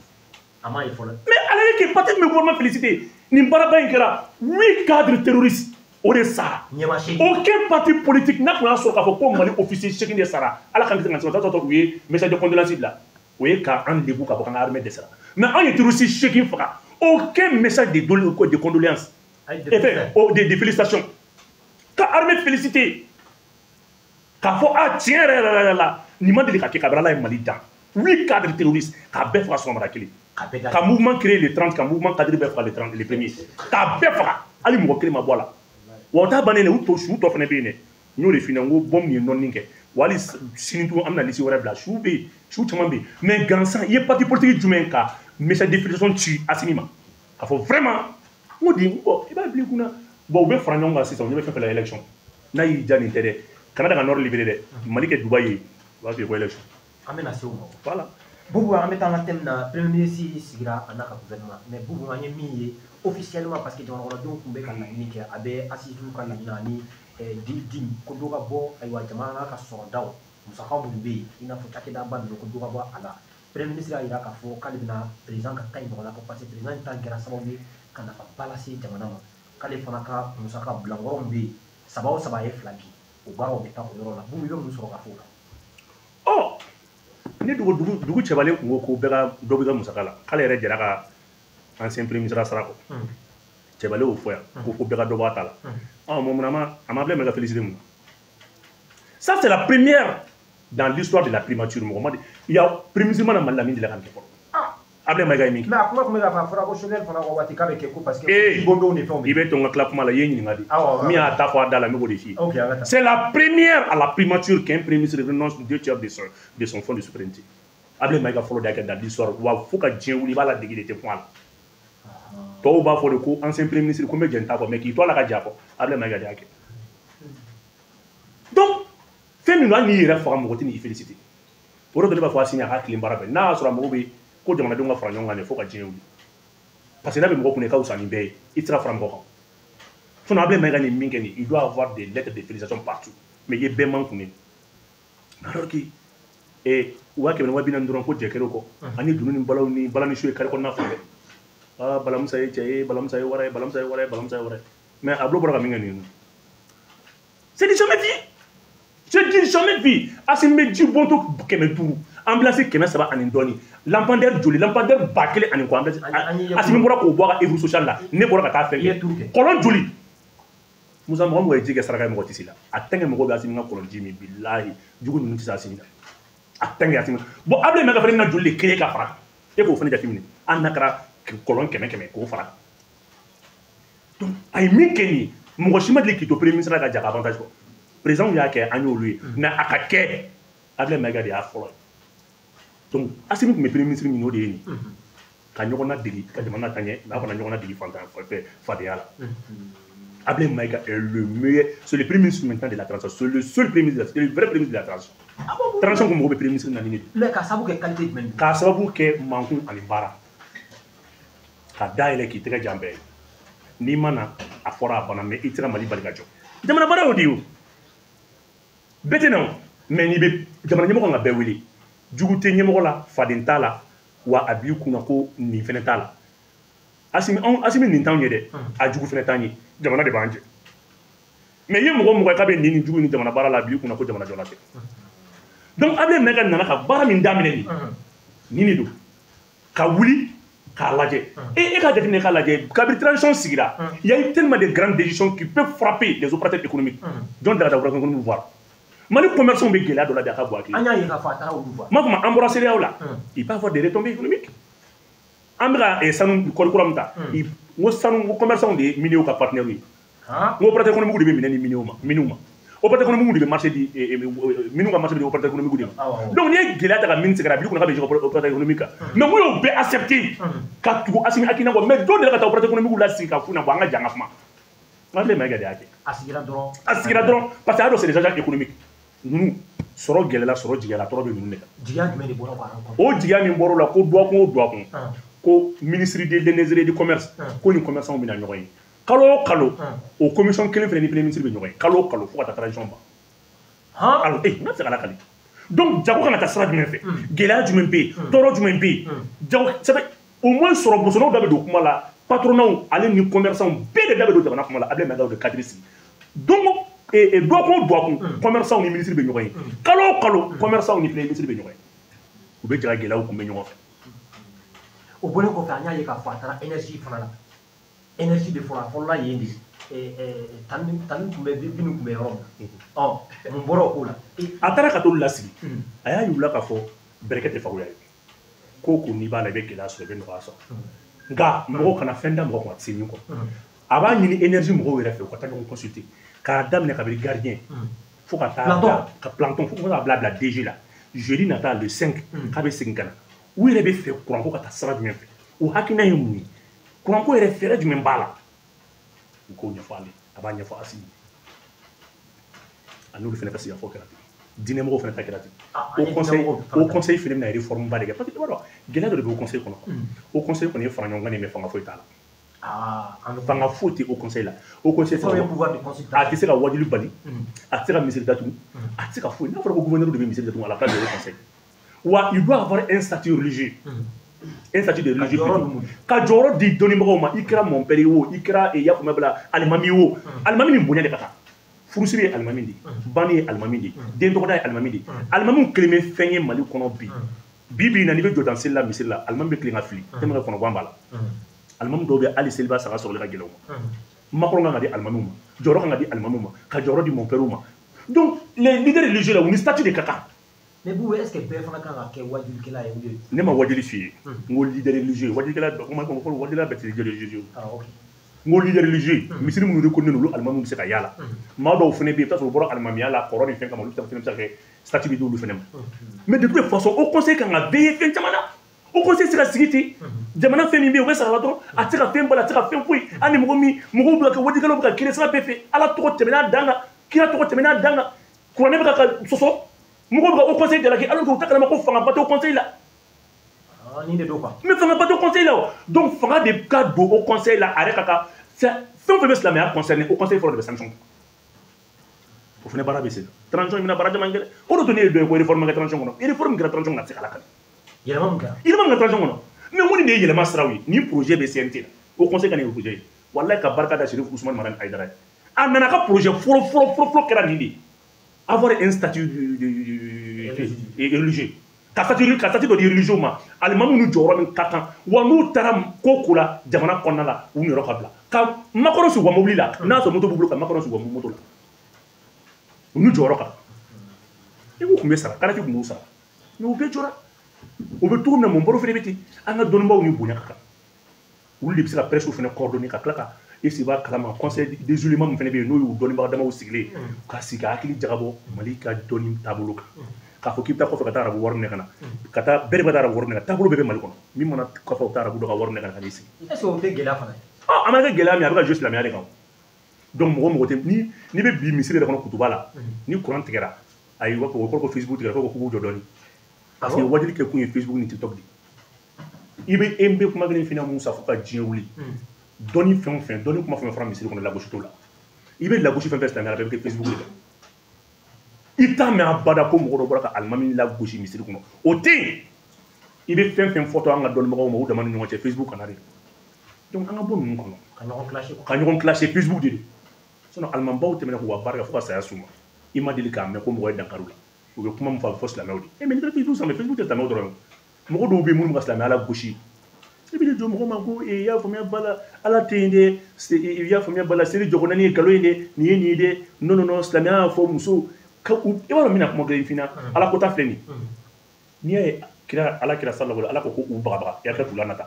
A ma ye fɔlɔ. Mais ala ye kɛ parti jumɛn gouvernement féliciter? Nin baaraba in kɛra 8 cadres terroristes o de sara. Aucun parti politique n'a kun y'a sɔrɔ k'a fɔ ko Mali officier 8 de sara, ala k'an kisi ka sɔrɔ t'a u ye message de condoléance bila, o ye k'an degun k'a fɔ k'an ka armée dɛsɛra. Mais anw ye terroriste 8 faga, aucun message de condoléance. Et fait, de félicitations. Ka armée féliciter. K'a fɔ a tiɲɛ yɛrɛ yɛrɛ la, nin ma deli ka kɛ kabini Ala ye Mali dan. 8 cadres terroristes k'a bɛɛ faga sɔgɔmada kelen. Ka mouvement créé le 30, ka mouvement cadre bɛɛ faga le 30, le premier. K'a bɛɛ faga, hali mɔgɔ kelen ma bɔ a la. Wa o t'a bannen dɛ, u tɔ su tɔ fana bɛ yen dɛ. N y'o de f'i ɲɛna, n ko bombe ye nɔɔni kɛ. Wa hali sini tugun an bɛna liste wɛrɛ bila, su bɛ yen, su caman bɛ yen. Mais gansan, i ye parti politique jumɛn ka message de félicitation ci Asimi ma? K'a fɔ vraiment, n ko di, bon, i b'a bila i kunna. Bon, u bɛ fara ɲɔgɔn kan sisan, u ɲɛ bɛ fɛn fɛn la élection. N'a y'i diya nin tɛ dɛ, kana da ka nord libéré dɛ, Mali kɛ Dubaï ye, u b'a f'i ye ko élection. An bɛna se o ma. Voilà. Boubou, an bɛ taa an ka thème na, premier ministre sigira a n'a ka gouvernement. Mais Boubou, an ye min ye officiellement, parce que jamana kɔnɔdenw tun bɛ ka laɲini kɛ, a bɛ assises ka laɲini ani di ko dɔ ka bɔ, ayiwa jamana ka sɔrɔdaw musaka minnu bɛ yen, i n'a fɔ cakɛdaba ninnu, ko dɔ ka bɔ a la. Premier ministre y'a jira k'a fɔ k'ale bɛna président ka ta in nɔgɔya, ko parce que président in ta kɛra sababu ye ka nafaba lase jamana ma, k'ale fana ka musaka bilankɔrɔ min bɛ yen, 3 o 3 ye 2 bi, o baaraw bɛ taa o yɔrɔ la. Boubou, i bɛ mun sɔrɔ ka fɔ o la? Ɔ, ni dugu cɛbalen kun ko ko bɛɛ ka dɔ b'i ka musaka la, k'ale yɛrɛ jɛra ka ancien premier ministre sara kɔ. Cɛbalen y'o fɔ yan, ko bɛɛ ka dɔ bɔ a ta la. Ɔ, mun na a ma bila ka féliciter mun na? Ça, c'est la première dans l'histoire de la primature. Mɔgɔ ma il y a premier ministre mana Mali la min delila ka nin kɛ fɔlɔ. Ablaye Maïga ye min kɛ. Mais a kuma tun bɛ k'a fɔ, a fɔra ko Choguel fana ka waati k'a bɛ kɛ ko parce que jibondonw ni fɛnw bɛ yen. I bɛ to n ka tila kuma la, i ye ɲininka de. Min y'a ta fɔ a da la, n bɛ k'o de f'i ye. Ok, an ka taa. C'est la première à la primature qu'un premier ministre renonce 2/3 de son fonds de souveraineté. Ablaye Maïga fɔlɔ de y'a kɛ dans l'histoire. Wa fo ka diɲɛ wuli, i b'a ladege de tɛ kun a la. Tɔw b'a fɔ de ko ancien premier ministre ko n bɛ jɛn ta kɔ, mais k'i to a la ka jɛ a kɔ, Ablaye Maïga de y'a kɛ. Donc fɛn min don, hali n'i yɛrɛ faga, mɔgɔ tɛ n'i féliciter. O de ne b'a fɔ Asimi a ka tilen baara fɛ, n'a y'a sɔrɔ a mago bɛ ko jamanadenw ka fara ɲɔgɔn kan de fo ka diɲɛ wuli. Parce que n'a bɛ mɔgɔ kunna i ka fisa ni bɛɛ ye, i tɛ se ka fara mɔgɔ kan. Sinon Ablaye Maïga ni min kɛ nin, il doit avoir des lettres de félicitations partout. Mais i ye bɛɛ man kun ye. Alors que 100 000 20 000 dɔrɔn ko jɛ kɛr'o kɔ. Ani dunun ni balaw ni balani su ye kari kɔnɔna fan bɛɛ. Ah, Balamusa ye cɛ ye, Balamusa ye wara ye, Balamusa ye wara ye, Balamusa ye wara ye. Mais a bolo bɔra ka min kɛ nin ye. C'est du jamais vu. C'est du jamais vu. Asimi bɛ ji bɔntɔ 500, ambulance 300 ani dɔɔni, lampadaire joli, lampadaire 1000 ani kɔ ambulance. Asimi bɔra k'o bɔ a ka œuvre sociale la, ne bɔra ka taa fɛn kɛ. Kɔlɔn joli. Musa, mɔgɔ mɔgɔ ye ji kɛ saraka ye, mɔgɔ tɛ se la. A tɛnkɛ mɔgɔ bɛ Asimi ka kɔlɔn ji min, bilahi, jugu ninnu tɛ se Asimi la. A tɛnkɛ Asimi. Bon, Ablaye Maïga fana bɛna joli de créer ka fara kan. E k'o fana jateminɛ. Hali n'a kɛra kɔlɔn 100 100 k'o fara kan. Donc a ye min kɛ nin ye, mɔgɔ si ma deli k'i to premier ministre la ka ja ka avantage kɔ. Président y'a kɛ, an y'olu ye. Mais a ka kɛ, Ablaye Maïga de y'a fɔlɔ ye. Donc Asimi tun bɛ premier ministre min, o de ye nin. Ka ɲɔgɔn ladege, ka jamana taa ɲɛ, mais a kana ɲɔgɔn ladege fantan fadenya la. Ablaye Maïga est le meilleur, c'est le premier ministre maintenant de la transition, c'est le seul premier ministre, c'est le vrai premier ministre de la transition. Transition ko mɔgɔ bɛ premier ministre naani de. Mais k'a sababu kɛ qualité jumɛn? K'a sababu kɛ mankun ani baara. Ka dayɛlɛ k'i tɛgɛ jan bɛɛ ye. N'i ma na, a fɔra a banna, mais i tɛ se ka Mali bali ka jɔ. Jamana baara y'o de ye o. Bɛɛ tɛ na o, mais n'i bɛ jamana ɲɛmɔgɔ kan ka bɛɛ wele. Jugu tɛ ɲɛmɔgɔ la, faden t'a la, wa a b'i kunna ko nin fɛnɛ t'a la. Asimi nin t'anw ye dɛ, a jugu fɛnɛ t'an ye, jamana de b'an jɛ. Mais i ye mɔgɔ mɔgɔ ye k'a bɛ nin jugu ni jamana baara la, a b'i kunna ko jamana jɔla tɛ. Donc Ablaye Maïga nana ka baara min daminɛ nin de don, ka wuli k'a lajɛ. E k'a jateminɛ k'a lajɛ, kabini transition sigira, il y a eu tellement de grandes décisions qui peuvent frapper les opérateurs économiques. Jɔn dara opérateur économique voir. Mali commerçants bɛ gɛlɛya dɔ la bi a ka bon hakili. An y'a ye k'a fɔ a taara olu fa. M'a fɔ ma an bɔra CEDEAO la. Il peut avoir des retombées économiques. An bɛ ka sanu kɔli kura min ta. N ko sanu n ko commerçants de ye miniers ka partenaires ye. N ko opérateur économique de bɛ minɛ ni miniers ma miniw ma. Opérateur économique de bɛ marché di minnu ka marché bɛ di opérateur économique de ma. Donc n'i ye gɛlɛya ta ka mine sɛgɛrɛ a b'i kunna k'a bɛ jouer opérateur économique kan. Mais mun y'o bɛɛ accepté ka tugu Assimi hakilina kɔ mais don de la ka taa opérateur économique la sigi ka f'u ɲɛna bon an ka jɛ an ka kuma. Abdoulaye Maïga de y'a kɛ. A sigira dɔrɔn. A sigira dɔrɔn parce que a y'a dɔn c'est des agents économiques. Ninnu sɔrɔ gɛlɛla sɔrɔ jigiyala tɔɔrɔ bɛ ninnu de kan. Jigiya jumɛn de bɔra o rencontre? O jigiya min bɔra o la ko dɔgɔkun o dɔgɔkun. Ko ministre de l'énergie et du commerce ko ni commerçants bɛna ɲɔgɔn ye. Kalo o kalo o commission kelen fana ni premier ministre bɛ ɲɔgɔn ye kalo o kalo fo ka taa transition ban. Alors n ka se ka lakali. Donc jago kan ka taa sira jumɛn fɛ? Gɛlɛya jumɛn bɛ yen? Tɔɔrɔ jumɛn bɛ yen? Jago sɛbɛ au moins sɔrɔ bosonnaw da bɛ don kuma la patronats ale ni commerçants bɛɛ de da bɛ don jamana kuma la Abdoulaye Maïga de cadre sigi. Donc dɔgɔkun o dɔgɔkun commerçants ni ministre bɛ ɲɔgɔn ye kalo o kalo commerçants ni premier ministre bɛ ɲɔgɔn ye u bɛ jɛ ka gɛlɛyaw kunbɛ ɲɔgɔn fɛ. O bɔlen kɔfɛ an y'a ye k'a fɔ a taara énergie fana la. Énergie de fɔlɔ a fɔlɔla yen de tani tun bɛ binu tun bɛ yɔrɔ min na ɔ mun bɔra o ko la. A taara ka t'olu lasigi a y'a yir'u la k'a fɔ bɛrɛkɛ tɛ fagoya ye ko ko n'i b'a la i bɛ gɛlɛya sɔrɔ i bɛ nɔgɔya sɔrɔ nka mɔgɔw kana fɛn da mɔgɔ kun a tɛ se min kɔ. A b'a ɲini énergie mɔgɔw yɛrɛ fɛ u ka taa ɲɔgɔn consulter k'a daminɛ kabini gardien fo ka taa ka planton fo ka taa bila DG la jeudi nata le 5 k'a bɛ segin ka na u yɛrɛ bɛ fɛ kuranko ka taa sira jumɛn fɛ o hakilina ye mun ye kuranko yɛrɛ fɛɛrɛ jumɛn b'a la u k'o ɲɛfɔ ale a b'a ɲɛfɔ Assimi a n'olu fana ka sigikafɔ kɛra ten diinɛmɔgɔw fana ta kɛra ten o conseil fana bɛna réforme ba de kɛ parce que i b'a dɔn gɛlɛya dɔ de bɛ o conseil kɔnɔ o conseil kɔni ye fara ɲɔgɔn kan de mais fanga foyi t'a la. Fanga foyi tɛ o conseil la o conseil a tɛ se ka wajuli bali a tɛ se ka misiri datugu a tɛ se ka foyi n'a fɔra ko gouverneur de bɛ misiri datugu à la place de conseil wa il doit avoir un statut religieux. Un statut de religieux ka jɔyɔrɔ di dɔnnibagaw ma i kɛra mon père ye o i kɛra i y'a faamuya bala alimami ye o alimami ni bonya de ka kan furusiri ye alimami de ye banni ye alimami de ye den tɔgɔda ye alimami de ye alimamiw kelen bɛ fɛn ye Mali kɔnɔ bi bi bi in na n'i bɛ jɔ dan seli la misiri la alimami bɛ tilen ka fili tellement que kɔnɔguwan b'a la alimami dɔw bɛ hali seliba saga sɔrɔli ka gɛlɛn u ma makɔrɔ kan ka di alimamiw ma jɔyɔrɔ kan ka di alimamiw ma ka jɔyɔrɔ di mon père ma donc les leaders religieux la u ni statut de ka kan. Mais Boubou, est-ce que bɛɛ fana kan ka kɛ wajulikɛla ye ou bien? Ne ma wajuli f'i ye n ko leader religieux wajulikɛla kuma ko wajulikɛla bɛɛ tɛ leader religieux. Ah ok. N ko leader religieux misiri minnu reconnu olu alimamiw bɛ se ka y'a la maa dɔw fana bɛ yen i bɛ t'a sɔrɔ u bɔra alimamiya la kɔrɔ ni fɛn kama olu fana bɛ se ka kɛ statut bɛ d'olu fana ma mais de toute façon o conseil kan ka veiller fɛn caman na o conseil tɛ se ka sigi ten jamana fɛn min bɛ yen o bɛ sara la dɔrɔn a tɛ se ka fɛn bali a tɛ se ka fɛn foyi hali ni mɔgɔ min mɔgɔw bɛ ka kɛ wajulikɛlaw bɛ ka kiiri sira bɛɛ fɛ Ala tɔgɔ tɛmɛn'a dan kan kira tɔgɔ tɛmɛn'a dan kan kuranɛ bɛ ka sɔsɔ mɔgɔw bɛ ka o conseil jalaki alors que u t'a kalama ko fangaba t'o conseil la. Nin de don quoi. Mais fangaba t'o conseil la o donc fanga de ka don o conseil la a yɛrɛ ka kan fɛn o fɛn bɛ silamɛya concerné o conseil fɔlɔ de bɛ sanction o fana baara bɛ sen na transition in bɛna baara caman kɛ dɛ o de to ne ye dɔ ye ko réforme kɛ transition kɔnɔ réforme kɛra transition kɔnɔ a tɛ se ka lakali. Yɛlɛma mun kɛra? Yɛlɛma mun kɛra transition kɔnɔ mais mun de ye yɛlɛma siraw ye ni projet bɛ CNT la o conseil ka nin projet ye walayi ka barika da Chérif Ousmane Madani Haïdara ye a nana ka projet fɔlɔ fɔlɔ fɔlɔ fɔlɔ kɛra nin de ye. Avoir un statut religieux ka statut dɔ di religieux ma alimamiw ni jɔyɔrɔ min ka kan wa n'u taara ko ko la jamana kɔnɔna la u niyɔrɔ ka bila ka makɔrɔ sigi u ka mobili la n'a sɔrɔ moto b'u bolo ka makɔrɔ sigi u ka moto la u ni jɔyɔrɔ ka kan i k'u tun bɛ sara karafi tun b'u sara mais u bɛɛ jɔra o bɛ cogo min na mun baro fana bɛ ten an ka dɔnnibaaw ni bonya ka kan olu de bɛ se ka presse fana coordonner ka tila ka esi b'a kalama conseil des ulémas min fana bɛ yen n'o y'u dɔnnibaga damaw sigilen ka sigi ka hakili jagabɔ Mali ka dɔnni taabolo kan k'a fɔ k'i bɛ taa kɔfɛ ka taa arabu wari minɛ ka na ka taa bɛɛ de bɛ taa arabu wari minɛ ka taabolo bɛɛ bɛ Mali kɔnɔ min mana kɔfɛ u bɛ taa arabu dɔ ka wari minɛ ka na ka n'i sigi. Est-ce que o tɛ gɛlɛya fana ye? A mana kɛ gɛlɛya min ye a bɛ ka jouer silamɛya de kan donc mɔgɔ mɔgɔ tɛ ni bɛ bi misiri yɛrɛ kɔnɔ kutuba la ni courant tigɛra ayi u b'a fɔ o kɔrɔ ko Facebook tigɛra ko k'u jɔ dɔɔni parce que wajuli kɛ kun ye Facebook ni TikTok de i bɛ e bɛ kuma kelen f'i ɲɛna Musa fo ka diɲɛ wuli. Dɔnni fɛn o fɛn dɔnni kuma fɛn fɔra misiri kɔnɔ lagosi t'o la i bɛ lagosi fɛn fɛn silamɛya la bɛɛ bɛ kɛ Facebook de kan i t'a mɛn abada ko mɔgɔ dɔ bɔra ka alimami lagosi misiri kɔnɔ o tɛ yen i bɛ fɛn fɛn fɔtɔ an ka dɔnnibagaw ma u dama ni ɲɔgɔn cɛ Facebook kana de donc an ka bɔ ninnu kɔnɔ ka ɲɔgɔn clasher Facebook de don sinon alimabaw tɛmɛna k'u ka baara kɛ fo ka saya s'u ma i ma deli k'a mɛn ko mɔgɔ ye dankari u la u bɛ kuma min fɔ a bɛ fɔ silamɛw de mais n'i taara Facebook sanfɛ Facebook tɛ silamɛw dɔrɔn ye mɔgɔ dɔw bɛ yen minnu ka silamɛya lagosi i bɛ jɔ mɔgɔ ma ko i y'a faamuya bala ala tɛ yen dɛ i y'a faamuya bala seli jɔgo naani ye nkalon ye dɛ nin ye nin ye dɛ non non non silamɛya y'a fɔ muso I b'a dɔn n bɛna kuma kelen f'i ɲɛna ala ko ta filɛ nin ye n'i y'a ye kira ala kira sallallahu alaihi ala ko k'u bagabaga i hakili t'u la nata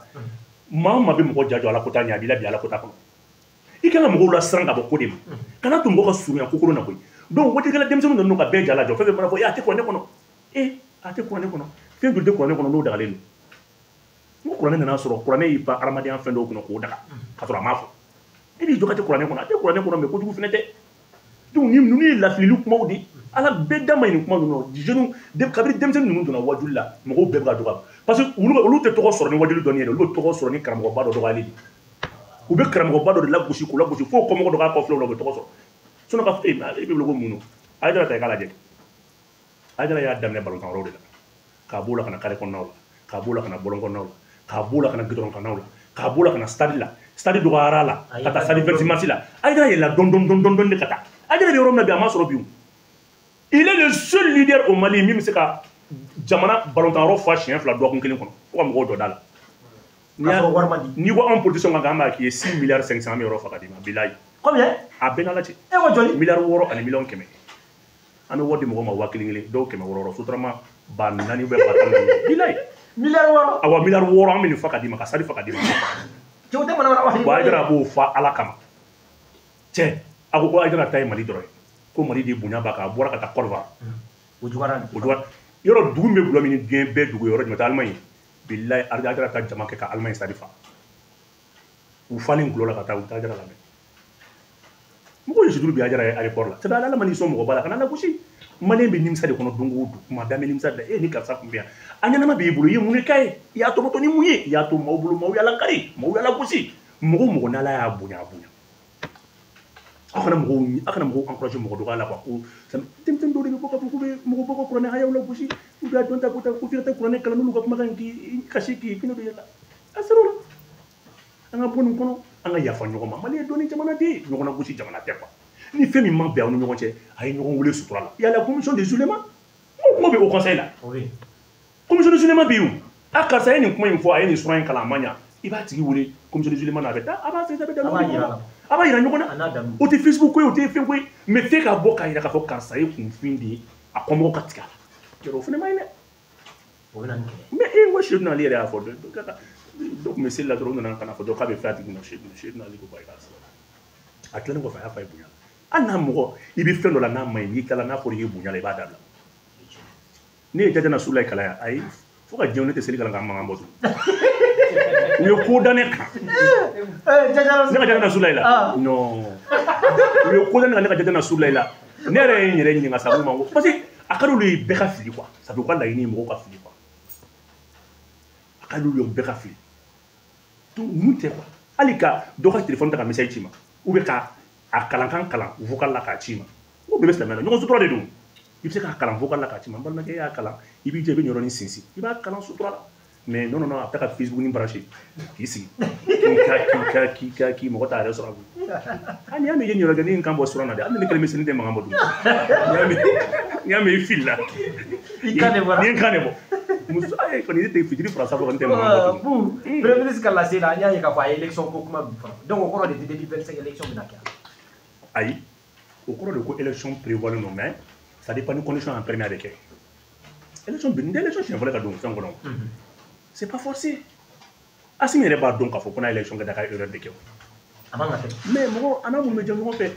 maa o maa bɛ mɔgɔ jajɔ ala ko ta ɲɛ a b'i labila ala ko ta kɔnɔ i kan ka mɔgɔw lasiran ka bɔ ko de ma kana to mɔgɔ ka surunya ko kolon na koyi donc watikɛla denmisɛnnin ninnu ka bɛɛ ja lajɔ fɛn fɛn mana fɔ a tɛ kuranɛ kɔnɔ a tɛ kuranɛ kɔnɔ fɛn joli tɛ kuranɛ kɔnɔ n'o dagalen don n ko kuranɛ nana sɔrɔ kuranɛ y'i pan adamadenya fɛn dɔw kɔnɔ k'o daga ka sɔrɔ a m'a fɔ e b'i jɔ ka tɛ kuranɛ kɔnɔ a tɛ kuranɛ kɔnɔ mais kojugu fɛnɛ tɛ donc ninnu ye lafilili kumaw de ala bɛɛ da ma ɲi nin kuma ninnu jeunes kabini denmisɛnnin ninnu donna wajuli la mɔgɔw bɛɛ bɛ ka dɔgɔya parce que olu tɛ tɔgɔ sɔrɔ ni wajuli dɔnni ye dɛ olu bɛ tɔgɔ sɔrɔ ni karamɔgɔba dɔ dɔgɔyali de u bɛ karamɔgɔba dɔ de lagosi k'u lagosi fo kɔmɔgɔ dɔ k'a kɔfilɛ o la u bɛ tɔgɔ sɔrɔ sinon ka e bɛ wele ko mun don Hayidara ta i k'a lajɛ Hayidara y'a daminɛ balontan yɔrɔw de la k'a b'o la ka na carré kɔnɔnaw la k'a b'o la ka na bɔlɔn kɔnɔnaw la k'a b'o la ka na goudron kannaw la k'a b'o la ka na stade la stade dɔgɔyara la ka taa stade 26 mars la Hayidara yɛlɛla dɔɔni dɔɔni dɔɔni de ka taa Hayidara bɛ yɔrɔ min na bi a ma sɔrɔ bi o il est le seul leader au Mali min bɛ se ka jamana balontan yɔrɔ fa siɲɛ fila dɔgɔkun kelen kɔnɔ fo ka mɔgɔw jɔ da la. N'i ko anw politicien kan k'an b'a k'i ye 6 milliards 500 an bɛ yɔrɔ fa ka d'i ma bilayi. Combien? A bɛɛ n'Ala cɛ. E ko joli? Miliyari 6 ani miliyɔn 100. An bɛ wari di mɔgɔw ma 1000 kelen dɔw 600 sotarama 4000 ou bien 14000 bilayi. Miliyari 6. Awɔ miliyari 6 an bɛ nin fa ka d'i ma ka sari fa ka d'i ma. Cɛw tɛ manamana wa? Wa Hayidara b'o fa Ala kama. Cɛ a ko ko Hayidara ta ye Mali dɔrɔn ye. Ko Mali de bonya b'a kan a bɔra ka taa Côte d'Ivoire. O juguyara. O juguyara. Yɔrɔ dugu min bɛ gulɔ min ni diɲɛ bɛɛ dugu ye yɔrɔ jumɛn tɛ Allemagne. Bilayi Hayidara ta jama kɛ ka Allemagne stade fa. U falen gulɔ la ka taa u taa Hayidara lamɛn. Mɔgɔw ye suturu bi Hayidara ye aéroport la. C'est Ala ma n'i sɔn mɔgɔ ba la kana lagosi. Malien bɛ nimisa de kɔnɔ don o don kuma bɛɛ an bɛ nimisa de la e ni karisa kun bɛ yan. A ɲɛnama b'i bolo i ye mun de k'a ye? I y'a tɔbɔtɔ ni mun ye? I y'a to maaw bolo maaw y'a lakari maaw y'a lagosi. Mɔgɔ o mɔgɔ n'Ala y'a bonya a bonya. Aw kana mɔgɔw encourager mɔgɔ dɔgɔya la quoi ko denmisɛnnin dɔw de bɛ bɔ k'a fɔ k'u bɛ mɔgɔ bɔ ka kuranɛ hayaw lagosi u bɛ dɔn ta ko ta ko f'i ka taa kuranɛ kalan n'olu ka kumakan k'i kasi k'i fɛn dɔ yɛlɛ a sera o la an ka bɔ nin kɔnɔ an ka yafa ɲɔgɔn ma Mali ye dɔnni jamana de ye ɲɔgɔn lagosi jamana tɛ quoi ni fɛn min ma bɛn aw ni ɲɔgɔn cɛ a ye ɲɔgɔn wele sutura la il y a la commission des oulémas n ko kuma bɛ au conseil la commission des oulémas bɛ yen o a karisa ye nin kuma in fɔ a ye nin sura in kalan a ma ɲa i b'a tigi wele commission des oulémas na a bɛ taa a b'a sɛgɛsɛgɛ a bɛ da a b'a yira ɲɔgɔn na o tɛ Facebook ko ye o tɛ fɛn ko ye mais f'e ka bɔ k'a yira k'a fɔ karisa ye kunfin de ye a kɔmɔgɔw ka tigɛ a la yɔrɔ o fana ma ɲi dɛ o bɛ na ni kɛlɛ mais e ko Seydina Ali yɛrɛ y'a fɔ dɔ tun bɛ seli la dɔrɔn u nana ka na fɔ dɔrɔn k'a bɛ fɛn a tigi ma Seydina Ali ko ko ayi k'a sɔrɔ a tilalen kɔfɛ a y'a fɔ a ye bonya la hali n'a mɔgɔ i bɛ fɛn dɔ la n'a ma ɲi n'i tilala n'a fɔra i ye bonya la i b'a dabila ne ye Jajana Sulayi kalan yan ayi fo ka diɲɛ ne tɛ seli kalan k'an mankan bɔ tugun u ye ko da ne kan ne ka Jajana Sulayi la non u ye ko da ne kan ne ka Jajana Sulayi la ne yɛrɛ ye n yɛrɛ ɲininka sa mun ma ko parce que a ka d'olu ye bɛɛ ka fili quoi ça fait u ka laɲini ye mɔgɔw ka fili quoi a ka d'olu ye bɛɛ ka fili donc mun tɛ quoi hali ka dɔ ka téléphone ta ka message ci ma ou bien ka a kalankan kalan vocal la k'a ci ma o bɛɛ bɛ silamɛya la ɲɔgɔn sutura de don i bɛ se k'a kalan vocal la k'a ci ma n balimakɛ e y'a kalan i b'i jɛ i bɛ nin yɔrɔnin sinsin i b'a kalan sutura la mais non non non a bɛ taa ka Facebook ni branché k'i sigi k'i mɔgɔ t'a yɛrɛ sɔrɔ a bolo hali n'i y'a mɛn i ye nin yɔrɔ kɛ ne ye n kan bɔ siran na dɛ hali ni ne kelen bɛ seli n tɛ mankan bɔ tugun n'i y'a mɛn i filila i kan de bɔra ni n kan de bɔ muso ayi kɔni ne tɛ fitiri fara sanfɛ kɔni tɛ mankan bɔ tugun premier ministre ka lase la an y'a ye k'a fɔ a ye élection ko kuma min fɔ donc o kɔrɔ de tɛ 2025 élection bɛna kɛ ayi o kɔrɔ de ko élection prévoit non mais ça dépend ni condition en permis a bɛ kɛ élection bi ni élection siɲɛ fɔlɔ ka don fɛn kɔnɔ c'est pas forcé Assimi yɛrɛ b'a dɔn k'a fɔ ko n'a ye élection kɛ da ka erreur de kɛ o a man ka kɛ mais mɔgɔ a n'a minnu bɛ jɛ ɲɔgɔn fɛ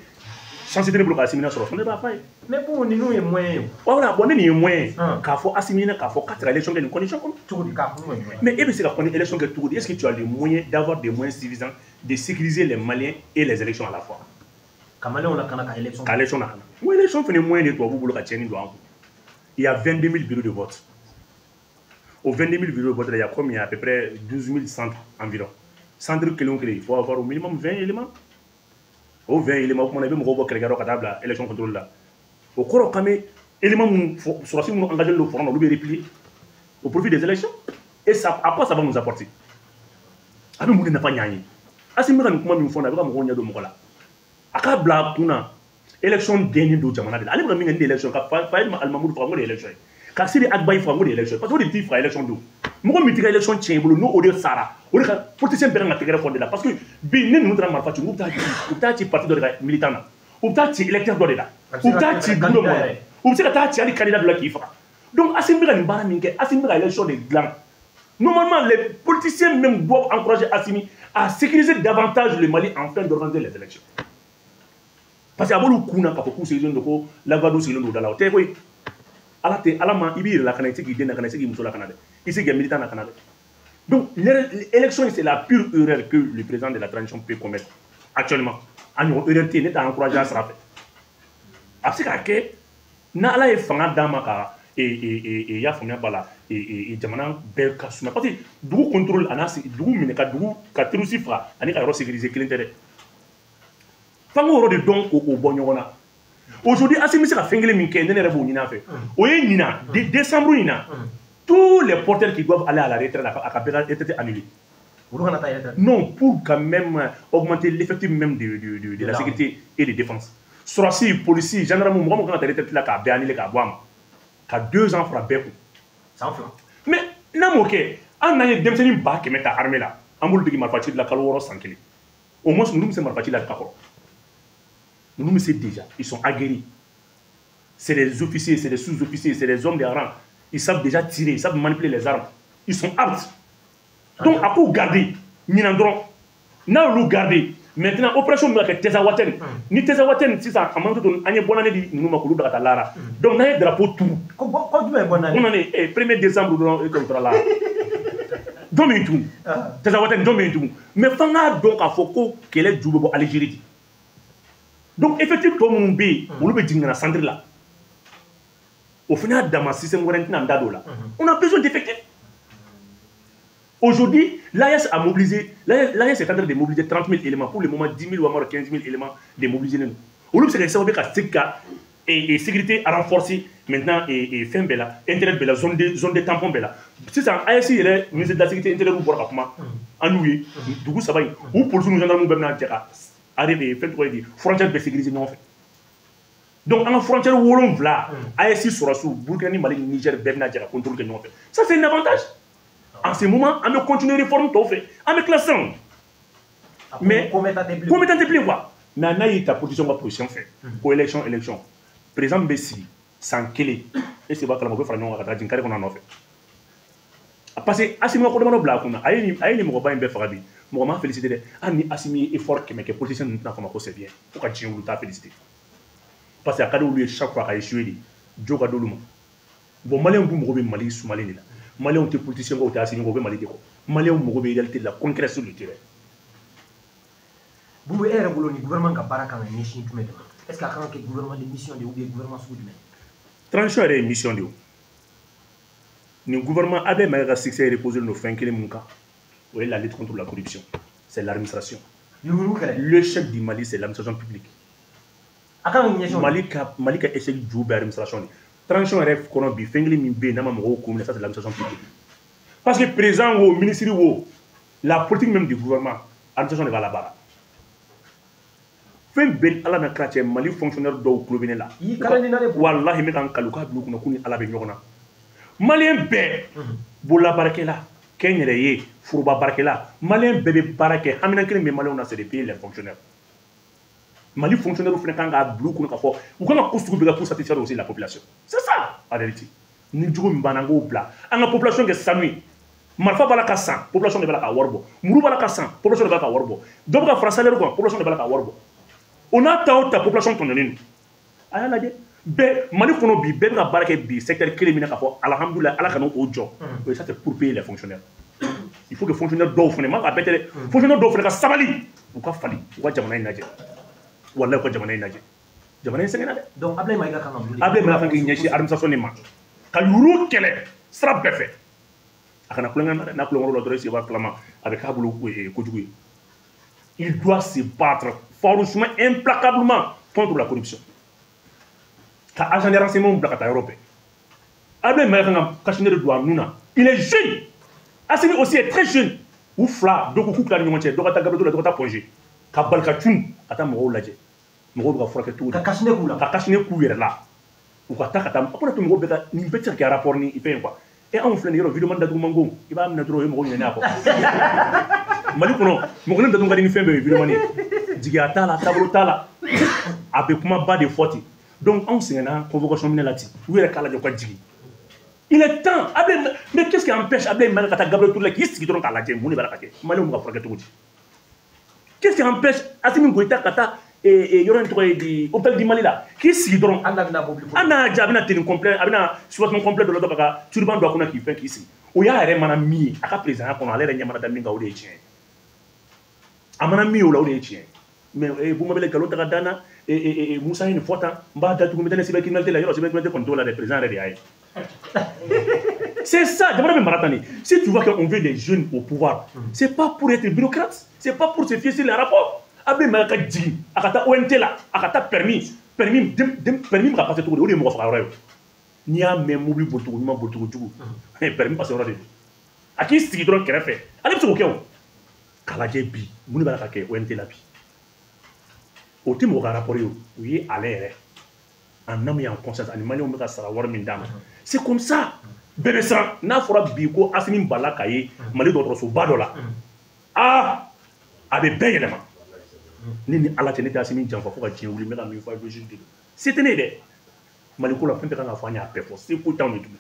chance tɛ ne bolo ka Assimi sɔrɔ fo ne b'a f'a ye mais bon ninnu ye moyen ye voilà bon ne nin ye moyen ye k'a fɔ Assimi ɲɛna k'a fɔ k'a tɛ ka élection kɛ nin condition kɔnɔ cogo di k'a kun ye moyen mais e bɛ se ka kɔni élection kɛ cogo di est-ce que tu as les moyens d'avoir des moyens suffisants de sécuriser les Maliens et les élections à la fois ka Maliens lakana ka élection ka élection lakana n ko élection fana ye moyen de tubabu bolo ka tiɲɛni don an kun il y a 22 000 bureaux de vote. Au 22 000 bureaux de vote, il y a combien? À peu près 12 000 centres environ. Centre kelen o kelen, il faut avoir au minimum 20 éléments. O 20 éléments, o kumana i bɛ mɔgɔw bɔ kɛlɛkɛyɔrɔ ka taa bila élection contrôle la. O kɔrɔ k'an bɛ élément minnu sɔrɔdasi minnu engagé don front na olu bɛ replier au profit des élections. Et ça, à quoi ça va nous apporter? A bɛ mun de nafa ɲɛ an ye? Assimi bɛ ka nin kuma min fɔ nin ye, a bɛ ka mɔgɔw ɲɛ don mɔgɔ la. A k'a bila a kun na élection dɛnnen don jamana de la. Ale bɛ ka min kɛ nin de ye élection ka Fayed Alimamudu faga n ko de ye élection ye. Ka Sidi Agbayi faga n ko de ye élection ye. Parce que o de bɛ t'i faga élection don. Mɔgɔ min t'i ka élection tiɲɛ i bolo n'o de sara o de ka politicien bɛɛ kan ka tɛgɛrɛ fɔ de la. Parce que bi ne ninnu taara marifa ci u bɛ taa ci parti dɔ de ka militant na. U bɛ taa ci électeur dɔ de la. U bɛ taa ci dugu dɔ mɔgɔ la. U bɛ se ka taa ci hali candidat dɔ la k'i faga. Donc Assimi bɛ ka nin baara min kɛ, Assimi bɛ ka élection de dilan. Normalement, les politiciens même doivent encourager Assimi à sécuriser davantage le Mali afin d'organiser les élections. Parce que a b'olu kun na k'a fɔ k'u sigilen don ko Lagado sigilen don o da la, o tɛ koyi. Ala tɛ ala ma i b'i yɛrɛ lakana, i tɛ se k'i den lakana, i tɛ se k'i muso lakana dɛ, i tɛ se k'i ka militant lakana dɛ. Donc l'élection, c'est la pure erreur que le président de la transition peut commettre actuellement. A ɲɔgɔn erreur tɛ yen, ne t'a encouragé a sira fɛ. A bɛ se k'a kɛ n'Ala ye fanga d'a ma ka i y'a faamuya b'a la, jamana bɛɛ ka suma, parce que dugu contrôle a n'a dugu minɛ ka dugu ka terroriste faga ani ka yɔrɔ sécuriser kelen tɛ dɛ. F'an k'o yɔrɔ de dɔn k'o bɔ ɲɔgɔn na. Aujourd'hui, Assimi bɛ se ka fɛn kelen min kɛ, ne yɛrɛ b'o ɲini a fɛ. O ye ɲinan décembre ɲinan, tous les porteurs qui doivent aller à la retraite, a ka bɛɛ ka retraite annulée. Non, pour quand même augmenter l'effectif même de la sécurité et de défense. Sɔrɔdasi, policier, gendarme, mɔgɔ min kan ka taa retraite la k'a bɛɛ annulé k'a bɔ a ma. Ka 2 ans fara bɛɛ kun. San 2. Mais n'a m'o kɛ, hali n'an ye denmisɛnnin 100 000 ta armée la, an b'olu dege marifa ci la kalo 6 san 1. Au moins ninnu bɛ se marifa ci la ka kɔrɔ. Ninnu bɛ se déjà, ils sont aguerris. C'est des officiers, c'est des sous-officiers, c'est des hommes de rang. Ils savent déjà tirer, ils savent manipuler les armes. Ils sont aptes. Donc a k'u garder ɲinan dɔrɔn. N'a y'olu garder, maintenant opération min bɛ ka kɛ Tezawaten, ni Tezawaten sisan a man to an ye bɔnani di ninnu ma k'olu bila ka taa Lara. Donc n'an ye drapeau turu. Ko jumɛn ye bɔnani? Bɔnani 1er décembre dɔrɔn e k'o taara Lara. Jɔn bɛ yen tugun? Tezawaten jɔn bɛ yen tugun? Mais f'an k'a dɔn k'a fɔ ko kɛlɛ ju bɛ bɔ Algérie de. Donc effectif tɔ minnu bɛ yen, olu bɛ jigin ka na centre la. Au fana y'a dama système wɛrɛ, n tɛna n da don o la. On a besoin d'effectifs. Aujourd'hui, l'AES a mobilisé, l'AES est en train de mobiliser 30 000 éléments. Pour le moment, 10 000 ou alors 15 000 éléments de mobiliser. Olu bɛ se ka kɛ sababu ye ka se ka sécurité renforcer maintenant fɛn bɛɛ la, intérieur bɛɛ la, zone de tampon bɛɛ la. Sisan AES yɛrɛ ministre de la sécurité intérieure bɔra ka kuma an y'u ye dugu 3 in, u policiers ni gendarmes bɛɛ bɛna jɛ ka arriver fɛn tɔgɔ ye di frontière bɛɛ sécuriser ɲɔgɔn fɛ. Donc an ka frontière 7, AES sɔrɔdasiw Burkina ni Mali ni Niger bɛɛ bɛna jɛ ka contrôle kɛ ɲɔgɔn fɛ. Ça, c'est un avantage. En ce moment, an bɛ continuer réforme tɔw fɛ, an bɛ tila sisan. Mais ko mɛta tɛ bilen. Ko mɛta tɛ bilen quoi. Mais n'a y'i ta position ka position fɛ, ko élection élection, président bɛ sigi san 1, est ce que b'a kalama u bɛ fara ɲɔgɔn kan ka taa jigin carré kɔnɔ a nɔfɛ. Parce que Assimi ka ko damadɔ bila a kunna, a ye nin mɔgɔba in bɛɛ faga bi, mɔgɔ m'a félicité dɛ. Hali ni Assimi ye effort 100 kɛ, politicien ninnu tɛna fɔ ma ko c'est bien, fo ka diɲɛ wuli u t'a félicité. Parce que a ka di olu ye chaque fois ka échouer de, jo ka d'olu ma. Bon, maliyɛnw dun mago bɛ Mali sumalen de la. Maliyɛnw tɛ politicien kɔ, u tɛ Assimi kɔ, u bɛ Mali de kɔ. Maliyɛnw mago bɛ réalité de la, concret sur le terrain. Boubou, e yɛrɛ bolo ni gouvernement ka baara kan ka ɲɛsin jumɛn de ma? Est ce que a kan ka kɛ gouvernement de mission de ye ou bien gouvernement sugu jumɛn? Transition yɛrɛ ye mission de ye o. Nin gouvernement Abdoulaye Maïga ka succès reposé don fɛn kelen mun kan, o ye la lutte contre la corruption, c'est l'administration. Yuruguyurugu kɛlɛ. L'échec du Mali, c'est l'administration publique. A kan ka ɲɛsin o ma. Mali ka échec ju bɛ administration de. Transition yɛrɛ kɔnɔ bi, fɛn kelen min bɛ yen n'a ma mɔgɔw kun minɛ, ça c'est l'administration publique. Parce que président wo, ministre wo, la politique même du gouvernement, administration de b'a la baara. Fɛn bɛɛ ni Ala na kira cɛ, Mali fonctionnaire dɔw tulo bɛ ne la. I y'i kala nin na dɛ. Walahi n bɛ ka n kali u k'a bila u kunna k'u ni Ala bɛ ɲɔgɔn na. Maliyɛn bɛɛ, bololabaarakɛla, kɛnyɛrɛye, foroba baarakɛla, maliyɛn bɛɛ bɛ baara kɛ, hamina kelen bɛ maliyɛnw na, c'est de payer les fonctionnaires. Mali fonctionnaire fana kan k'a bila u kunna k'a fɔ u kan ka ko sugu bɛɛ kɛ pour satisfaire aussi la population. C'est ça en réalité. Ni jugu min banna, an k'o bila. An ka population kɛ sanu ye. Marifa b'a la ka san, population de b'a la ka wari bɔ. Muru b'a la ka san, population de b'a la ka wari bɔ. Dɔ bɛ ka fara salaire kan, population de b'a la ka wari bɔ. O n'a ta o ta, population tɔɲɔnen don. A y'a lajɛ. Bɛɛ Mali kɔnɔ bi, bɛɛ bɛ ka baara kɛ bi secteur kelen min na k'a fɔ alhamdulilayi Ala ka n'o jɔ. O ye ça, c'est pour payer les fonctionnaires. Il faut que fonctionnaire dɔw fana, ma a bɛɛ tɛ dɛ, fonctionnaire dɔw fana ka sabali, u ka fali, u ka jamana in lajɛ. Walahi u ka jamana in lajɛ. Jamana in sɛgɛnna dɛ. Donc Abdoulaye Maïga kan ka mun de kɛ? Abdoulaye Maïga kan k'i ɲɛsin administration de ma. Ka yuru kɛlɛ sira bɛɛ fɛ. A kana kulonkɛ na dɛ, n'a kulonkɛ la dɔrɔn i b'a kalama a bɛ k'a bolo kojugu ye. Il doit se battre farouchement, implacablement contre la corruption. Ka agent de renseignement bila ka taa yɔrɔ bɛɛ. Abdoulaye Maïga kan ka cache-nez de don a nun na. Il est jeune. Assimi aussi est très jeune. U fila dɔ ko k'u tila ni ɲɔgɔn cɛ, dɔ ka taa Gabriel Touré la, dɔ ka taa Point G. Ka bali ka cun ka taa mɔgɔw lajɛ. Mɔgɔw bɛ ka furakɛ cogo di? Ka cache-nez k'u la. Ka cache-nez k'u yɛrɛ la. U ka taa ka taa, a ko ne to mɔgɔw bɛɛ ka nin bɛɛ tɛ se ka kɛ rapport ni fɛn ye quoi. E anw filɛ nin ye yɔrɔ vidéoman datugu man go, i b'a minɛ dɔrɔn o ye mɔgɔw ɲinɛ a kɔ. Mali kɔnɔ mɔgɔ kelen datugu ka di ni fɛn bɛɛ ye vidéoman ye. Jigiya t'a la, taabolo t'a la. A bɛ kumaba de fɔ ten. Donc anw sɛgɛnna convocation minɛ la ten, u yɛrɛ k'a lajɛ u ka jigin. Il est temps. Mais qu'est-ce qui empêche Ablaye Maïga ka taa Gabriel Touré la k'i sigi dɔrɔn k'a lajɛ mun de b'a la ka kɛ? Maliyɛnw bɛ ka furakɛ cogo di? Qu'est-ce qui empêche Assimi Goïta ka taa yɔrɔ in tɔgɔ ye di, hôpital du Mali la, k'i sigi dɔrɔn? Hali n'a bɛna mobili. Hali n'a ja, a bɛna tenue complet, a bɛna survêtement complet dɔ la dɔrɔn ka turban don a kunna k'i fɛn k'i sigi. O y'a yɛrɛ mana min ye a ka président kɔnɔ, ale yɛrɛ ɲɛ mana da min kan, o de ye tiɲɛ ye. A mana min ye o la, o de ye tiɲɛ ye. Mais Bumabele nkalon ta ka da n na, Musa ye nin fɔ tan, n b'a datugu, n bɛ taa ni cybercriminalité la. Yɔrɔ cybercriminalité kɔni t'o la dɛ, président yɛrɛ de y'a ye. C'est ça, jamana bɛ mara tan de. Si tu vois qu'on veut les jeunes au pouvoir, c'est pas pour être bureaucrate, c'est pas pour se fier sur les rapports. Ablaye Maïga ka jigin, a ka taa ONT la, a ka taa permis bɛ ka passer cogo di? O de ye mɔgɔ faga yɔrɔ ye. N'i y'a mɛn mobili bolicogo ɲuman, bolicogo jugu, permis passer yɔrɔ de don. A k'i sigi dɔrɔn kɛrɛfɛ, ale bɛ se k'o kɛ o. K'a lajɛ bi, mun de b'a la ka kɛ ONT la bi? O tɛ mɔgɔ ka rapport ye o, o ye ale yɛrɛ en âme et en conscience ani maliyɛnw bɛ ka sara wari min d'a ma. C'est comme ça, bɛɛ bɛ siran. N'a fɔra bi ko Asimi balila ka ye Mali dɔgɔtɔrɔsoba dɔ la, aa, a bɛ bɛɛ yɛlɛma. Ne ni Ala cɛ, ne tɛ Asimi janfa fo ka diɲɛ wuli. N bɛ ka min fɔ a ye, logique de don. Se tɛ ne ye dɛ, Mali ko la, fɛn fɛn kan ka fɔ, an y'a bɛɛ fɔ, se foyi t'anw ye tugun.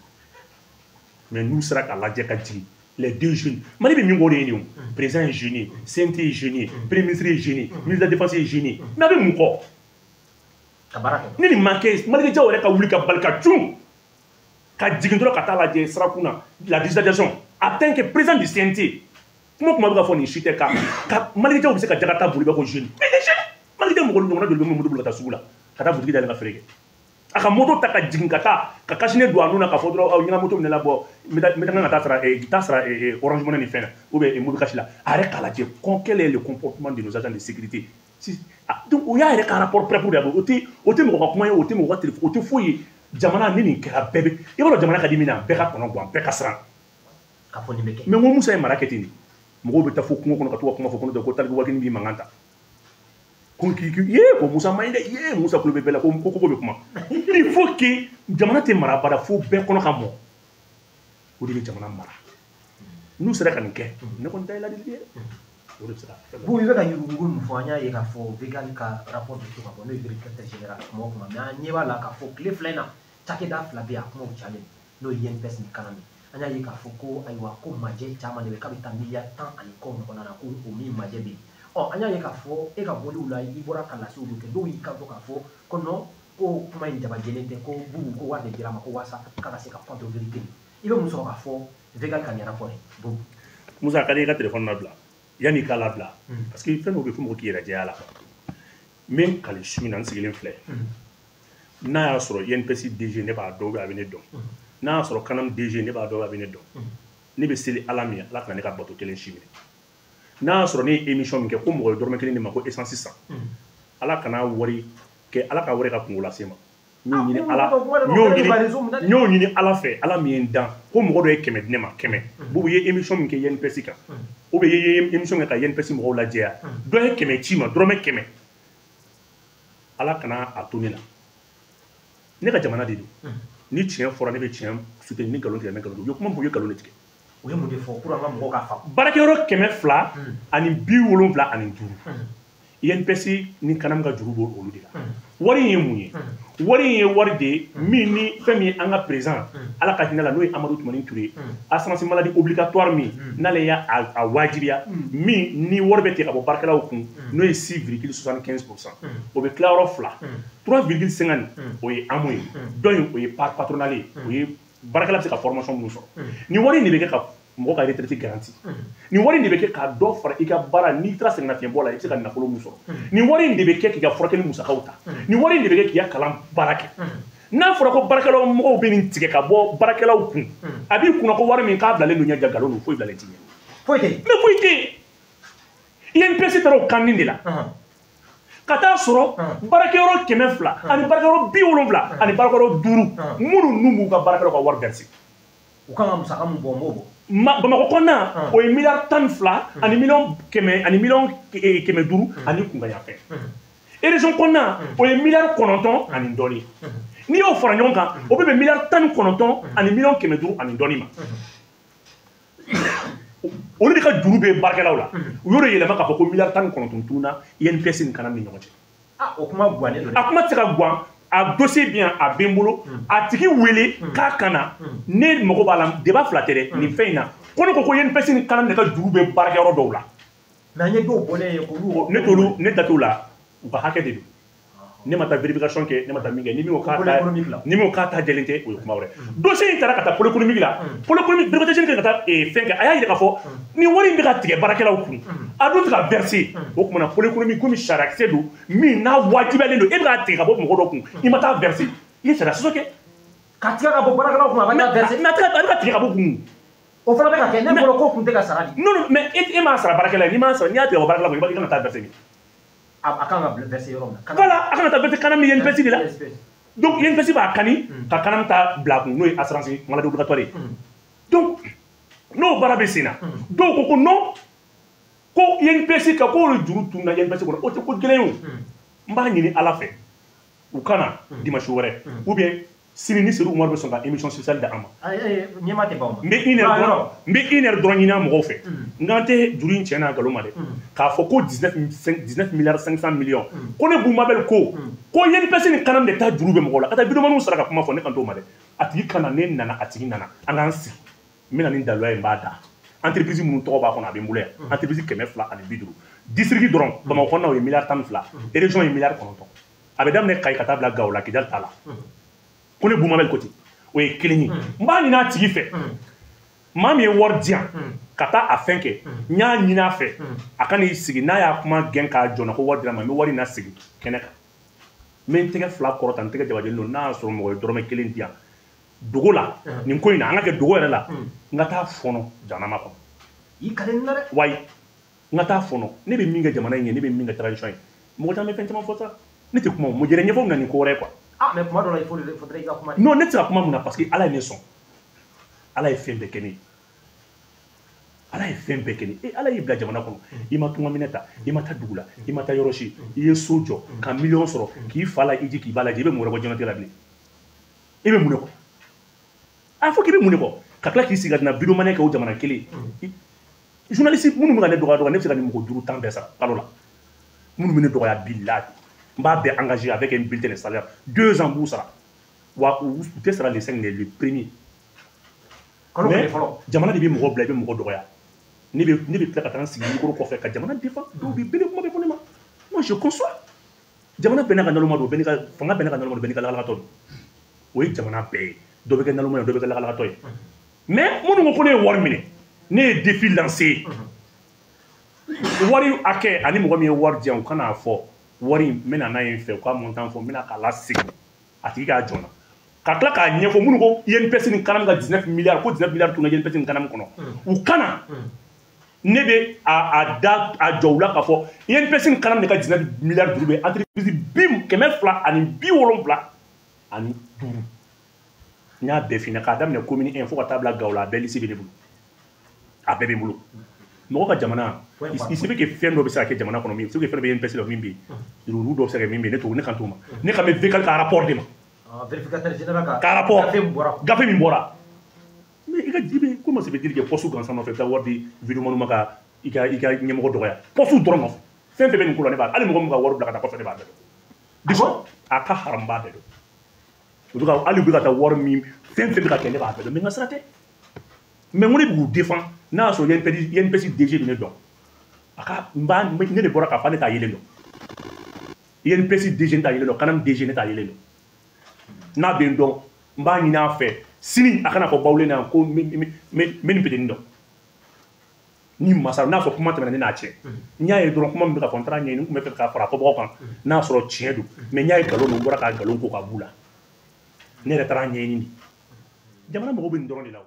Mais n'u sera k'a lajɛ ka jigin, les deux jeunes, Mali bɛ min kɔ, o de ye nin ye o. Président ye jeune ye, CNT ye jeune ye, premier ministre ye jeune ye, ministre de la défense ye jeune ye, mais a bɛ mun kɔ? Ka baara kɛ. Ni nin ma kɛ, Malikɛjaw yɛrɛ ka wuli ka bali ka cun ka jigin dɔrɔn ka taa lajɛ sirakun na, la digitalisation, en tant que président du CNT, kuma kuma bɛ ka fɔ nin si tɛ ka Malikɛjaw bɛ se ka jakarta boli bɛ ko jeune, mais les jeunes Malikɛ mɔgɔ ɲɔgɔnna joli bɛ moto boli ka taa sugu la, ka taa butigi dayɛlɛ ka feere kɛ? A ka moto ta ka jigin ka taa ka cache-nez don a nun na k'a fɔ dɔrɔn aw ɲɛna moto minɛ la bɔ, n bɛ taa ka taa sara Orange Money ni fɛn na ou bien Mobicash la. A yɛrɛ k'a lajɛ quel est le comportement de nos agents de sécurité. Si, donc o y'a yɛrɛ ka rapport propre de ye. O tɛ mɔgɔ ka kuma ye, o tɛ mɔgɔ ka téléphone, o tɛ foyi ye. Jamana ni nin kɛra, bɛɛ bɛ, i b'a dɔn jamana ka di min na, bɛɛ ka kɔnɔ gan, bɛɛ ka siran. K'a fɔ nin bɛ kɛ. Mais n ko Musa ye mara kɛ ten de. Mɔgɔw bɛ taa fo kungo kɔnɔ ka to ka kuma fɔ kɔnɔ ko taliku wakini b'i mankan ta, ko k'i ye ko Musa man ɲi dɛ, ye Musa kulo bɛ bɛɛ la, ko bɛ kuma. Il faut que jamana tɛ mara bada fo bɛɛ kɔnɔ ka mɔ, o de bɛ jamana mara. N'u sera ka nin kɛ, ne kɔni ta ye ladili ye, o de bɛ se ka. Bon, i bɛ ka yuruguyurugu min fɔ, an y'a ye k'a fɔ VGAL ka rapport bɛ to ka bɔ, n'o ye vérificateur général, kuma o kuma. Mais an ɲɛ b'a la k'a fɔ tile fila in na, cakɛda fila bɛ yen, a kumaw cayalen, n'o ye INPS ni CANAM. An y'a ye k'a fɔ ko ayiwa, ko majɛ caman de bɛ k'a bɛ taa miliyari 10 ani kɔ ɲɔgɔnna na, ko o min majɛ bɛ yen. Ɔ, an y'a ye k'a fɔ e ka bɔliw la, i bɔra ka lasew kɛ, dɔw y'i kanto k'a fɔ ko non, ko kuma in jabajɛlen tɛ, ko Bubu ko wari de dira a ma ko waasa k'a ka se ka contre vérité. I bɛ mun sɔrɔ k'a fɔ VGAL ka nin rapport ye, Bubu? Musa, a ka di i ka téléphone labila yanni i k'a labila, parce que fɛn dɔw bɛ yen fo mɔgɔ k'i yɛrɛ jɛya la. N bɛ n kali su in na, n sigilen filɛ, n'a y'a sɔrɔ INPS DG ne b'a dɔn, a bɛ ne dɔn, n'a y'a sɔrɔ CANAM DG ne b'a dɔn, a bɛ ne dɔn, ne bɛ seli Ala min ye, Ala kana ne ka bato kelen si minɛ. N'a y'a sɔrɔ ne ye émission min kɛ ko mɔgɔ ye dɔrɔmɛ kelen de ma ko essence san, Ala kana wari kɛ, Ala ka wari ka kungo lase ma. N y'o ɲini Ala, n y'o ɲini Ala fɛ, Ala min ye n dan, ko mɔgɔ dɔ ye 100 di ne ma, 100. Bubu ye émission min kɛ INPS kan, ou bien i ye émission kɛ ka INPS mɔgɔw lajɛya, dɔ ye 100 ci ma, dɔrɔmɛ 100, Ala kana a to ne la. Ne ka jamana de don. Ni tiɲɛ fɔra, ne bɛ tiɲɛ soutenir, ni nkalon tigɛ, ne nkalon tigɛ. U ye kuma min fɔ, u ye nkalon de tigɛ. U ye mun de fɔ pour an ka mɔgɔw k'a faamu? Baarakɛyɔrɔ 275, INPS ni CANAM ka juru b'o olu de la. Wari in ye mun ye? Wari in ye wari de ye min ni fɛn min ye an ka président, Ala ka hinɛ la, n'o ye Amadu Tumani Ture, assurance maladie obligatoire min n'ale y'a a wajibiya, min ni wari bɛ tigɛ ka bɔ baarakɛlaw kun, n'o ye 6,75 %, o bɛ tila yɔrɔ fila, 3,50 o ye AMO ye, dɔ in o ye part patronale ye, o ye baarakɛla bɛ se ka formation minnu sɔrɔ. Nin wari in de bɛ kɛ ka mɔgɔ ka retraite garantie, nin wari in de bɛ kɛ ka dɔ fara i ka baara, n'i taara sɛgɛnnafiɲɛbɔ la, i bɛ se ka nafolo min sɔrɔ, nin wari in de bɛ kɛ k'i ka furakɛli musakaw ta, nin wari in de bɛ kɛ k'i ka kalan baara kɛ. N'a fɔra ko baarakɛlaw mɔgɔw bɛ nin tigɛ ka bɔ baarakɛlaw kun, a b'i kunna ko wari min k'a bilalen don ɲɛ, ja nkalon don, foyi bilalen t'i ɲɛ. Foyi tɛ yen. Mais foyi tɛ yen. INPS taara o kan de la ka taa sɔrɔ baarakɛyɔrɔ 200 ani baarakɛyɔrɔ 70 ani baarakɛyɔrɔ 5 minnu n'u b'u ka baarakɛlaw ka wari verser. U kan ka musaka mun bɔ, n b'o bɔ. Bamakɔ kɔnɔna, o ye miliyari 12 ani miliyɔn 100 ani miliyɔn 500 ani kunkanyanfɛn. Région kɔnɔna, o ye miliyari 9 ani dɔɔnin. N'i y'o fara ɲɔgɔn kan, o bɛ bɛn miliyari 19 ani miliyɔn 500 ani dɔɔnin ma. Olu de ka juru bɛ baarakɛlaw la. U y'o de yɛlɛma k'a fɔ ko miliyari 19 tununa INPS ni CANAM ni ɲɔgɔn cɛ. O kuma guwannen don dɛ. A kuma tɛ se ka guwan. A dossier bien a bɛ n bolo, a tigi wele k'a ka na. Ne mago b'a la, débat fila tɛ dɛ nin fɛn in na. Ko ne ko ko INPS ni CANAM de ka juru bɛ baarakɛyɔrɔ dɔw la. Mais an ye dɔw bɔlen ye k'olu. Ne t'olu, ne da t'o la, u ka hakɛ de don. Ne ma taa vérification kɛ, ne ma taa min kɛ, ni min ko k'a ta, ni min ko k'a ta jɛlen tɛ, o ye kuma wɛrɛ. Dossier in taara ka taa pôle économique la, pôle économique vérification kɛ ka taa fɛn kɛ, a y'a yira k'a fɔ ni wari in bɛ ka tigɛ baarakɛlaw kun, a dun tɛ ka verser. O tuma na pôle économique komi sariyakisɛ don min n'a wajibiyalen don, e bɛ k'a tigɛ ka bɔ mɔgɔ dɔ kun, i ma taa verser, i ye sariya sɔsɔ kɛ. Ka tigɛ ka bɔ baarakɛlaw kun, a bɛ taa verser. Mais a bɛ ka tigɛ ka bɔ kun. O fana bɛ ka kɛ, ne bolo ko kun tɛ ka sara de. Non non, mais e m'a sara baarakɛla ye, n'i m'a sara, n'i y'a tigɛ ka bɔ baarakɛla kun, i kan ka taa verser min. A kan ka verser yɔrɔ min na. Voilà, a kan ka taa verser CANAM ni INPS de la. Donc INPS b'a kani ka CANAM ta bila a kun, n'o ye assurance maladie obligatoire ye. Donc n'o baara bɛ sen na, dɔw ko ko non, ko INPS ka k'olu juru tununa INPS kɔnɔ, o tɛ ko gɛlɛn ye o. N b'a ɲini Ala fɛ u ka na dimanche wɛrɛ ou bien sini ni Seydou Umaru bɛ sɔn ka émission spéciale di an ma. Ɲɛmaa tɛ ban o ma. N bɛ une heure dɔrɔn, n bɛ une heure dɔrɔn ɲini an mɔgɔw fɛ. N k'an tɛ juru in tiɲɛ n'a nkalon ma dɛ. K'a fɔ ko 19 milliards 500 millions. Ko ne Bumabel ko ko INPS ni CANAM de ta juru bɛ mɔgɔw la. Ka taa videomaniw sara ka kuma fɔ, ne kan t'o ma dɛ. A tigi ka na, ne nana, a tigi nana. An k'an sigi. N bɛna ni daluya ye, n b'a da. Entreprise minnu tɔgɔ b'a kɔnɔ, a bɛ n bolo yan. Entreprise 250. District dɔrɔn, Bamakɔ kɔnɔna o ye miliyari 12. Région ye miliyari 9. A bɛ daminɛ Kayi ka taa bila Gawo la, Kidali t'a la. Ko ne Bumabel ko ten, o ye kelen ye. N b'a ɲini a tigi fɛ, maa min ye wari di yan ka taa a fɛn kɛ, n y'a ɲini a fɛ a ka n'i sigi, n'a y'a kuma gɛn k'a jɔ n na ko wari dira n ma, n bɛ wari in lasegin kɛnɛ kan. N bɛ n tɛgɛ fila kɔrɔta, n tɛgɛ jabajɛlen don, n'a y'a sɔrɔ mɔgɔ ye dɔrɔmɛ kelen di yan dogo la nin ko in na, an ka kɛ dogo yɛrɛ la, n ka taa fɔnɔ jahanama kɔnɔ. I ka di n na dɛ. Wayi, n ka taa fɔnɔ. Ne bɛ min kɛ jamana in ye, ne bɛ min kɛ transition ye, mɔgɔ caman bɛ fɛn caman fɔ sa, ne tɛ kuma o yɛrɛ ɲɛfɔ na nin ko wɛrɛ ye quoi. Ah, mais kuma dɔ la, il faudrait i ka kuma. Non, ne tɛ se ka kuma mun na, parce que Ala ye ne sɔn. Ala ye fɛn bɛɛ kɛ ne ye. Ala ye fɛn bɛɛ kɛ ne ye. Ala y'i bila jamana kɔnɔ. I ma tunga minɛ ta, i ma taa dugu la, i ma taa yɔrɔ si. I ye so jɔ, ka miliyɔn sɔrɔ, k'i fa la i ji, k'i ba lajɛ, i bɛ mun wɛrɛ bɔ diɲɛlatigɛ la bilen? I bɛ mun de kɔ? A fɔ k'i bɛ mun de kɔ? Ka tila k'i sigi ka na videomani kɛ o jamana kelen. Journaliste minnu bɛ ka ne dɔgɔya, ne bɛ se ka nin mɔgɔ 5 10 bɛɛ sara kalo la. Minnu bɛ ne dɔgɔya bilahi. N b'a bɛɛ engagé avec un bulletin de salaire. 2 ans b'u sara. Wa u tɛ sara les 5, le premier. Mais jamana de bɛ mɔgɔ bila, i bɛ mɔgɔ dɔgɔya. Ne bɛ tila ka taa n sigi micro kɔfɛ ka jamana défend. Dɔw bɛ bɛɛ bɛ kuma bɛɛ fɔ ne ma. Moi je conçois. Jamana bɛɛ n'a ka naloma don, bɛɛ n'i ka fanga bɛɛ n'a ka naloma don, bɛɛ n'i ka lagalagatɔ don. O ye jamana bɛɛ ye. Dɔ bɛ kɛ naloma ye, dɔ bɛ kɛ lagalagatɔ ye. Mais minnu ko ko ne ye wari minɛ, ne ye défi lancé. Wari hakɛ ani mɔgɔ min ye wari di yan, u kan'a fɔ. Wari n bɛna n'a ye n fɛ, u ka montant fɔ, n bɛna k'a lasegin a tigi k'a jɔ n na. Ka tila k'a ɲɛfɔ minnu ko INPS ni CANAM ka 19 milliards, ko 19 milliards tunna INPS ni CANAM kɔnɔ. U kana, ne bɛ a da a jɔ u la k'a fɔ INPS ni CANAM de ka 19 milliards juru bɛ entreprise 275. N y'a bɛɛ f'i ɲɛna k'a daminɛ commune 1 fo ka taa bila Gawo la, a bɛɛ liste bɛ ne bolo. A bɛɛ bɛ n bolo. Mɔgɔ ka jamana, il se peut que fɛn dɔ bɛ se ka kɛ jamana kɔnɔ min, il se peut que fɛn dɔ bɛ INPS la min bɛ yen, yurugu dɔ bɛ se ka kɛ min bɛ yen, ne t'o, ne kan t'o ma. Ne kan bɛ VCAL ka rapport de ma. Vérificateur général ka rapport, gafe min bɔra. Mais i ka i bɛ comment ça veut dire que poste gansan nɔfɛ, i bɛ taa wari di vidéoman ma ka i ka ɲɛmɔgɔ dɔgɔya. Poste dɔrɔn nɔfɛ. Fɛn fɛn bɛ nin ko la, ne b'a, hali mɔgɔ min ka wari bila ka taa kɔfɛ, ne b'a bɛɛ dɔn. A ka haram b'a bɛɛ dɔn. U bɛ ka hali u bɛ ka taa wari min, fɛn fɛn bɛ ka kɛ, ne b'a bɛɛ dɔn. Mais n ka sira tɛ. Mais n ko ne b'u défend, n'a y'a sɔrɔ INPS DG bɛ ne dɔn. A ka n b'a, ne de bɔra k'a fɔ ne t'a yelen dɔn. INPS DG ne t'a yelen dɔn, CANAM DG ne t'a yelen dɔn. N'a bɛ n dɔn, n b'a ɲini a fɛ sini a kana fɔ Bawule na ko n bɛ nin petini dɔn. Ni masa n'a sɔrɔ kuma tɛmɛna ne n'a cɛ, n y'a ye dɔrɔn kuma min bɛ ka fɔ, n taara ɲɛɲini, n tun bɛ fɛ k'a fara kɔbagaw kan, n'a sɔrɔ tiɲɛ don, mais n y'a ye nkalon don, n bɔra k'a nkalon ko ka b'u la. Ne yɛrɛ taara ɲɛɲini de. Jamana mago bɛ nin dɔrɔn de la o.